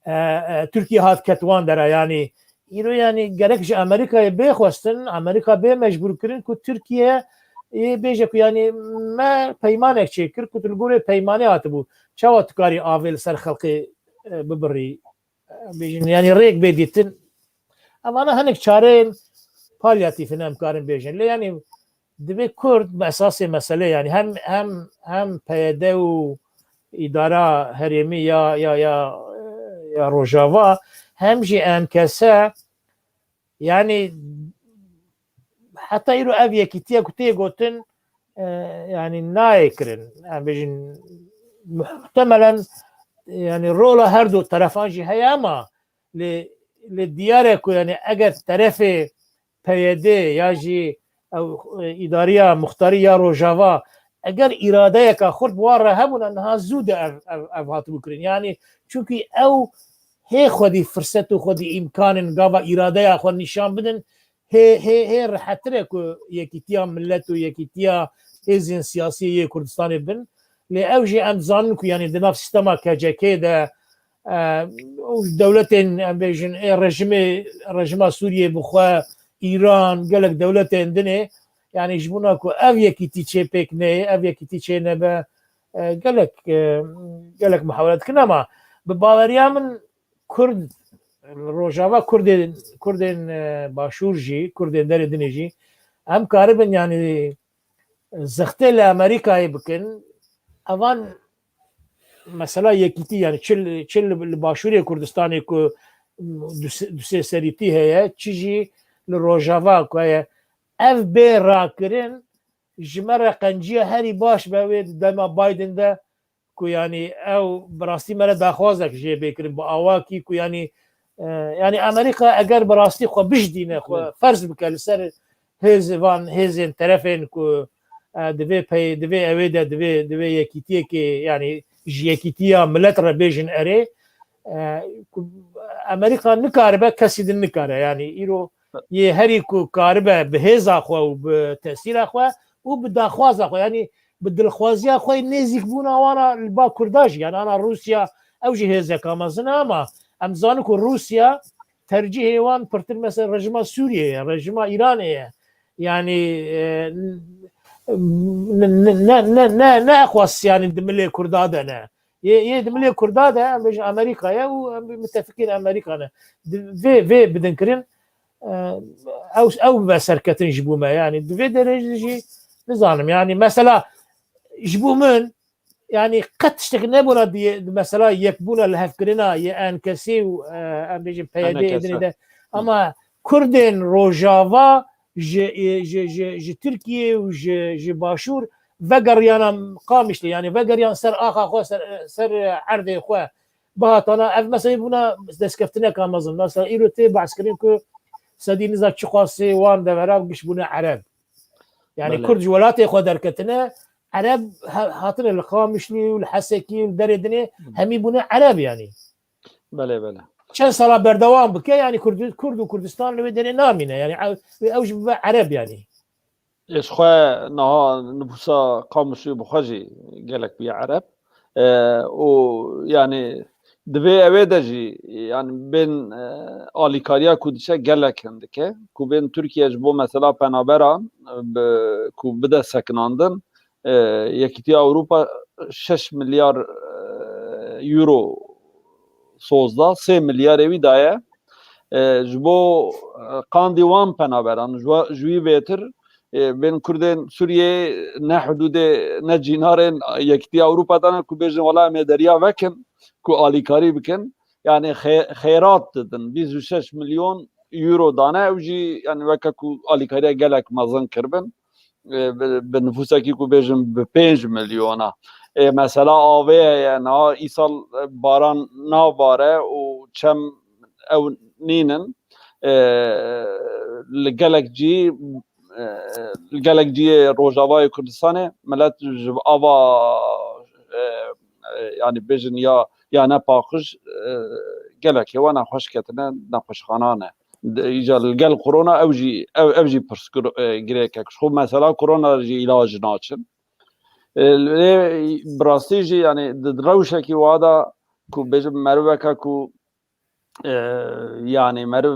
e, e, Tirkiye hat ket wan dera, yanî îro yanî gerek ji Amerîkayê bê xwestin, Amerîka bê mecbûr kirin ku Tirkiye ê bêje ku yanî me peymanek çêkir ku tu li gorê peymanê hatibû. Çawa tu karî avê li ser xelkê, e, bibirî? E, bêjin, yanî rêk bê dîtin. Evana hinek çareyên palyatîf in, em karin bêjin. Lê yanî divê Kurd bi esasê meselê, yanî hem, hem, hem P Y D û îdara herêmî ya, ya, ya, ya Rojava, hem jî E N K S, yanî heta îro ev yekîtiye ku tê gotin, e, yanî nayê kirin. Em bêjin, muhtemelen, yanî rola her du terefan jî heye, ama lê, lê diyar e ku yanî eger terefê P Y D ya jî ew, e, îdariya muxtarî ya Rojava, eger îradeyeka xurt bi wan re hebûna, niha zû de ev, ev, ev hatibû kirin. Yanî çunkî ew hê xwedî firset û xwedî îmkanên gava îradeya xwe nîşan bidin, hê, hê, hê rihetir e ku yekîtiya milet û yekîtiya hêzên siyasî yê Kurdistanê bin. Lê ew jî em dizanin ku yanî di nav sîstema K C K de, e, û dewletên, em bêjin, ê rejimê, rejima Sûriyê bi xwe, Îran, gelek dewletên dinê, yanî ji bona ku ev yekîtî çê pêk neyê, ev yekîtî çê nebe, e, gelek, e, gelek muhawele dikin, ama bi baweriya min Kurd, Rojava Kurdên, Kurdên, e, Başûr jî, Kurdên derê dinê jî, em karibin, yanî zextê li Amerîkayê bikin, evan mesela yekîtî, yanî çi li, çi li, li Başûrê Kurdistanê ku du-, dusêserîtî heye, çi jî li Rojava ku heye, ev bê rakirin, ji me re qenciya herî baş be wê di dema Biden de, ku yanî ew bi rastî me re daxwazek jê bê kirin bi awakî ku yanî, e, yanî Amerîka eger bi rastî xwe bijdîne, xwe Hı. ferz bike li ser hêz van, hêzên terefên ku, e, divê pey, divê ewê de, divê, divê yekîtiyekê, yanî ji yekîtiya milet re bêjin erê, e, ku Amerîka nikaribe, kesî din nikare. Yanî îro yê herî ku karibe bi hêza xwe û bi tesîra xwe û bi daxwaza xwe, yanî bi dilxwaziya xwe nêzîkbûna wana li ba Kurda jî, yanî ana Rûsya ew jî hêzeka mezin e, ama em zanin ku Rûsya tercîhê wan pirtir mesela rejima Sûriyê ye, rejima Îranê ye. Yanî, e, ne, ne, ne, ne, ne xwest, yanî di milê Kurda de ne. Yê, yê di milê Kurda de, em bêjin Amerîka ye û em bê mitefikên Amerîka ne. Di vê, vê bidin kirin, e, ew, ew bibe serketin ji bo me. Yanî di vê derê jî nizanim. Yanî mesela ji bo min, yanî qet tiştek nebûna diye, mesela yekbûna lihevkirina yê E N K S û, e, em bêjin P Y D N K S. Ê dinê de. Hı. Ama Kurdên Rojava ji, e, ji, ji, ji Tirkiye û ji, ji Başûr vegeriyana Qamişlî, yanî vegeriyan ser axa xwe, ser, ser erdê xwe. Bihatana ev meselê bûna destkeftineka mezin. Mesela îro tê behs kirin ku sedî niza çiqasê wan devera giş bûne Ereb. Yanî Belê. Kurd ji welatê xwe derketine, Ereb ha-, hatine li Qamişlî û li Hesekî û li derê dinê Hı. hemî bûne Ereb yanî. Belê, belê. Çend sala berdewam bike, yanî Kurd, Kurd û Kurdistan li wê derê namîne. Yanî ew, ew jî bibe Ereb yanî. Ê, ji xwe niha nifûsa Qamişlî bi xwe jî gelek bûye Ereb. E, û yanî di vê ewê de jî, yanî bên, e, alîkariya ku diçe gelek hindik e. Ku bên Tirkiye ji bo mesela penaberan, e, bi, ku bide sekinandin, e, Yekîtiya Ewropa şeş milyar, e, euro soz da, sê milyarê wî daye. E, ji bo, e, qandî wan penaberan, ji wa-, ji wî bêtir, E, bên Kurdên Sûriyê ne hudûdê ne cînarên Yekîtiya Ewropa de ne ku bêjin wela em ê derya vekin ku alîkarî bikin. Yani xê-, xêrat didin. Bîst û şeş milyon euro dane, ew jî yani weke ku alîkariya gelek mezin kiribin. E, bi, bi nifûsekî ku bêjin bi pênc milyona. E, mesela avê heye, niha îsal, e, baran nabare û çem ew nînin. E, li gelek cî, e, li gelek ciyê Rojavayê Kurdistanê milet ji ava, e, e, yani bêjin ya, ya ne paqij, e, gelekê we nexweş ketine nexweşxana ne. De, îca li gel korona ew jî, ev, ev jî pirsgir-, e, girêkek. Ji xwe mesela korona jî îlac naçin. E, lê bi rastî jî yani di, di rewşekî wa de ku bêjim meriveke ku, e, yani meriv,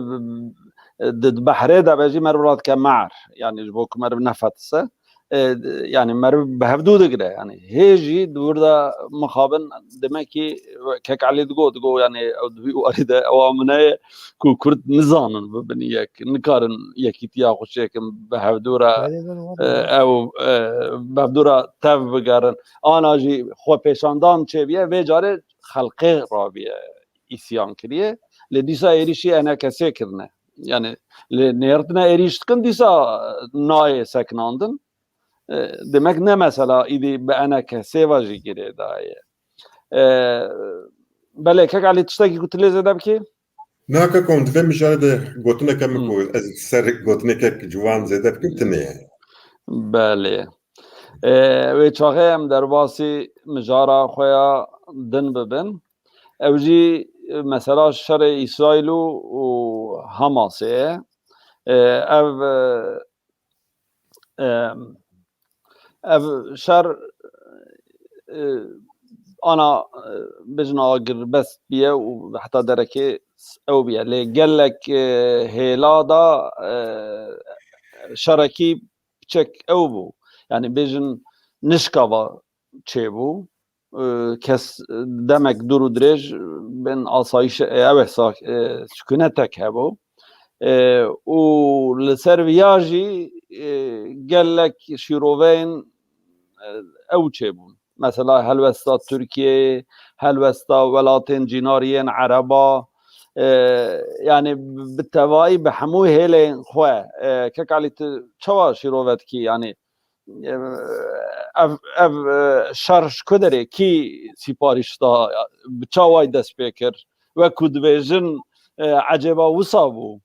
e, di, di behrê de be jî meriv radike mer. Yani ji bo ku meriv nefetise. E, yani meriv bi hevdû digire. Yani hê jî di wir de mixabin demekî kek Elî digo, digo yani ew di wî warî de ew amine ye ku Kurd nizanin bibin yek, nikarin yekîtiya xwe çêkin bi hevdû re, Belê, belê, e, belê. ew, e, bi hevdû re tev bigerin. Ana jî xwepêşandan çêbiye, vê carê xelqê rabiye îsyan kiriye. Lê dîsa êrîşî enekesê kirine. Yani lê nêrtine êrîş dikin, dîsa nayê sekinandin. E, demek ne mesela îdî bi enekesê ve jî girêdaye. E, belê, kek Elî, tiştekî ku tu lê zêde bikî? Na, kek Hon, di vê mijarê de gotineke min Hmm. ku ez ser gotineke ciwan zêde bikim, tune ye. Belê. E, wê çaxê em derbasî mijara xwe ya din bibin. Ew jî, e, mesela şerê Îsraîl û, û Hamasê ye. E, ev, e, e, ev şer, e, ana, e, bêjin agirbest biye û heta derekê ew biye. Lê gelek, e, hêla da, e, şerekî piçek ew bû. Yani bêjin nişkava çêbû. E, kes demek dûr û dirêj bên asayîş, e, ew e sa-, e, sukûnetek hebû. E, û li ser viya jî, e, gelek şîroveyên, e, ew çêbûn. Mesela helwesta Tirkiyeyê, helwesta welatên cînariyên Ereba, e, yani bi tevayî bi hemû hêlên xwe, e, kek Elî, tu çawa şîrove dikî? Yani, e, ev, ev, e, şer ji ku derê kî sîparîş da, bi çawayî dest pê kir? Wek ku dibêjin, e, ecêba wisa bû?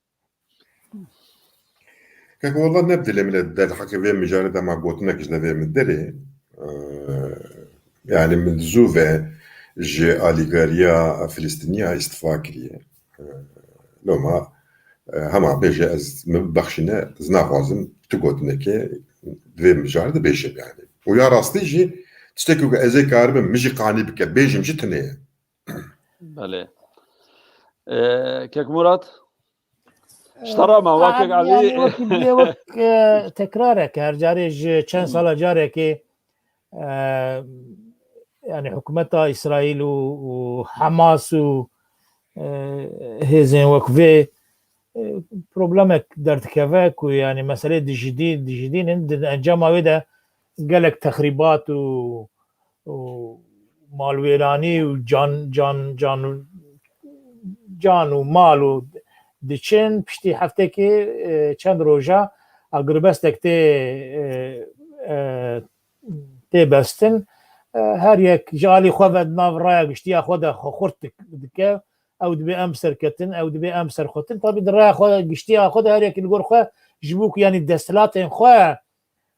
Keko, wela ne bi dilê min e derheqê vê mijarê de ma gotinek ji devê min derê. Ee, yani min zû ve ji alîgariya Filistîniya îstifa kiriye. Ee, loma, e, hema bêje ez min bibexşîne, ez naxwazim tu gotinekê di vê mijarê de bêjim yani. Û ya rastî jî tiştekî ku ez ê karibim min jî qanî bike, bêjim jî tune ye. Belê. Ee, kek Murat? Ji te re me, wek, Em, wek Elî. Yani wek, wek, e, tekrarek, her carê ji çend sala carekê, e, yani hikûmeta Îsraîl û, û Hamas û, e, hêzên wek vê, e, problemek derdikeve ku yani meselê dijidî-, dijidînin, di encama wê de gelek texrîbat û û malwêranî û can, can, can, can û mal û diçin. Piştî heftekê, e, çend roja agirbestek tê, e, e, tê bestin. E, her yek ji alî xwe ve di nav raya giştiya xwe de xwe xurt dik-, dike. Ew dibê em serketin, ew dibê em serxwetin. Tabî di raya xwe, giştiya xwe de her yek li gor xwe ji bo ku, yanî desthilatên xwe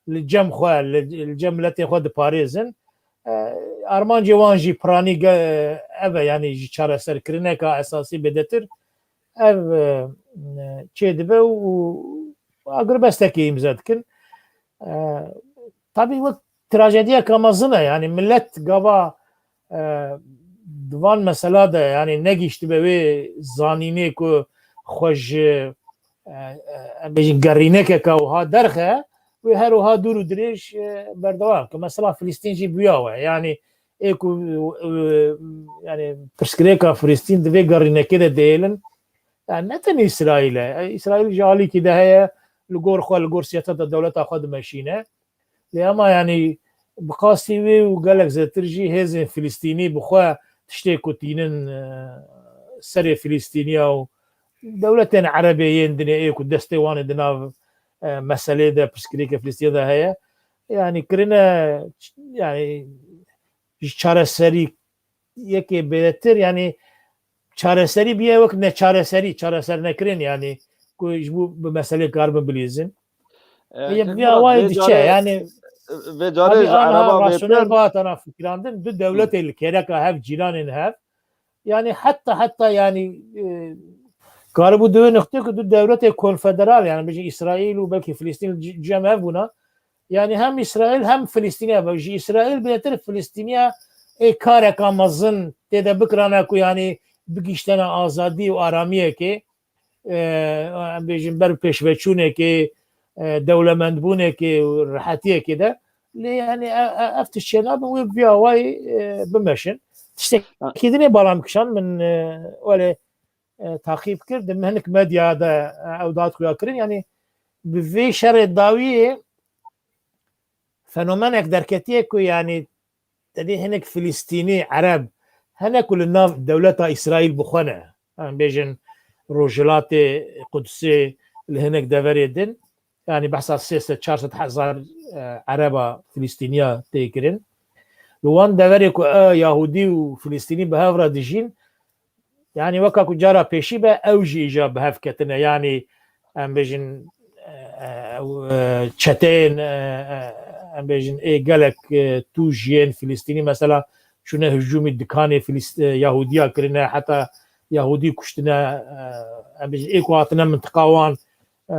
li cem xwe, li, li cem miletê xwe diparêzin. E, armancê wan jî piranî ge-, ev e, yanî ji çareserkirineka esasî bêdetir ev, e, çêdibe û agirbestekê îmze dikin. E, tabî wek trajediyeka mezin e, yanî milet gava, e, di van mesela de, yanî negihiştibe wê zanînê ku xwe ji, e, e, em bêjin gerînekeka wiha derxe, wê her wiha dûr û dirêj, e, berdewam ke. Mesela Filistîn jî bûya we. Yanî ê ku, e, yanî pirsgirêka Filistîn di vê gerînekê de dihêlin, yani ne tenê Îsraîl e. E, Îsraîl ji alîkî de heye, li gor xwe, li gor siyaseta dewleta xwe dimeşîne. Lê ema, yanî, bi qasî wê û gelek zêtir jî hêzên Filistînî bi xwe tiştê ku tînin, e, serê Filistîniya û dewletên Erebê yên dinê ê ku destê wan ê di nav, e, meselê de, pirsgirêkê Filistîniya de heye, yanî, kirine, yanî, ji çareserî yekê bêtir, yanî, çareserî bûye wek neçareserî, çareser nekirin, yanî, ku ji bo bi meselê karibin bilîzin. E, Yek vî awayî diçe, yanî, vê carê tabii ji aniha Ereba rasyonel bêtir. Bihat ana fikirandin, du dewletê li kêleka hev, cîranên hev, yanî, heta, heta, yanî, e, karibû di wê nuqtê ku du dewletê konfederal, yanî, bijî Îsraîl û belkî Filistîn ci-, cem hev bûna, yanî, hem Îsraîl hem Filistîn hev, ji Îsraîl bêtir Filistîniya ê kareka mezin tê de bikirana ku, yanî, bigihîştena azadî û aramiyekê, e, em bêjin ber pêşveçûnekê, e, dewlemendbûnekê û rehetiyekê de. Lê, yanî, e, e, ev tişt çênabin, wê bi vî awayî, e, bimeşin. Tiştekî dinê bala min kişand, min, e, welê, e, taqîb kir, di hinek medya de, e, ew dad xuya kirin. Yanî, bi vê şerê dawiyê fenomenek derketiye ku, yanî, tedî hinek Filistînî, Ereb, hene ku li nav dewleta Îsraîl bi xwe ne. Em bêjin Rojhilatê, Qudsê, li hinek deverê din, yanî, behsa sê sed çar sed hezar, e, Ereba Filistîniya tê kirin. Li wan deverê ku, e, Yahûdî û Filistînî bi hev re dijîn, yanî, weka ku cara pêşî be, ew jî îja bi hev ketine. Yanî, em bêjin, e, e, ew, e, çeteyên, e, e, em bêjin, ê gelek, e, tûj yên Filistînî, mesela, çûne hicûmî dikanê Filist-, e, Yahûdiya kirine, heta Yahûdî kuştine, e, em bêjin, ê ku hatine mintiqa wan, e,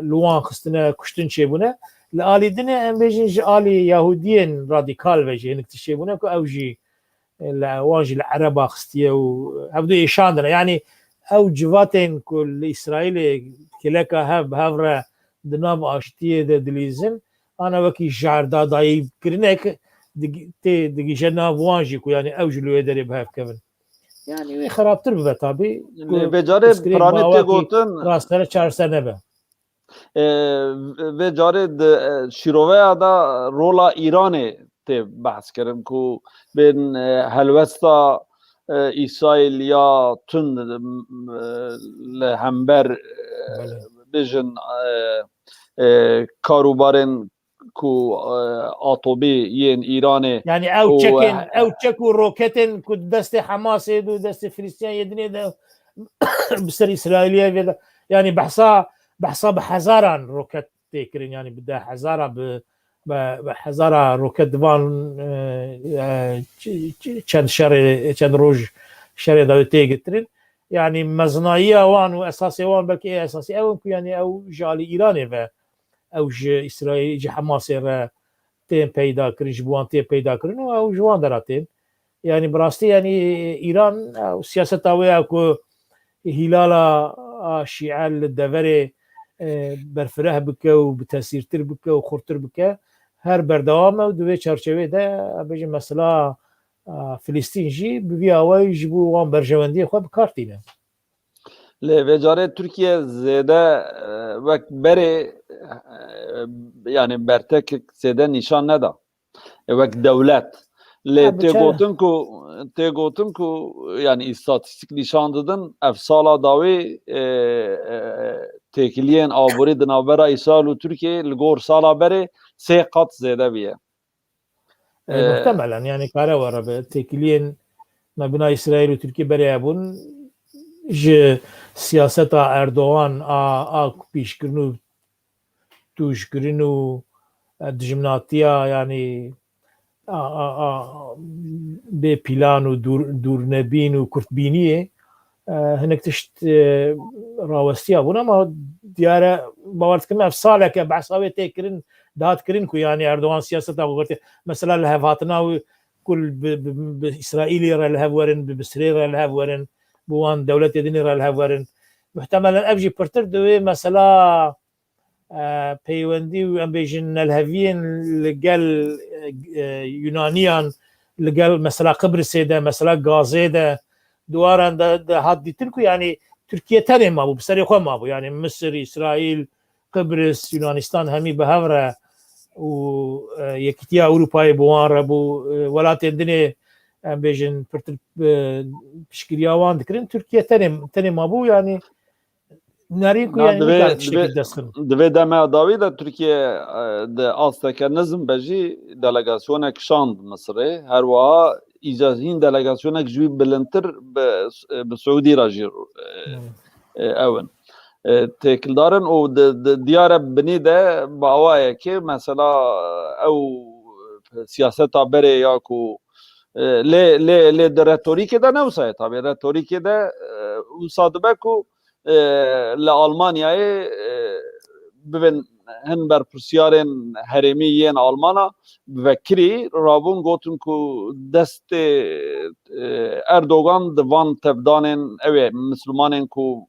li wan xistine, kuştin çêbûne. Li alî dinê, em bêjin, ji alî Yahûdiyên radîkal ve jî hinek tişt çêbûne ku ew jî, e, li, wan jî li Ereba xistiye û hevdu êşandine. Yanî ew civatên ku li Îsraîlê kêleka hev bi hev re di nav aştiyê de dilîzin, ana wekî jardadayî kirinek dig-, tê digihîje nav wan jî ku, yanî, ew jî li wê derê bi hev kevin. Yanî wê xerabtir bibe tabî. Lê vê carê pirsgirêk piranî tê gotin, rastene çareser nebe. E, vê carê di, e, şîroveya de rola Îranê tê behs kirin ku bên, e, helwesta, e, Îsraîl ya tund, m, e, li hember, e, Belê. Bêjin, e, e, karûbarên ku, e, atomî yên Îranê, yanî ew û, çekên, e, ew çek û roketên ku destê Hamasê de, destê Filistîniya yê dinê de bi ser Îsraîliyê vê de, yanî behsa, behsa bi hezaran roket tê kirin, yanî bi deh hezara, bi, bi, bi hezara roket di van, e, e, ç-, ç-, çend şerê, çend roj şerê de tê girtin. Yanî meznayiya wan û esasê wan belkî ê esasî ew in ku, yanî, ew ji alî Îranê ve, ew ji Îsraîl, ji Hamasê re tên peyda kirin, ji bo wan tê peyda kirin û ew ji wan dera tên. Yanî bi rastî, yanî Îran, ew siyaseta wê ya ku hîlala a şîe li deverê, e, berfireh bike û bi tesîrtir bike û xurtir bike, her berdewam e û di vê çarçevê de, em bêjin mesela, a, Filistîn jî bi vî awayî ji bo wan berjewendiyê xwe bi kar tîne. Lê vê carê Tirkiye zêde, e, wek berê, e, yanî bertekek zêde nîşan neda. E, wek dewlet. Lê tê gotin ku, tê gotin ku, yanî, îstatîstîk nîşan didin, ev sala dawî, e, e, têkiliyên aborî di navbera Îsraîl û Tirkiyeyê li gor sala berê sê qat zêde bûye. E, e, muhtemelen, yanî, kare were be. Têkiliyên nabîna Îsraîl û Tirkiye berê hebûn, ji siyaseta Erdogan a, a pîşkirin û tûjkirin û, e, dijminatiya, yanî, a, a, a, bê pîlan û dûr-, dûrnebîn û kurtbîniyê, e, hinek tişt, e, rawestiya bûn, ama diyar e, bawer dikim ev saleke behsa wê tê kirin, dihat kirin ku, yanî, Erdogan siyaseta ku girtî, mesela, li hev hatina wî ku bi, bi, bi Îsraîlê re li hev werin, bi Misirê re li hev werin, bi wan dewletê dinê re li hev werin. Muhtemelen ev jî pirtir di wê mesela, e, peywendî û, em bêjin, nelheviyên li gel, e, e, Yunaniyan, li gel mesela Qibrisê de, mesela Gazê de, di waran de, de hat dîtin ku, yanî, Tirkiye tenê mabû, bi serê xwe mabû. Yanî Misir, Îsraîl, Qibris, Yunanistan hemî bi hev re û, e, Yekîtiya Ewropayê bi wan re bû, e, welatên dinê, em bêjin, pirtir, e, piştgiriya wan dikirin. Tirkiye tenê, tenê mabû, yanî nerîn ku, Na, yanî, divê, nikare tiştekî divê, dest xin. Divê demeya dawî de Tirkiye, e, di asteke nizm be jî delegasyonek şand Misirê. Her wiha îca hîn delegasyonek ji wî bilindtir bi, bi Siûdî re jî, e, Hmm. e, ew in. E, têkildar in û di, di, diyar e binî de bi awayekê mesela ew siyaseta berê ya ku, e, lê, lê, lê di retorîkê de ne wisa ye tabii. Retorîkê de, e, wisa dibe ku, e, li Almanyayê, e, bibin hin berpirsiyarên herêmî yên Almana vekirî rabûn gotin ku destê, e, Erdogan di van tevdanên ew ê Mislimanên ku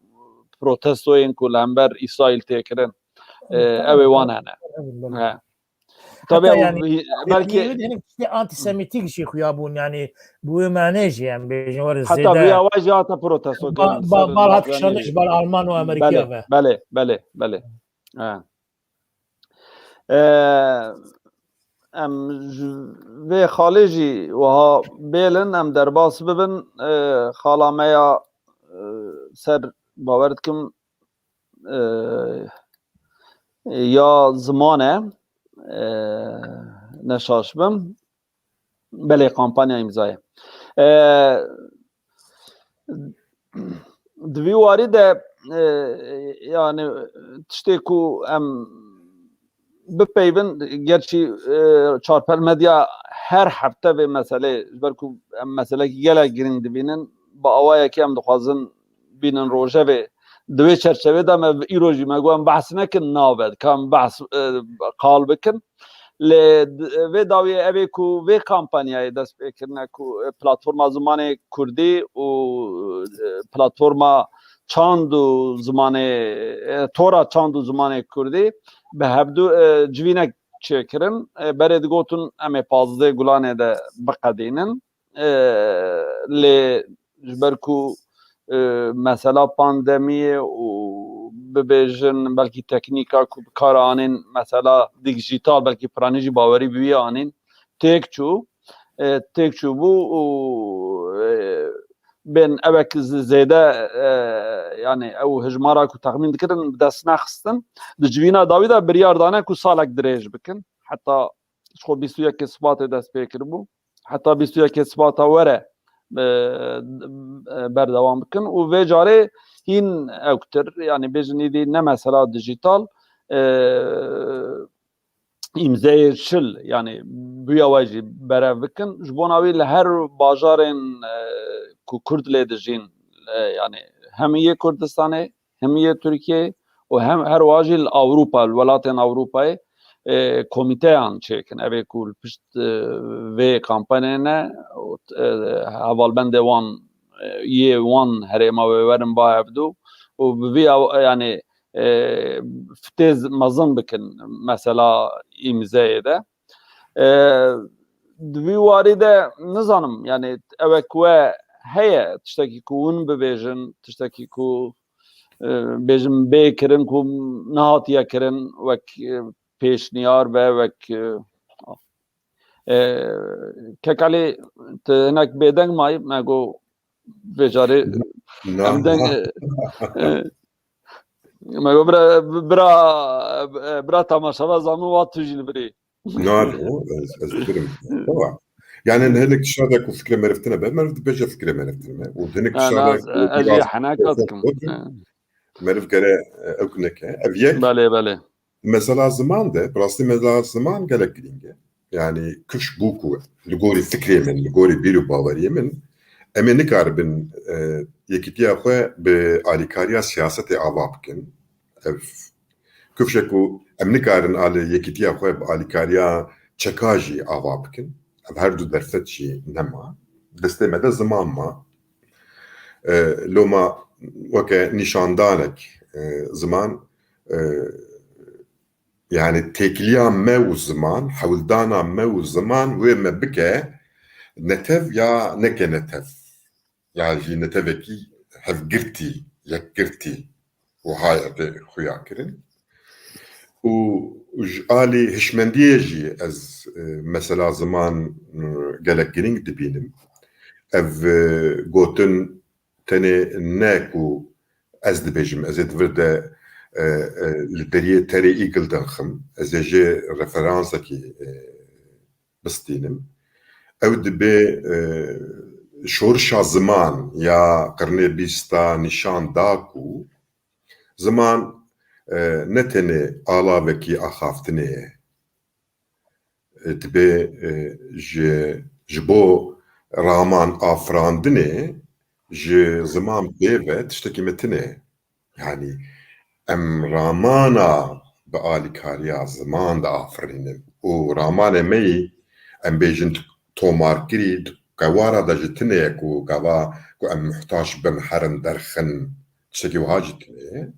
protestoyên ku li hember Îsraîl tê kirin, e, ew ê wan hene. He. Tabii, Heta o yani, hi-, belki belki hinek tiştê antisemîtîk jî xuya bûn, yani, bi wê manê jî, em bêjin, were heta zêde vêya wê jî hate protesto ba-, kirin ba-, ser bal hat navçeyên kişandiş, bal Alman û Amerîkiya Belê, ve. belê, belê, belê. He. E, em ji vê xalê jî wiha bêlin, em derbas bibin, e, xala me ya, e, ser, bawer dikim, e, ya ziman e, e, ne şaş bim. Belê, kampanya îmzayê. E, di vî warî de, e, yani tiştê ku em bipeyvin, gerçî, e, Çarpel Medya her hefte vê meselê, ji ber ku em meselekî gelek girîng dibînin, bi awayekê em dixwazin bînin rojevê. Di wê çerçevê de me îro jî me got em behs nekin navê, ka em behs, e, qal bikin. Lê d-, vê dawiyê ev ê ku vê kampanyayê dest pê kirine ku, e, platforma zimanê kurdî û, e, platforma çand û zimanê, e, tora çand û zimanê kurdî bi hevdu, e, civînek çêkirin. E, berê digotin em ê pazdeh Gulanê de biqedînin. E, lê ji ber ku, e, mesela pandemiyê û bibêjin belkî teknîka ku bi kar anîn, mesela dijîtal, belkî piranî jî bawerî bi wî anîn, têk çû, e, têk çûbû û, e, bên ewek z-, zêde, e, yani ew hijmara ku texmîn dikirin bi dest nexistin. Di civîna dawî de biryar dane ku salek dirêj bikin. Heta ji xwe bîst û yekê Sibatê dest pê kiribû. Heta bîst û yekê Sibata were, e, e, berdewam bikin û vê carê hîn ewktir, yani bêjin îdî ne mesela dijîtal, e, îmzeyê şil, yani bûya we jî berev bikin. Ji bona wî li her bajarên, e, ku Kurd lê dijîn, e, yani hem yê Kurdistanê, hem yê Tirkiyeyê û hem her wiha jî li Ewropa, li welatên Ewropayê, e, komîteyan çêkin. Ev ê ku li pişt, e, vê kampanyayê ne, û, e, hevalbendê wan, e, yê wan herêma wê werin ba hevdû û bi vî ew, yani, e, têz mezin bikin mesela îmzeyê de. E, di vî warî de nizanim, yani ew e ku we heye, tiştekî ku hûn bibêjin, tiştekî ku, e, bêjin bê kirin ku nehatiye kirin wek, e, pêşniyar ve wek, e, e, Kekalî, tu hinek bêdeng mayî, me got vê carê Na, em deng, na. e, e, me got bira, bira, e, bira temaşevan zamin wa tu jî li birî. Na, no, ez, ez dibirim. Tamam. Yani hinek tişta de ku fikre meriv tine be, meriv dibêje fikre meriv tine be. Û hinek Ha, tişta na, de ez, ku ez biraz jî heneka dikim. Ha. Meriv gere, e, ew neke. Ev yek. Belê, belê. Mesela ziman de, bi rastî mesela ziman gelek girîng e. Yani kifş bû ku li gorî fikrê min, li gorî bîr û baweriyê min, em ê nikaribin, e, yekîtiya xwe bi alîkariya siyasetê ava bikin. Ev kifşe ku em nikarin alê yekîtiya xwe bi alîkariya çeka jî ava bikin. Ev her du derfet jî nema. Destê me de ziman ma. E, loma weke nîşandanek, e, ziman, e, yani têkiliya me û ziman, hewldana me û ziman wê me bike netev ya neke netev. Ya jî netevekî hevgirtî, yekgirtî wiha ye vê xuya kirin. û ji alî hişmendiyê jî ez, e, mesela ziman, e, gelek girîng dibînim. Ev, e, gotin tenê ne ku ez dibêjim, ez ê di vir de, e, e, li deriyê terê Eagle de xim, ez ê jê referansekî, e, bistînim. Ew dibe, e, şorişa ziman ya qirnê bîsta nîşan da ku ziman, e, ne tenê alavekî axaftinê ye. E, dibe, e, ji, ji bo raman afirandinê ji ziman pê ve tiştekî metin e. Yanî em ramana bi alîkariya ziman diafirînin û ramanê me yî, em bêjin, tomarkirî di qewara de jî tune ye ku gava ku em muhtaç bin herin derxin, tiştekî wiha jî tune ye.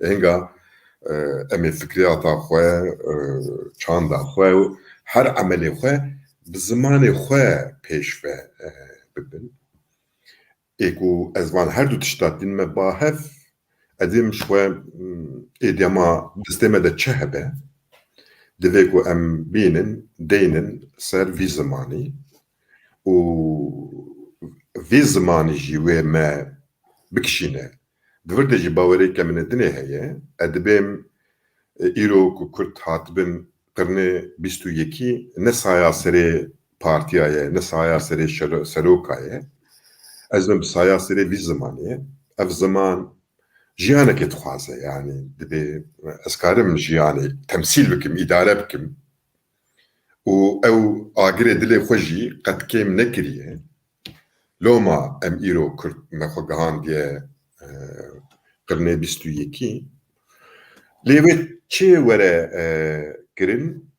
Hinga, e, em ê fikriyata xwe, e, çanda xwe û her emelê xwe bi zimanê xwe pêş ve, e, bibin. Ê ku ez van her du tişta tîn me ba hev, ez ê min ji xwe, mm, ê dema destê me de çi hebe, divê ku em bînin, deynin ser vî zimanî û vî zimanî jî wê me bikişîne. Di vir de jî bawerêke min dinê heye. Ez dibêm, e, îro ku Kurd hatibin qirnê bîst û yekî ne saya serê partiya ye, ne saya serê şero-, seroka ye. Ez dibêm bi saya serê vî zimanê ye. Ev ziman jiyanekê dixwaze, yanî dibê ez karim jiyanê temsîl bikim, îdare bikim. Û ew agirê dilê xwe jî qet kêm nekiriye. Loma em îro Kurd me xwe gihandiye, e, qirnê bîst û yekî. Lê wê çi were, e, kirin?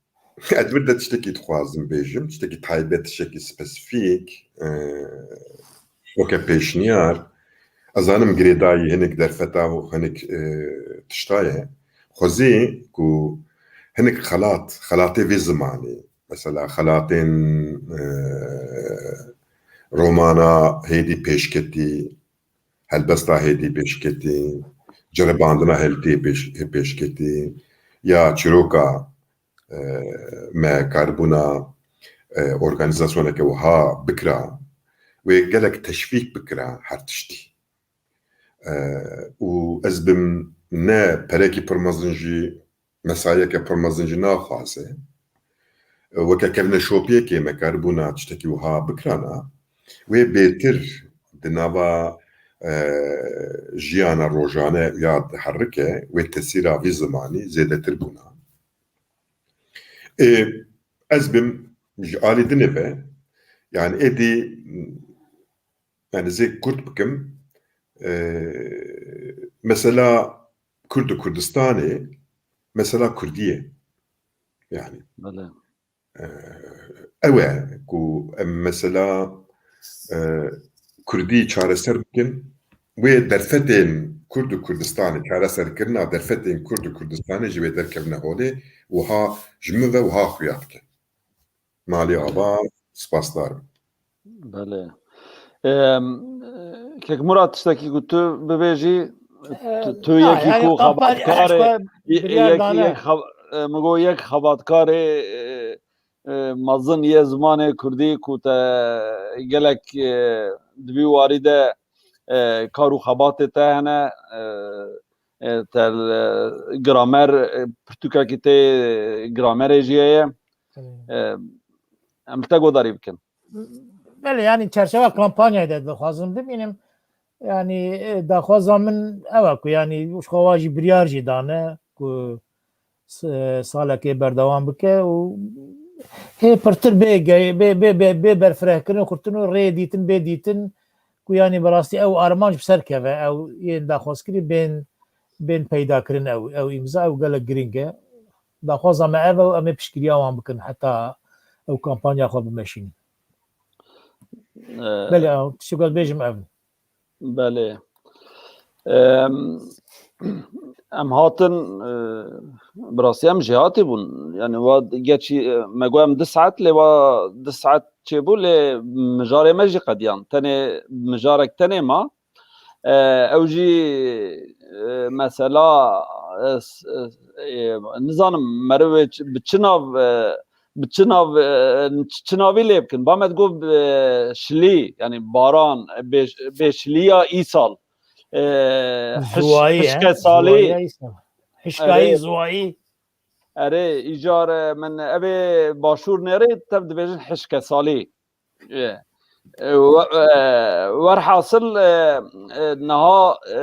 Ez vir de tiştekî dixwazim bêjim, tiştekî taybet, tiştekî spesîfîk, e, weke pêşniyar. Ez zanim girêdayî hinek derfeta û hinek, e, tişta ye. Xwezî ku hinek xelat, xelatê vê zimanê, mesela xelatên, e, romana hêdî pêşketî, helbesta hêdî pêşketî, ceribandina hêdî pêş-, pêşketî, ya çîroka, e, me karibûna, e, organîzasyoneke wiha bikira, wê gelek teşvîk bikira her tiştî. E, û ez bim ne perekî pir mezin jî, mesayeke pir mezin jî naxwaze. Weke kevneşopiyekê me karibûna tiştekî wiha bikirana, wê bêtir di nava, e, jiyana rojane ya diherike, wê tesîra vî zimanî zêdetir bûna. Ê, ez bim ji alî dinê ve, yani êdî, yani zê kurt bikim, e, mesela Kurd û Kurdistanê, mesela Kurdî ye. Yani, Belê. e, ew e ku em mesela, e, Kurdî çareser bikin, wê derfetên Kurd û Kurdistanê, çareserkirina derfetên Kurd û Kurdistanê ji wê derkevine holê, wiha ji min ve wiha xuya dike. Malê ava, spasdar im. Belê. Em, Kek Murat, tiştekî ku tu bibêjî, tu, tu na, yekî yani ku kampanya, xebatkarê, xwe ye-, biryar yekî dane. Yek xeb-, e, min got yek xebatkarê, e, e, mezin yê zimanê kurdî ku te gelek, e, di vî warî de, e, kar û xebatê te hene, e, e, te, e, gramer, e, pirtûkekî tê gramerê jî heye. Belê. E, em li te godarî bikin. Belê, yani çerçeveya kampanyayê de dixwazim bimînim. Yani, e, daxwaza min ew e ku, yani, ji xwe wa jî biryar jî dane ku s-, salekê berdewam bike û hê pirtir bê ge-, bê, bê, bê, bê berfirehkirin û xurtin û rê dîtin bê dîtin ku, yani, bi rastî ew armanc bi ser keve, ew yên daxwazkirî bên, bên peydakirin ew, ew îmza, ew gelek girîng e. Daxwaza me ev e û em ê piştgiriya wan bikin heta ew kampanya xwe bimeşînin. Ee, Belê, ew tiştê ku ez bêjim ev in. Belê. Em, em hatin, e, bi rastî em jêhatî bûn. Yani wa geçî, e, me got em du saet, lê wa du saet çêbû, lê mijarê me jî qediyan. Tenê mijarek tenê ma. E, ew jî, e, mesela, e, s-, e, e, nizanim meriv wê ç-, bi çi nav, e, bi çi nav, e, ç-, çi navî lê bikin. Ba me digot, e, şilî, yani baran, e, bê-, bêşiliya îsal. E, hiş-, Ziwayî, he? Hişke salî. Ziwayî ya îsal. Hişkayî, Erê. Ziwayî. Erê, îcar, e, min evê başûr nêrê tev dibêjin hişke salî. E, e, we-, e, werhasil, e, e, niha, e,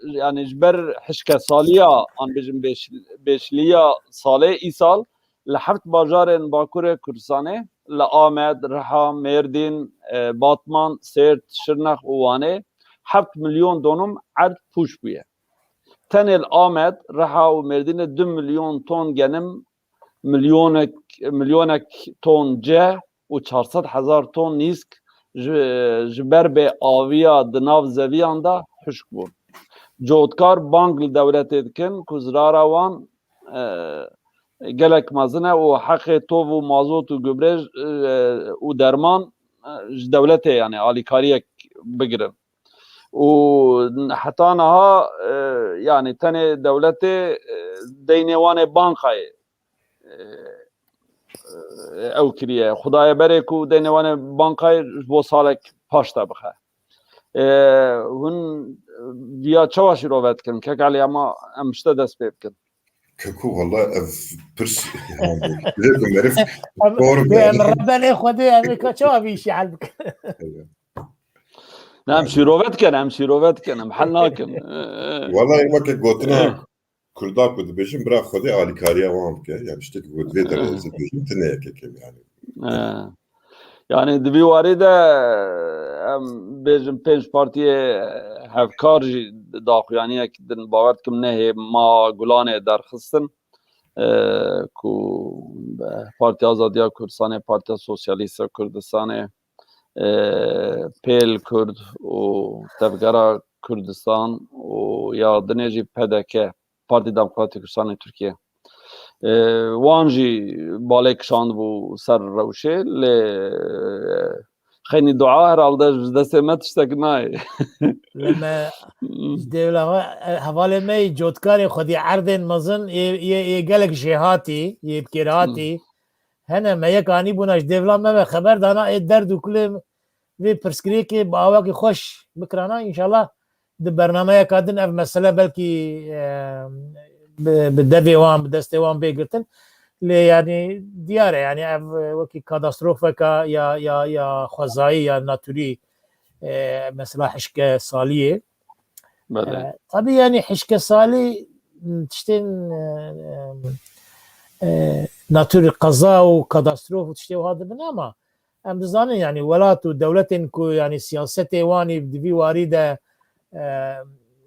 yani ji ber hişkesaliya, an bêjin bêş-, bêşliya salê îsal li heft bajarên Bakurê Kurdistanê, li Amed, Riha, Mêrdîn, e, Batman, Sêrt, Şirnex û Wanê heft milyon donum erd pûç bûye. Tenê li Amed, Riha û Mêrdînê du milyon ton genim, milyonek, milyonek ton ceh û çar sed hezar ton nîsk ji, ji ber bê aviya di nav zeviyan de hişk bûn. Cotkar bang li dewletê dikin ku zirara wan, e, gelek mezin e û heqê tov û mazot û gubre, e, û derman, e, ji dewletê, yani alîkariyek bigirin. Û heta niha, e, yani tenê dewletê, e, deynê wan ê bankayê, e, e, ew kiriye. Xudaye berê ku deynê wan ê bankayê ji bo salek paş de bixe. E, hûn viya çawa şîrove dikin? Kek Elî, ama em ji te dest pê bikin. Keko, wala ev pirs, yani, lê ku meriv Em, zor be, yani. Em Rebelê Xwedê, em ê ka çawa vî îşî hel bikin? Ne, em şîrove dikin, em şîrove dikin, em hel nakin. Wala ema ke gotina Kurda ku dibêjin, bira Xwedê alîkariya wan bike, yani tiştek ku divê derê ez dibêjim, tine yekek em yani. E, yani di vî warî de em bêjin pênc partiyê hevkar jî daxuyaniyek din, bawer dikim ne hêma Gulanê derxistin, e, ku Partiya Azadiya Kurdistanê, Partiya Sosyalîst a Kurdistanê, e, Pêl Kurd û Tevgera Kurdistan û ya dinê jî P D K, Partî Demokratîk Kurdistanê Tirkiye. E, wan jî balê kişandibû ser rewşê, lê, e, xeynî dua herhalde ji destê me tiştek nayê. Lê me ji dêvla xwe, e, hevalê me yî cotkarê xwedî erdên mezin, yê, yê, yê gelek jêhatî, yê bi kêrhatî. Hene me yek anîbûna ji dêvla me ve xeber dana, ê derd û kulê vê pirsgirêkê bi awakî xweş bikirana. Înşallah di bernameyeka din ev mesele belkî, e, bi, bi devê wan, bi destê wan bê girtin. Lê yani diyar e, yani ev, e, wekî kadastrofeka ya, ya, ya xwezayî ya naturî, e, mesela hişke saliyê. Belê. E, tabii yani hişke salî, m, tiştên, e, e, e, naturî qeza û kadastrof û tiştê wiha dibin ama em dizanin yani welat û dewletên ku yani siyasetê wan ê di vî warî de, e,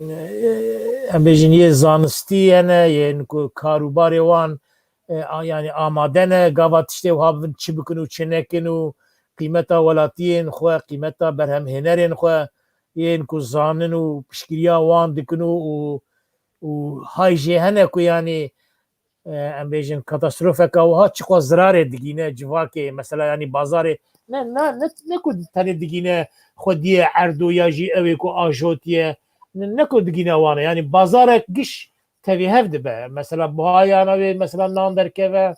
e, em bêjin yê zanistî hene, yên ku karûbarê wan, e, a, yani amade ne, gava tiştê wiha bibin çi bikin û çi nekin û qîmeta welatiyên xwe, qîmeta berhemhênerên xwe, yên ku zanin û piştgiriya wan dikin û, û, û hay jê hene ku yani, e, em bêjin katastrofeka wiha çiqas zirarê digîne civakê, mesela yani bazarê ne, ne, ne, ne ku tenê digîne xwediyê erdo ya jî ew ê ku ajotiye, ne, ne ku digîne wan e. Yani bazarek giş tevî hev dibe. Mesela buhayana wê mesela nan derkeve,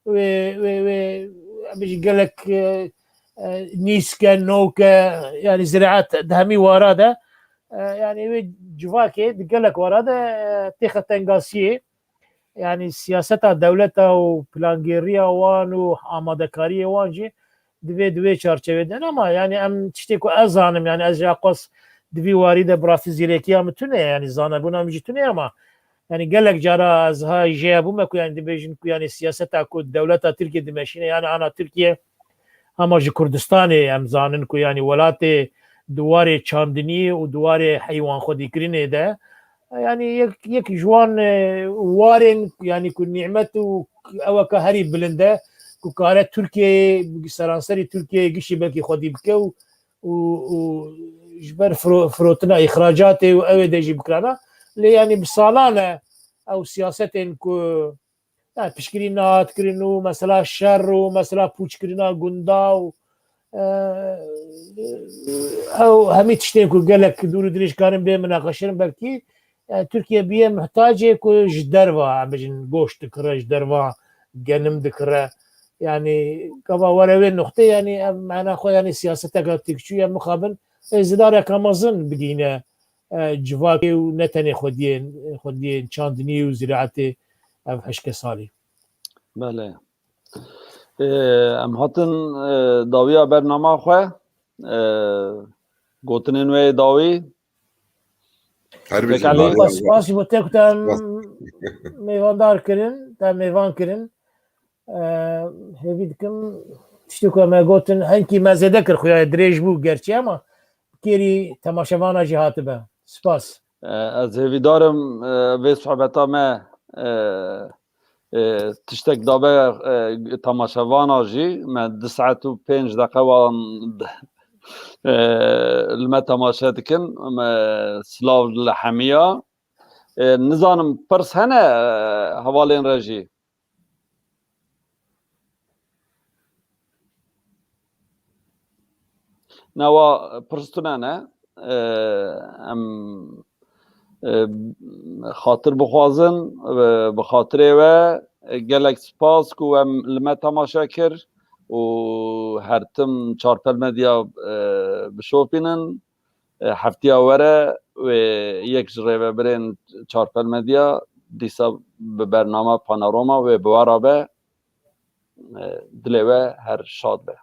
wê, wê, wê, em bêjin gelek, e, e, nîske, noke, yani ziraet di hemî wara de, e, yani wê civakê di gelek wara de, e, têxe tengasiyê. Yani siyaseta dewleta û plangêriya wan û amadekariyê wan jî divê di wê çarçevê de. Ama yani em tiştê ku ez zanim, yani ez jî qas di vî warî de bi rastî zîrekiya min tune ye, yani zanebûna min jî tune ye, ama yani gelek cara ez ha jê bûme ku yani dibêjin ku yani siyaseta ku dewleta Tirkiye dimeşîne, yani ana Tirkiye hema ji Kurdistanê em zanin ku yani welatê di warê çandiniyê û di warê heywanxwedîkirinê de, yani yek, yek ji wan, e, warên yani ku nîmet û eweka herî bilind e ku kare Tirkiyeyê, seranserî Tirkiyeyê gişî belkî xwedî bike û, û, û ji ber firo-, firotina îxracatê û ew ê de jî bikirana. Lê yani bi salan e ew siyasetên ku yani piştgirî nehat kirin û mesela şer û mesela pûçkirina gunda û, e, ew hemî tiştên ku gelek dûr û dirêj karin bê minaqeşe kirin, belkî e, Tirkiye bûye muhtacê ku ji derva, em bêjin, goşt dikire, ji derva genim dikire. Yanî gava were wê nuqtê, yanî ev mena xwe, yanî siyaseteke têkçû ye mixabin, e, zidareka mezin bigihîne, e, civakê û ne tenê xwediyên, xwediyên çandinî û ziraetê ev hişke salî. Belê. Ê, em hatin, e, dawiya bernama xwe, e, gotinên wê yê dawî. Her bijî. Pekala, Dawiya spas, spas ji bo te ku te em mêvandar kirin, te mêvan kirin. E, hêvî dikim, tiştê ku me gotin, hinkî me zêde kir, xuya dirêj bû gerçî, ama kêrî temaşevana jî hatibe. Spas. E, ez hêvîdar im, e, vê sohbeta me, e, e, tiştek dabe, e, temaşevana jî. Me du saet û pênc deqe wan, e, li me temaşe dikin. Me silav li hemiya. E, nizanim pirs hene, e, hevalên re jî. Newa pirs tune ne. E, em, e, xatir bixwazin, e, bi xatirê we, e, gelek spas ku em li me temaşe kir û her tim Çarpel Medya, e, bişopînin. E, heftiya were wê yek ji rêvebirên Çarpel Medya dîsa bi bernama Panorama wê bi we re be. E, dilê we her şad be.